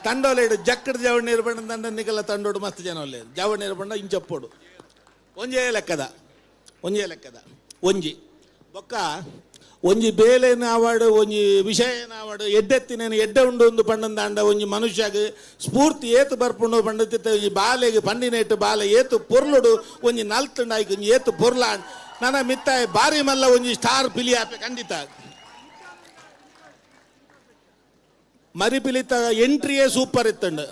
ತಂಡೋಲೇಡು ಜಕ್ಕಡ್ ಜಾವಣೀರು ಪಂಡ ತಂಡ ನಿಕಲ ತಂಡೋಡು ಮಸ್ತ್ ಜನ ಒಲ್ಲೇರು ಜಾವಣೀರು ಪಂಡ ಇಂಚಪ್ಪೋಡು ಒಂಜೇ ಲೆಕ್ಕದ ಒಂಜೇ ಲೆಕ್ಕದ ಒಂಜಿ ಬೊಕ್ಕ ಒಂಜಿ ಬೇಲೆನ ಆವಾಡು, ಒಂಜಿ ವಿಷಯನ ಆವಾಡು, ಎಡ್ಡೆತ್ತಿನೇನು ಎಡ್ಡೆ ಉಂಡು ಒಂದು ಪಂಡಂದಾಂಡ ಒಂಜಿ ಮನುಷ್ಯಗ್ ಸ್ಫೂರ್ತಿ ಏತು ಬರ್ಪುಂಡು ಪಂಡತಿತ್ತ. ಒಂಜಿ ಬಾಲೆಗ್ ಪಂಡಿನೇಟು ಬಾಲೆ ಏತು ಪೊರ್ಲುಡು ಒಂಜಿ ನಲ್ತುಂಡಾಯ್ಕ್ ಒಂಜಿ ಏತು ಪೊರ್ಲ ನನ್ನ ಮಿತ್ತಾಯ ಬಾರಿ ಮಲ್ಲ ಒಂಜಿ ಸ್ಟಾರ್ ಪಿಲಿ ಆಪೆ ಖಂಡಿತ. ಮರಿಪಿಲಿತ ಎಂಟ್ರಿಯೇ ಸೂಪರ್ ಇತ್ತಂಡು.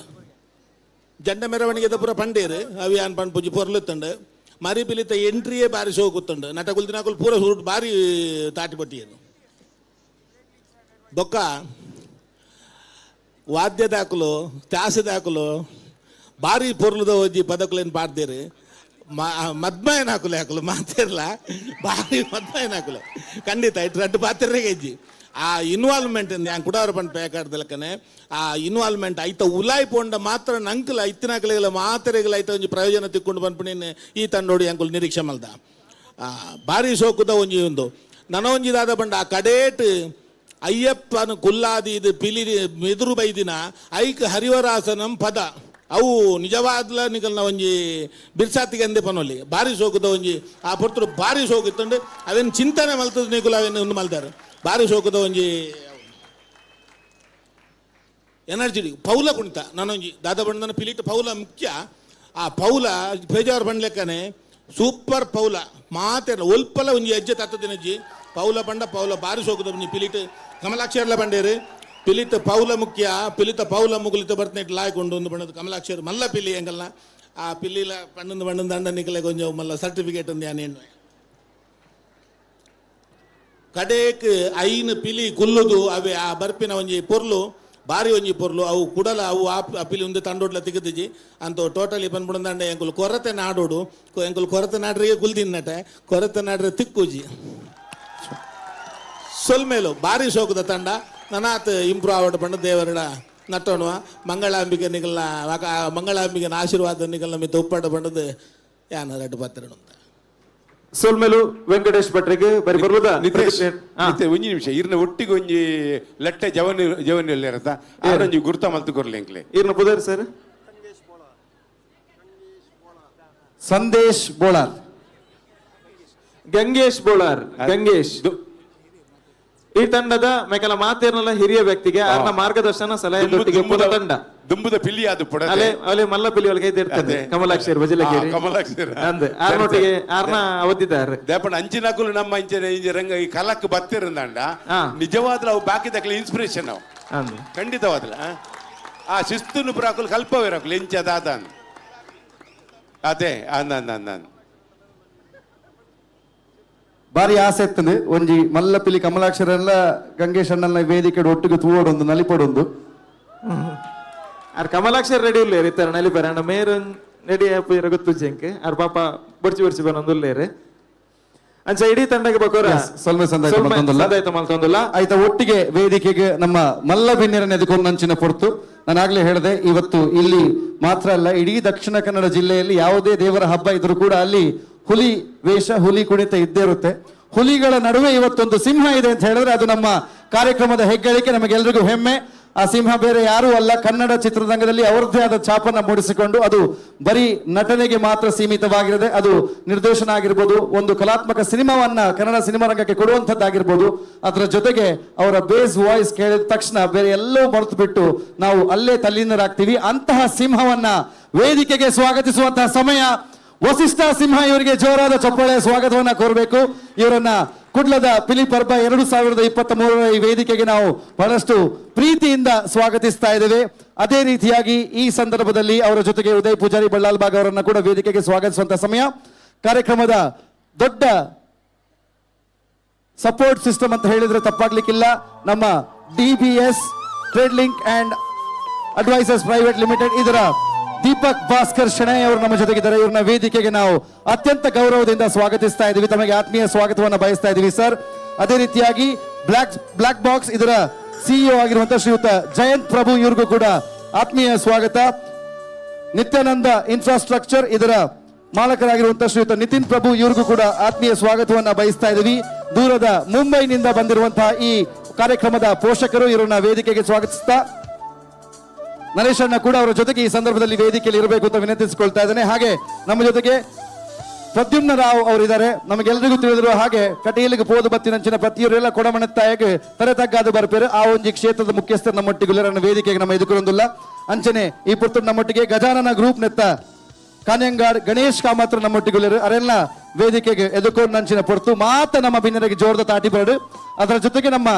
ಜಂಡ ಮೆರವಣಿಗೆದ ಪೂರ ಪಂಡೇರು ಅವಿಯಾನ್ ಪಂಡ್ ಪೂಜಿ ಪೊರ್ಲುತ್ತಂಡು. ಮರಿಪಿಲಿತ ಎಂಟ್ರಿಯೇ ಬಾರಿ ಶೋಕುತ್ತಂಡು. ನಟಕುಲ್ ದಿನಕುಲ್ ಪೂರ ಸುರುಟ್ ಬಾರಿ ತಾಟಿ ಪಟ್ಟಿಯನು. ಬೊಕ್ಕ ವಾದ್ಯದಾಕುಲು ತ್ಯಾಸದಾಕುಲು ಬಾರಿ ಪೊರ್ಲುದ ಒಂಜಿ ಪದಕುಲೇನು ಪಾಡ್ದೇರು. ಮದ್ಮಯನಾಕುಲು ಯಾಕುಲು ಮಾತಿರ್ಲ ಬಾರಿ ಮದ್ಮಯನಾಕುಲು ಖಂಡಿತ ಇಟ್ಟು ರಡ್ಡು ಪಾತ್ರರಿಗೆ ಇಜ್ಜಿ. ಆ ಇನ್ವಾಲ್ವ್ಮೆಂಟ್ ಯಾನ್ ಕುಡಾರ ಪಂಡ್ ಪೇಕಾಡ್ದಲಕ್ಕನೆ ಆ ಇನ್ವಾಲ್ವ್ಮೆಂಟ್ ಐತ ಉಲಾಯ್ ಪೋಂಡ ಮಾತ್ರ ನಂಕುಲ ಇತ್ತಿನಕಲೆಗಳ ಮಾತೆರೆಗಳ ಐತ ಒಂಜಿ ಪ್ರಯೋಜನ ತಿಕ್ಕೊಂಡು ಪನ್ಪಿನ ಈ ತಂಡೋಡಿ ಅಂಕುಲು ನಿರೀಕ್ಷೆ ಮಲ್ದ. ಬಾರಿ ಸೋಕುದ ಒಂಜಿ ಒಂದು ನನೊಂಜಿ ದಾದ ಪಂಡ ಆ ಕಡೇಟ್ ಅಯ್ಯಪ್ಪನ ಕುಲ್ಲಾದಿ ಇದು ಪಿಲಿ ಮೆದುರು ಬೈದಿನ ಐಕ್ ಹರಿವರಾಸನಂ ಪದ ಅವು ನಿಜವಾದ್ಲ ನಿಕಲ್ನ ಒಂಜಿ ಬಿರ್ಸಾತಿಗೆ ಅಂದೆ ಪನೊಲಿ ಬಾರಿ ಸೋಕುದ ಒಂಜಿ ಆ ಪೊರ್ತುಡು ಬಾರಿ ಸೋಕಿತ್ತಂಡು ಅವೇನು ಚಿಂತನೆ ಮಲ್ತದ ನಿಕುಲು ಅವೇನು ಒಂದು ಮಲ್ದಾರೆ ಬಾರಿ ಸೋಕುದ ಒಂಜಿ ಎನರ್ಜಿ ಪೌಲ ಕುಣಿತ. ನಾನೊಂಜಿ ದಾದ ಬಣ್ಣನ ಪಿಲಿಟ್ ಪೌಲ ಮುಖ್ಯ. ಆ ಪೌಲ ಬೇಜಾರು ಬಂಡ್ಲೆಕ್ಕನೆ ಸೂಪರ್ ಪೌಲ ಮಾತೆಲ್ಲ ಒಲ್ಪಲ ಒಂಜಿ ಹೆಜ್ಜೆ ತತ್ತದಿನಜ್ಜಿ ಪೌಲ ಬಂಡ ಪೌಲ ಬಾರಿ ಸೋಕುದ ಒಂಜಿ ಪಿಲಿಟ್ ಕಮಲಾಕ್ಷರ್ಲ ಬಂಡೇರು ಪಿಲಿತ ಪೌಲ ಮುಖ್ಯ ಪಿಲಿತ ಪೌಲ ಮುಗುಲಿತ ಬರ್ತನೆಟ್ ಲಾಯ್ಕೊಂಡು ಒಂದು ಬಣ್ಣದ ಕಮಲಾಕ್ಷರ್ ಮಲ್ಲ ಪಿಲಿ ಎಂಗಲ್ಲ ಆ ಪಿಲಿಲ ಪಣ್ಣಂದು ಬಣ್ಣದ ದಂಡ ನಿಕಲೆ ಕೊಂಚ ಮಲ್ಲ ಸರ್ಟಿಫಿಕೇಟ್ ಒಂದು ಯಾನೇನು ಕಡೇಕ್ ಐನು ಪಿಲಿ ಕುಲ್ಲುದು ಅವೆ ಆ ಬರ್ಪಿನ ಒಂಜಿ ಪೊರ್ಲು ಬಾರಿ ಒಂಜಿ ಪೊರ್ಲು ಅವು ಕುಡಲ ಅವು ಆ ಪಿಲಿ ಒಂದು ತಂಡೋಡ್ಲ ತಿಗದಿಜಿ ಅಂತ ಟೋಟಲಿ ಬಂದ್ಬಿಡಂದಂಡ ಎಂಕುಲು ಕೊರತೆ ನಾಡೋಡು ಎಂಕುಲು ಕೊರತೆ ನಾಡ್ರಿಗೆ ಕುಲ್ದಿನ್ನಟೆ ಕೊರತೆ ನಾಡ್ರೆ ತಿಕ್ಕುಜಿ ಸೊಲ್ಮೇಲು ಬಾರಿ ಸೋಕುದ ತಂಡ ನನಾತ್ ಇಂಪ್ರೂವ್ ಆವಡ್ ಪಂಡ ದೇವರಡ ನಟ್ಟೋಣುವ ಮಂಗಳಾಂಬಿಕೆ ನಿಗಲ್ನ ಮಂಗಳಾಂಬಿಕೆನ ಆಶೀರ್ವಾದ ನಿಗಲ್ನ ಮಿತ್ತ ಉಪ್ಪಾಡ ಪಂಡದು ಯಾನ ರಡ್ಡು ಪತ್ರ ಅಂತ. ಸೊಲ್ಮೆಲು ವೆಂಕಟೇಶ್ ಭಟ್ರಿಗೆ ಬರಿ ಬರ್ಲುದ ನಿತೇಶ್, ಒಂಜಿ ನಿಮಿಷ ಇರ್ನ ಒಟ್ಟಿಗೆ ಒಂಜಿ ಲಟ್ಟೆ ಜವನಿ ಜವನಿ ಇರತ್ತ ಆರೊಂಜಿ ಗುರ್ತ ಮಲ್ತು ಕೊರ್ಲಿ ಎಂಕ್ಲೆ. ಇರ್ನ ಪುದರ್ ಸರ್? ಸಂದೇಶ್ ಬೋಳಾರ್. ಗಂಗೇಶ್ ಬೋಳಾರ್. ಗಂಗೇಶ್ ಈ ತಂಡದ ಮೇಕಲ ಮಾತೇರ್ನಲ್ಲ ಹಿರಿಯ ವ್ಯಕ್ತಿಗೆ ಅವರ ಮಾರ್ಗದರ್ಶನ ಸಲಹೆ ತಂಡ ದುಂಬುದ ಪಿಲಿ ಅದು ಪುಡ ಅಲೆ ಅಲೆ ಮಲ್ಲ ಪಿಲಿ ಒಳಗೆ ಇರ್ತದೆ ಕಮಲಾಕ್ಷರ್ ಬಜಲಕೇರಿ ಕಮಲಾಕ್ಷರ್ ಅಂದೆ ಆರ್ನೊಟ್ಟಿಗೆ ಆರ್ನ ಅವಧಿದ್ದಾರೆ ದೇಪಣ್ಣ ಅಂಚಿನಕುಲು ನಮ್ಮ ಇಂಚಿನ ಇಂಚ ರಂಗ ಈ ಕಲಕ್ ಬತ್ತಿರಂದಾಂಡ ನಿಜವಾದ್ಲ ಅವು ಬಾಕಿ ದಕ್ಕಲ ಇನ್ಸ್ಪಿರೇಷನ್ ಅವು ಖಂಡಿತವಾದ್ಲ ಆ ಶಿಸ್ತುನು ಪುರಾಕುಲು ಕಲ್ಪವಿರಕುಲು ಇಂಚ ದಾದ ಅದೇ ಅಂದ ಅಂದ ಅಂದ ಬಾರಿ ಆಸೆ ಇತ್ತಂದು ಒಂಜಿ ಮಲ್ಲಪಿಲಿ ಕಮಲಾಕ್ಷರೆಲ್ಲ ಗಂಗೇಶ್ ಅಣ್ಣನ ವೇದಿಕೆ ಒಟ್ಟಿಗೆ ತೂವಡೊಂದು ನಲಿಪಡೊಂದು. ಆರ್ ಕಮಲಾಕ್ಷರ್ ರೆಡಿ ಉಲ್ಲೇರು ಇತ್ತಾರೆ ನಲಿಪರ ಅಣ್ಣ ಮೇರ್ ರೆಡಿ ಆಪುರ ಗೊತ್ತುಜೆಂಕ್ ಆರ್ ಪಾಪ ಬೊರ್ಚಿ ಬೊರ್ಚಿ ಬನ್ನೊಂದು ಅಂಚ ಇಡೀ ತಂಡಕ್ಕೆ ಬಕೋರ ಸೊಲ್ಮೆ ಸಂದಾಯ್ತ ಮಲ್ತೊಂದುಲ್ಲ. ಸಂದಾಯ್ತ ಮಲ್ತೊಂದುಲ್ಲ. ಆಯ್ತಾ ಒಟ್ಟಿಗೆ ವೇದಿಕೆಗೆ ನಮ್ಮ ಮಲ್ಲ ಬಿನ್ನೆರನ್ನ ಎದುಕೊಂಡಂಚಿನ ಪೊರ್ತು. ನಾನಾಗ್ಲೇ ಹೇಳಿದೆ, ಇವತ್ತು ಇಲ್ಲಿ ಮಾತ್ರ ಅಲ್ಲ, ಇಡೀ ದಕ್ಷಿಣ ಕನ್ನಡ ಜಿಲ್ಲೆಯಲ್ಲಿ ಯಾವುದೇ ದೇವರ ಹಬ್ಬ ಇದ್ರೂ ಕೂಡ ಅಲ್ಲಿ ಹುಲಿ ವೇಷ ಹುಲಿ ಕುಣಿತ ಇದ್ದೇ ಇರುತ್ತೆ. ಹುಲಿಗಳ ನಡುವೆ ಇವತ್ತೊಂದು ಸಿಂಹ ಇದೆ ಅಂತ ಹೇಳಿದ್ರೆ ಅದು ನಮ್ಮ ಕಾರ್ಯಕ್ರಮದ ಹೆಗ್ಗಳಿಕೆ, ನಮಗೆಲ್ರಿಗೂ ಹೆಮ್ಮೆ. ಆ ಸಿಂಹ ಬೇರೆ ಯಾರೂ ಅಲ್ಲ, ಕನ್ನಡ ಚಿತ್ರರಂಗದಲ್ಲಿ ಅವರದ್ದೇ ಆದ ಛಾಪನ್ನ ಮೂಡಿಸಿಕೊಂಡು ಅದು ಬರೀ ನಟನೆಗೆ ಮಾತ್ರ ಸೀಮಿತವಾಗಿರದೆ ಅದು ನಿರ್ದೇಶನ ಆಗಿರ್ಬೋದು, ಒಂದು ಕಲಾತ್ಮಕ ಸಿನಿಮಾವನ್ನ ಕನ್ನಡ ಸಿನಿಮಾ ರಂಗಕ್ಕೆ ಕೊಡುವಂಥದ್ದಾಗಿರ್ಬೋದು. ಅದರ ಜೊತೆಗೆ ಅವರ ಬೇಸ್ ವಾಯ್ಸ್ ಕೇಳಿದ ತಕ್ಷಣ ಬೇರೆ ಎಲ್ಲವೂ ಮರೆತು ಬಿಟ್ಟು ನಾವು ಅಲ್ಲೇ ತಲ್ಲೀನರಾಗ್ತೀವಿ. ಅಂತಹ ಸಿಂಹವನ್ನ ವೇದಿಕೆಗೆ ಸ್ವಾಗತಿಸುವಂತಹ ಸಮಯ. ವಸಿಷ್ಠ ಸಿಂಹ ಇವರಿಗೆ ಜೋರಾದ ಚಪ್ಪಾಳೆ ಸ್ವಾಗತವನ್ನ ಕೋರಬೇಕು. ಇವರನ್ನ ಕುಡ್ಲದ ಪಿಲಿ ಪರ್ಬ 2023 ಈ ವೇದಿಕೆಗೆ ನಾವು ಬಹಳಷ್ಟು ಪ್ರೀತಿಯಿಂದ ಸ್ವಾಗತಿಸ್ತಾ ಇದ್ದೇವೆ. ಅದೇ ರೀತಿಯಾಗಿ ಈ ಸಂದರ್ಭದಲ್ಲಿ ಅವರ ಜೊತೆಗೆ ಉದಯ್ ಪೂಜಾರಿ ಬಳ್ಳಾಲ್ಬಾಗ್ ಅವರನ್ನ ಕೂಡ ವೇದಿಕೆಗೆ ಸ್ವಾಗತಿಸುವಂತ ಸಮಯ. ಕಾರ್ಯಕ್ರಮದ ದೊಡ್ಡ ಸಪೋರ್ಟ್ ಸಿಸ್ಟಮ್ ಅಂತ ಹೇಳಿದ್ರೆ ತಪ್ಪಾಗ್ಲಿಕ್ಕಿಲ್ಲ, ನಮ್ಮ DBS trade link and advisors private limited ಇದರ ದೀಪಕ್ ಭಾಸ್ಕರ್ ಶೆಣೈ ಅವರು ನಮ್ಮ ಜೊತೆಗಿದ್ದಾರೆ. ಇವ್ರನ್ನ ವೇದಿಕೆಗೆ ನಾವು ಅತ್ಯಂತ ಗೌರವದಿಂದ ಸ್ವಾಗತಿಸ್ತಾ ಇದ್ದೀವಿ. ತಮಗೆ ಆತ್ಮೀಯ ಸ್ವಾಗತವನ್ನು ಬಯಸ್ತಾ ಇದ್ದೀವಿ ಸರ್. ಅದೇ ರೀತಿಯಾಗಿ ಬ್ಲಾಕ್ ಬಾಕ್ಸ್ ಇದರ ಸಿಇಒ ಆಗಿರುವಂತಹ ಶ್ರೀಯುತ ಜಯಂತ್ ಪ್ರಭು ಇವ್ರಿಗೂ ಕೂಡ ಆತ್ಮೀಯ ಸ್ವಾಗತ. ನಿತ್ಯಾನಂದ ಇನ್ಫ್ರಾಸ್ಟ್ರಕ್ಚರ್ ಇದರ ಮಾಲಕರಾಗಿರುವಂತಹ ಶ್ರೀಯುತ ನಿತಿನ್ ಪ್ರಭು ಇವ್ರಿಗೂ ಕೂಡ ಆತ್ಮೀಯ ಸ್ವಾಗತವನ್ನ ಬಯಸ್ತಾ ಇದ್ದೀವಿ. ದೂರದ ಮುಂಬೈನಿಂದ ಬಂದಿರುವಂತಹ ಈ ಕಾರ್ಯಕ್ರಮದ ಪೋಷಕರು ಇವರನ್ನ ವೇದಿಕೆಗೆ ಸ್ವಾಗತಿಸ್ತಾ ನರೇಶ್ ಅಣ್ಣ ಕೂಡ ಅವರ ಜೊತೆಗೆ ಈ ಸಂದರ್ಭದಲ್ಲಿ ವೇದಿಕೆಯಲ್ಲಿ ಇರಬೇಕು ಅಂತ ವಿನಂತಿಸಿಕೊಳ್ತಾ ಇದ್ದೇನೆ. ಹಾಗೆ ನಮ್ಮ ಜೊತೆಗೆ ಪ್ರದ್ಯುಮ್ನ ರಾವ್ ಅವರಿದ್ದಾರೆ. ನಮಗೆಲ್ಲರಿಗೂ ತಿಳಿದಿರುವ ಹಾಗೆ ಕಟೀಲಿಗೆ ಪೋದು ಬತ್ತಿನಂಚಿನ ಪ್ರತಿಯೊರೆಲ್ಲ ಕೊಡಮಣತ್ತಾಯಗೆ ತರೆ ತಗ್ಗಾದು ಬರ್ಪೇರು. ಆ ಒಂಜಿ ಕ್ಷೇತ್ರದ ಮುಖ್ಯಸ್ಥರು ನಮ್ಮೊಟ್ಟಿಗೆ ಗುಲ್ಲರನ್ನ ವೇದಿಕೆಗೆ ನಮ್ಮ ಎದುರುಕೊಂದುಲ್ಲ. ಅಂಚನೆ ಈ ಪುರ್ತುಡು ನಮ್ಮೊಟ್ಟಿಗೆ ಗಜಾನನ ಗ್ರೂಪ್ ನೆತ್ತ ಕಾನ್ಯಂಗಾಡ್ ಗಣೇಶ್ ಕಾಮತ್ರ ನಮ್ಮೊಟ್ಟಿಗೆ ಅರೆಲ್ಲ ವೇದಿಕೆಗೆ ಎದುಕೊಂಡು ನಂಚಿನ ಪೊರ್ತು ಮಾತ ನಮ್ಮ ಬಿನ್ನರಿಗೆ ಜೋರದ ತಾಟಿ ಬರಡು. ಅದರ ಜೊತೆಗೆ ನಮ್ಮ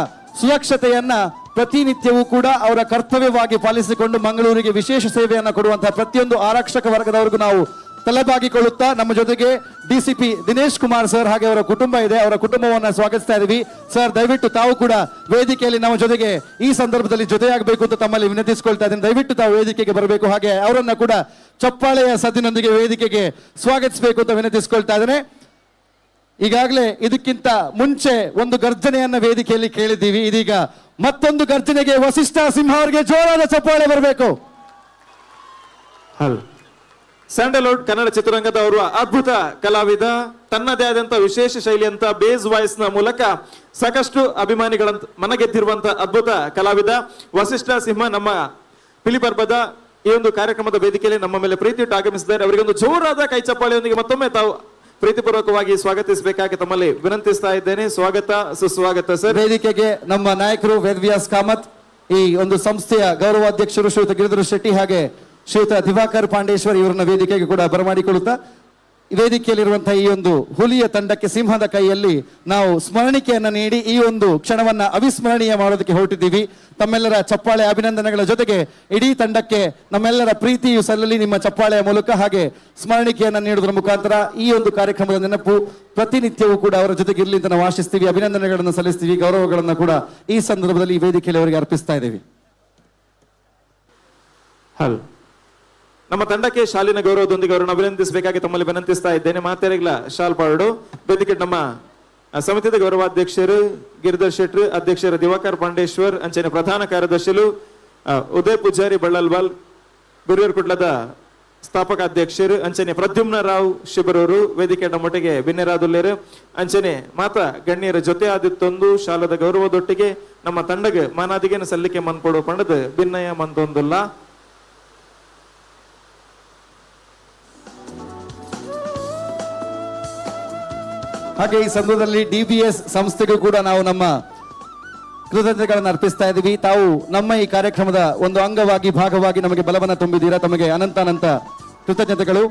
ಸುರಕ್ಷತೆಯನ್ನ ಪ್ರತಿನಿತ್ಯವೂ ಕೂಡ ಅವರ ಕರ್ತವ್ಯವಾಗಿ ಪಾಲಿಸಿಕೊಂಡು ಮಂಗಳೂರಿಗೆ ವಿಶೇಷ ಸೇವೆಯನ್ನು ಕೊಡುವಂತಹ ಪ್ರತಿಯೊಂದು ಆರಕ್ಷಕ ವರ್ಗದವರಿಗೂ ನಾವು ತಲೆಬಾಗಿಕೊಳ್ಳುತ್ತಾ ನಮ್ಮ ಜೊತೆಗೆ ಡಿಸಿಪಿ ದಿನೇಶ್ ಕುಮಾರ್ ಸರ್ ಹಾಗೆ ಅವರ ಕುಟುಂಬ ಇದೆ. ಅವರ ಕುಟುಂಬವನ್ನು ಸ್ವಾಗತಿಸ್ತಾ ಇದ್ದೀವಿ. ಸರ್, ದಯವಿಟ್ಟು ತಾವು ಕೂಡ ವೇದಿಕೆಯಲ್ಲಿ ನಮ್ಮ ಜೊತೆಗೆ ಈ ಸಂದರ್ಭದಲ್ಲಿ ಜೊತೆಯಾಗಬೇಕು ಅಂತ ತಮ್ಮಲ್ಲಿ ವಿನಂತಿಸಿಕೊಳ್ತಾ ಇದ್ದೀನಿ. ದಯವಿಟ್ಟು ತಾವು ವೇದಿಕೆಗೆ ಬರಬೇಕು, ಹಾಗೆ ಅವರನ್ನ ಕೂಡ ಚಪ್ಪಾಳೆಯ ಸದ್ದಿನೊಂದಿಗೆ ವೇದಿಕೆಗೆ ಸ್ವಾಗತಿಸಬೇಕು ಅಂತ ವಿನಂತಿಸಿಕೊಳ್ತಾ ಇದ್ದೇನೆ. ಈಗಾಗಲೇ ಇದಕ್ಕಿಂತ ಮುಂಚೆ ಒಂದು ಗರ್ಜನೆಯನ್ನ ವೇದಿಕೆಯಲ್ಲಿ ಕೇಳಿದ್ದೀವಿ. ಇದೀಗ ಮತ್ತೊಂದು ಗರ್ಜನೆಗೆ ವಸಿಷ್ಠ ಸಿಂಹ ಅವರಿಗೆ ಜೋರಾದ ಚಪ್ಪಾಳೆ ಬರಬೇಕು. ಸ್ಯಾಂಡಲ್ವುಡ್ ಕನ್ನಡ ಚಿತ್ರರಂಗದ ಅವರು ಅದ್ಭುತ ಕಲಾವಿದ, ತನ್ನದೇ ಆದಂತ ವಿಶೇಷ ಶೈಲಿಯಂತ ಬೇಸ್ ವಾಯ್ಸ್ ನ ಮೂಲಕ ಸಾಕಷ್ಟು ಅಭಿಮಾನಿಗಳಂತ ಮನಗೆದ್ದಿರುವಂತ ಅದ್ಭುತ ಕಲಾವಿದ ವಸಿಷ್ಠ ಸಿಂಹ ನಮ್ಮ ಪಿಲಿಪರ್ಬದ ಈ ಒಂದು ಕಾರ್ಯಕ್ರಮದ ವೇದಿಕೆಯಲ್ಲಿ ನಮ್ಮ ಮೇಲೆ ಪ್ರೀತಿ ಇಟ್ಟು ಆಗಮಿಸಿದ್ದಾರೆ. ಅವರಿಗೆ ಒಂದು ಜೋರಾದ ಕೈ ಚಪ್ಪಾಳೆಯೊಂದಿಗೆ ಮತ್ತೊಮ್ಮೆ ತಾವು ಪ್ರೀತಿಪೂರ್ವಕವಾಗಿ ಸ್ವಾಗತಿಸಬೇಕಾಗಿ ತಮ್ಮಲ್ಲಿ ವಿನಂತಿಸ್ತಾ ಇದ್ದೇನೆ. ಸ್ವಾಗತ, ಸುಸ್ವಾಗತ ಸರ್. ವೇದಿಕೆಗೆ ನಮ್ಮ ನಾಯಕರು ವೇದವ್ಯಾಸ್ ಕಾಮತ್, ಈ ಒಂದು ಸಂಸ್ಥೆಯ ಗೌರವಾಧ್ಯಕ್ಷರು ಶ್ರೀಯುತ ಗಿರಿಧರ ಶೆಟ್ಟಿ ಹಾಗೆ ಶ್ರೀಯುತ ದಿವಾಕರ್ ಪಾಂಡೇಶ್ವರ್ ಇವರನ್ನ ವೇದಿಕೆಗೆ ಕೂಡ ಬರಮಾಡಿಕೊಳ್ಳುತ್ತಾ, ವೇದಿಕೆಯಲ್ಲಿರುವಂತಹ ಈ ಒಂದು ಹುಲಿಯ ತಂಡಕ್ಕೆ ಸಿಂಹದ ಕೈಯಲ್ಲಿ ನಾವು ಸ್ಮರಣಿಕೆಯನ್ನ ನೀಡಿ ಈ ಒಂದು ಕ್ಷಣವನ್ನ ಅವಿಸ್ಮರಣೀಯ ಮಾಡೋದಕ್ಕೆ ಹೊರಟಿದ್ದೀವಿ. ತಮ್ಮೆಲ್ಲರ ಚಪ್ಪಾಳೆ ಅಭಿನಂದನೆಗಳ ಜೊತೆಗೆ ಇಡೀ ತಂಡಕ್ಕೆ ನಮ್ಮೆಲ್ಲರ ಪ್ರೀತಿಯು ಸಲ್ಲಲಿ ನಿಮ್ಮ ಚಪ್ಪಾಳೆಯ ಮೂಲಕ ಹಾಗೆ ಸ್ಮರಣಿಕೆಯನ್ನ ನೀಡುವುದರ ಮುಖಾಂತರ ಈ ಒಂದು ಕಾರ್ಯಕ್ರಮದ ನೆನಪು ಪ್ರತಿನಿತ್ಯವೂ ಕೂಡ ಅವರ ಜೊತೆಗೆ ಇರಲಿ ಅಂತ ನಾವು ಆಶಿಸ್ತೀವಿ. ಅಭಿನಂದನೆಗಳನ್ನು ಸಲ್ಲಿಸ್ತೀವಿ, ಗೌರವಗಳನ್ನು ಕೂಡ ಈ ಸಂದರ್ಭದಲ್ಲಿ ಈ ವೇದಿಕೆಯಲ್ಲಿ ಅವರಿಗೆ ಅರ್ಪಿಸ್ತಾ ಇದ್ದೀವಿ. ಹಲ್ ನಮ್ಮ ತಂಡಕ್ಕೆ ಶಾಲಿನ ಗೌರವದೊಂದಿಗೆ ಅವರನ್ನು ಅಭಿನಂದಿಸಬೇಕಾಗಿ ತಮ್ಮಲ್ಲಿ ವಿನಂತಿಸ್ತಾ ಇದ್ದೇನೆ. ಮಾತೆರೆಗ್ಲ ಶಾಲ್ ಪಾಡು. ವೇದಿಕೆ ನಮ್ಮ ಸಮಿತಿದ ಗೌರವಾಧ್ಯಕ್ಷರು ಗಿರಿಧರ್ ಶೆಟ್ರು, ಅಧ್ಯಕ್ಷರು ದಿವಾಕರ್ ಪಾಂಡೇಶ್ವರ್, ಅಂಚನೆ ಪ್ರಧಾನ ಕಾರ್ಯದರ್ಶಿಲು ಉದಯ್ ಪೂಜಾರಿ ಬಳ್ಳಲ್ವಾಲ್, ಗುರಿಯರ್ ಕುಡ್ಲದ ಸ್ಥಾಪಕ ಅಧ್ಯಕ್ಷರು ಅಂಚನೆ ಪ್ರದ್ಯುಮ್ನ ರಾವ್ ಶಿಬರೂರು ವೇದಿಕೆ ನಮ್ಮೊಟ್ಟಿಗೆ ಬಿನ್ನೆರಾದುಲ್ಲೇರು. ಅಂಚನೆ ಮಾತ ಗಣ್ಯರ ಜೊತೆ ಆದಿತ್ತೊಂದು ಶಾಲದ ಗೌರವದೊಟ್ಟಿಗೆ ನಮ್ಮ ತಂಡಗೆ ಮಾನಾದಿಗೆನ ಸಲ್ಲಿಕೆ ಮನ್ಪೊಡು ಪಂಡದು ಭಿನ್ನಯ ಮಂತೊಂದುಲ್ಲ. ಹಾಗೆ ಈ ಸಂದರ್ಭದಲ್ಲಿ ಡಿಬಿಎಸ್ ಸಂಸ್ಥೆಗೂ ಕೂಡ ನಾವು ನಮ್ಮ ಕೃತಜ್ಞತೆಗಳನ್ನು ಅರ್ಪಿಸ್ತಾ ಇದ್ದೀವಿ. ತಾವು ನಮ್ಮ ಈ ಕಾರ್ಯಕ್ರಮದ ಒಂದು ಅಂಗವಾಗಿ ಭಾಗವಾಗಿ ನಮಗೆ ಬಲವನ್ನು ತುಂಬಿದ್ದೀರಾ. ತಮಗೆ ಅನಂತ ಅನಂತ ಕೃತಜ್ಞತೆಗಳು.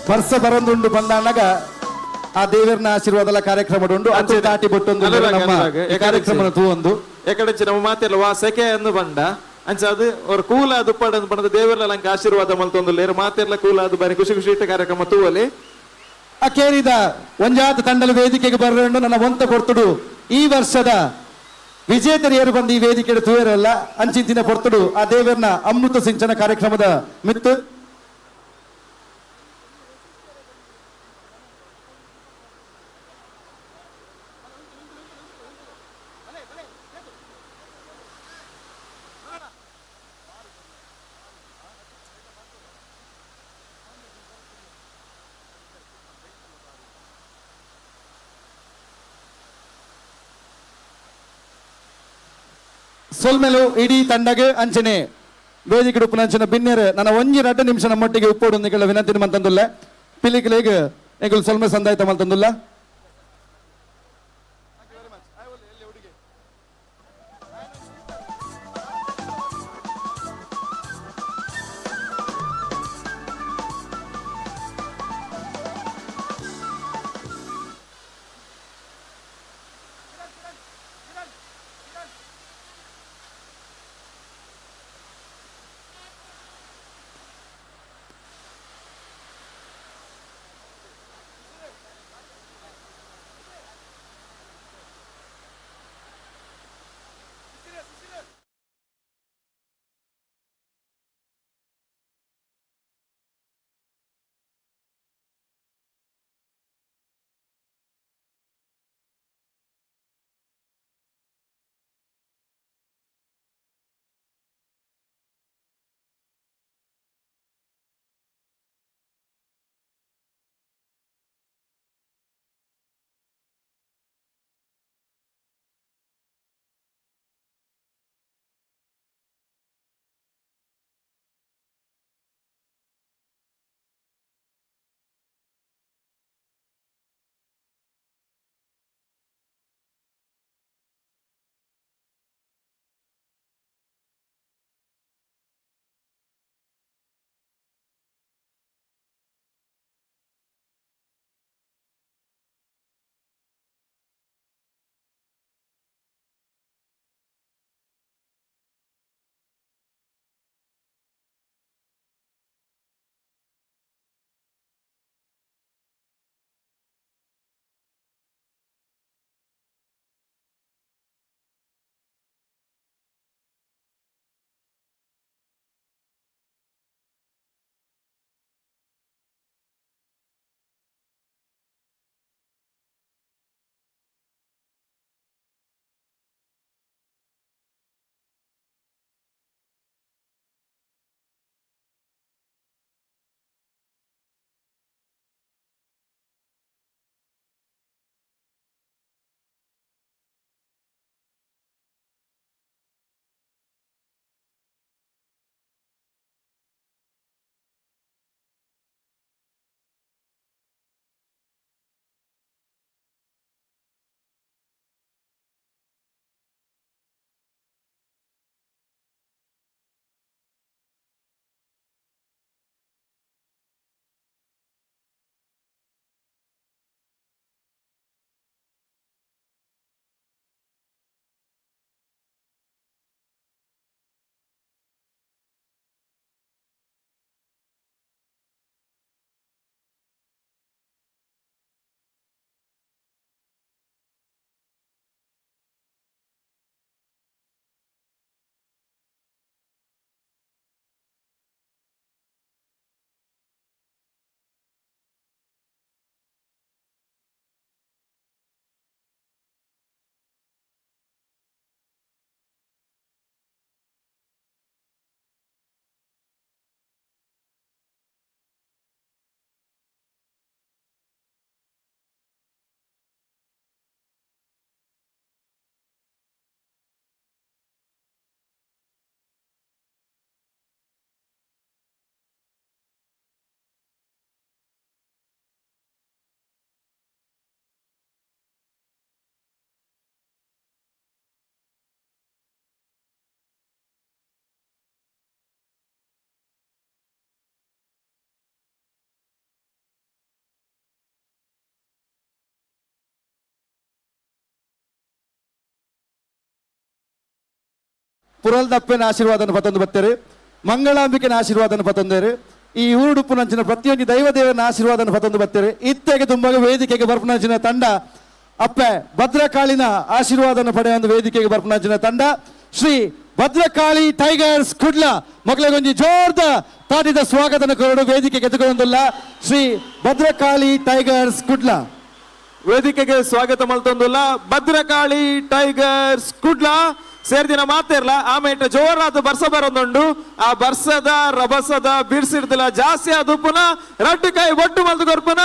ವರ್ಷ ಬರಂದುಂಡು ಬಂದಾನಗ ಆ ದೇವರನ ಆಶೀರ್ವಾದಲ ಕಾರ್ಯಕ್ರಮ ಉಂಡು. ಅಂಚೆ ತಾಟಿ ಬೊಟ್ಟೊಂದು ನಮ್ಮ ಕಾರ್ಯಕ್ರಮ ತೂವೊಂದು. ಎಕಡೆ ನಮ್ಮ ಮಾತೆಲ್ಲ ವಾ ಸೆಕೆ ಅನ್ನು ಬಂಡ ಅಂಚ ಅದು ಅವ್ರ ಕೂಲ ದುಪ್ಪಾಡ ಬಂದ ದೇವರ ಲಂಕ ಆಶೀರ್ವಾದ ಮಲ್ತೊಂದು ಲೇರು ಮಾತೆಲ್ಲ ಕೂಲ ಅದು ಬಾರಿ ಖುಷಿ ಖುಷಿ ಇಟ್ಟ ಕಾರ್ಯಕ್ರಮ ತೂವಲಿ. ಅಕೇರಿದ ಒಂಜಾತ ತಂಡಲ ವೇದಿಕೆಗೆ ಬರಲು ನನ್ನ ಒಂತ ಕೊರ್ತುಡು ಈ ವರ್ಷದ ವಿಜೇತರಿಯರು ಬಂದು ಈ ವೇದಿಕೆ ತೂಯರಲ್ಲ ಅಂಚಿಂಚಿನ ಪೊರ್ತುಡು ಆ ದೇವರನ ಅಮೃತ ಸಿಂಚನ ಕಾರ್ಯಕ್ರಮದ ಮಿತ್ತು. ಸೊಲ್ಮೆಲು ಇಡೀ ತಂಡಗೆ ಅಂಚನೆ ವೇದಿಕೆ ಉಪ್ಪುನಂಚಿನ ಬಿನ್ನೆರ್ ನನ್ನ ಒಂಜಿ ರಡ್ಡು ನಿಮಿಷ ನಮ್ಮೊಟ್ಟಿಗೆ ಉಪ್ಪೋಡು ನಿಗಳ ವಿನಂತಿ ಮಂತಂದುಲ್ಲ. ಪಿಲಿಕುಲೆಗ್ ಎಂಕುಲು ಸೊಲ್ಮೆ ಸಂದಾಯ್ತ ಮಲ್ತಂದುಲ್ಲ. ಪುರಲ್ದಪ್ಪೆನ ಆಶೀರ್ವಾದನ ಪತ್ತೊಂದು ಬತ್ತೇರು, ಮಂಗಳಾಂಬಿಕೆನ ಆಶೀರ್ವಾದನ ಪತ್ತೊಂದೇರು, ಈ ಊರುಡುಪ್ಪುನಂಚಿನ ಪ್ರತಿಯೊಂದು ದೈವ ದೇವನ ಆಶೀರ್ವಾದನ ಪತ್ತೊಂದು ಬತ್ತೇರು. ಇತ್ತೆಗೆ ತುಂಬಾಗ ವೇದಿಕೆಗೆ ಬರ್ಪುನಂಚಿನ ತಂಡ ಅಪ್ಪೆ ಭದ್ರಕಾಳಿನ ಆಶೀರ್ವಾದನ ಪಡೆಯ ಒಂದು ವೇದಿಕೆಗೆ ಬರ್ಪುನಂಚಿನ ತಂಡ ಶ್ರೀ ಭದ್ರಕಾಳಿ ಟೈಗರ್ಸ್ ಕುಡ್ಲ. ಮಕ್ಕಳಿಗೊಂಜಿ ಜೋರ್ದ ತಾಟಿದ ಸ್ವಾಗತನ ಕೊರಡು ವೇದಿಕೆಗೆ ಎದುಕೊಂದುಲ್ಲ ಶ್ರೀ ಭದ್ರಕಾಳಿ ಟೈಗರ್ಸ್ ಕುಡ್ಲ. ವೇದಿಕೆಗೆ ಸ್ವಾಗತ ಮಲ್ತೊಂದುಲ್ಲ ಭದ್ರಕಾಳಿ ಟೈಗರ್ಸ್ ಕುಡ್ಲ. ಸೇರ್ದಿನ ಮಾತಿರ್ಲ ಆಮೇಟ ಜೋರಾದ ಬರ್ಸ ಬರೊಂದುಂಡು. ಆ ಬರ್ಸದ ರಭಸದ ಬಿರ್ಸಿರ್ದಿಲ್ಲ ಜಾಸ್ತಿ ಆದ ಉಪ್ಪುನ ರಡ್ಡು ಕೈ ಒಟ್ಟು ಮಲ್ದು ಕೊರ್ಪುನ.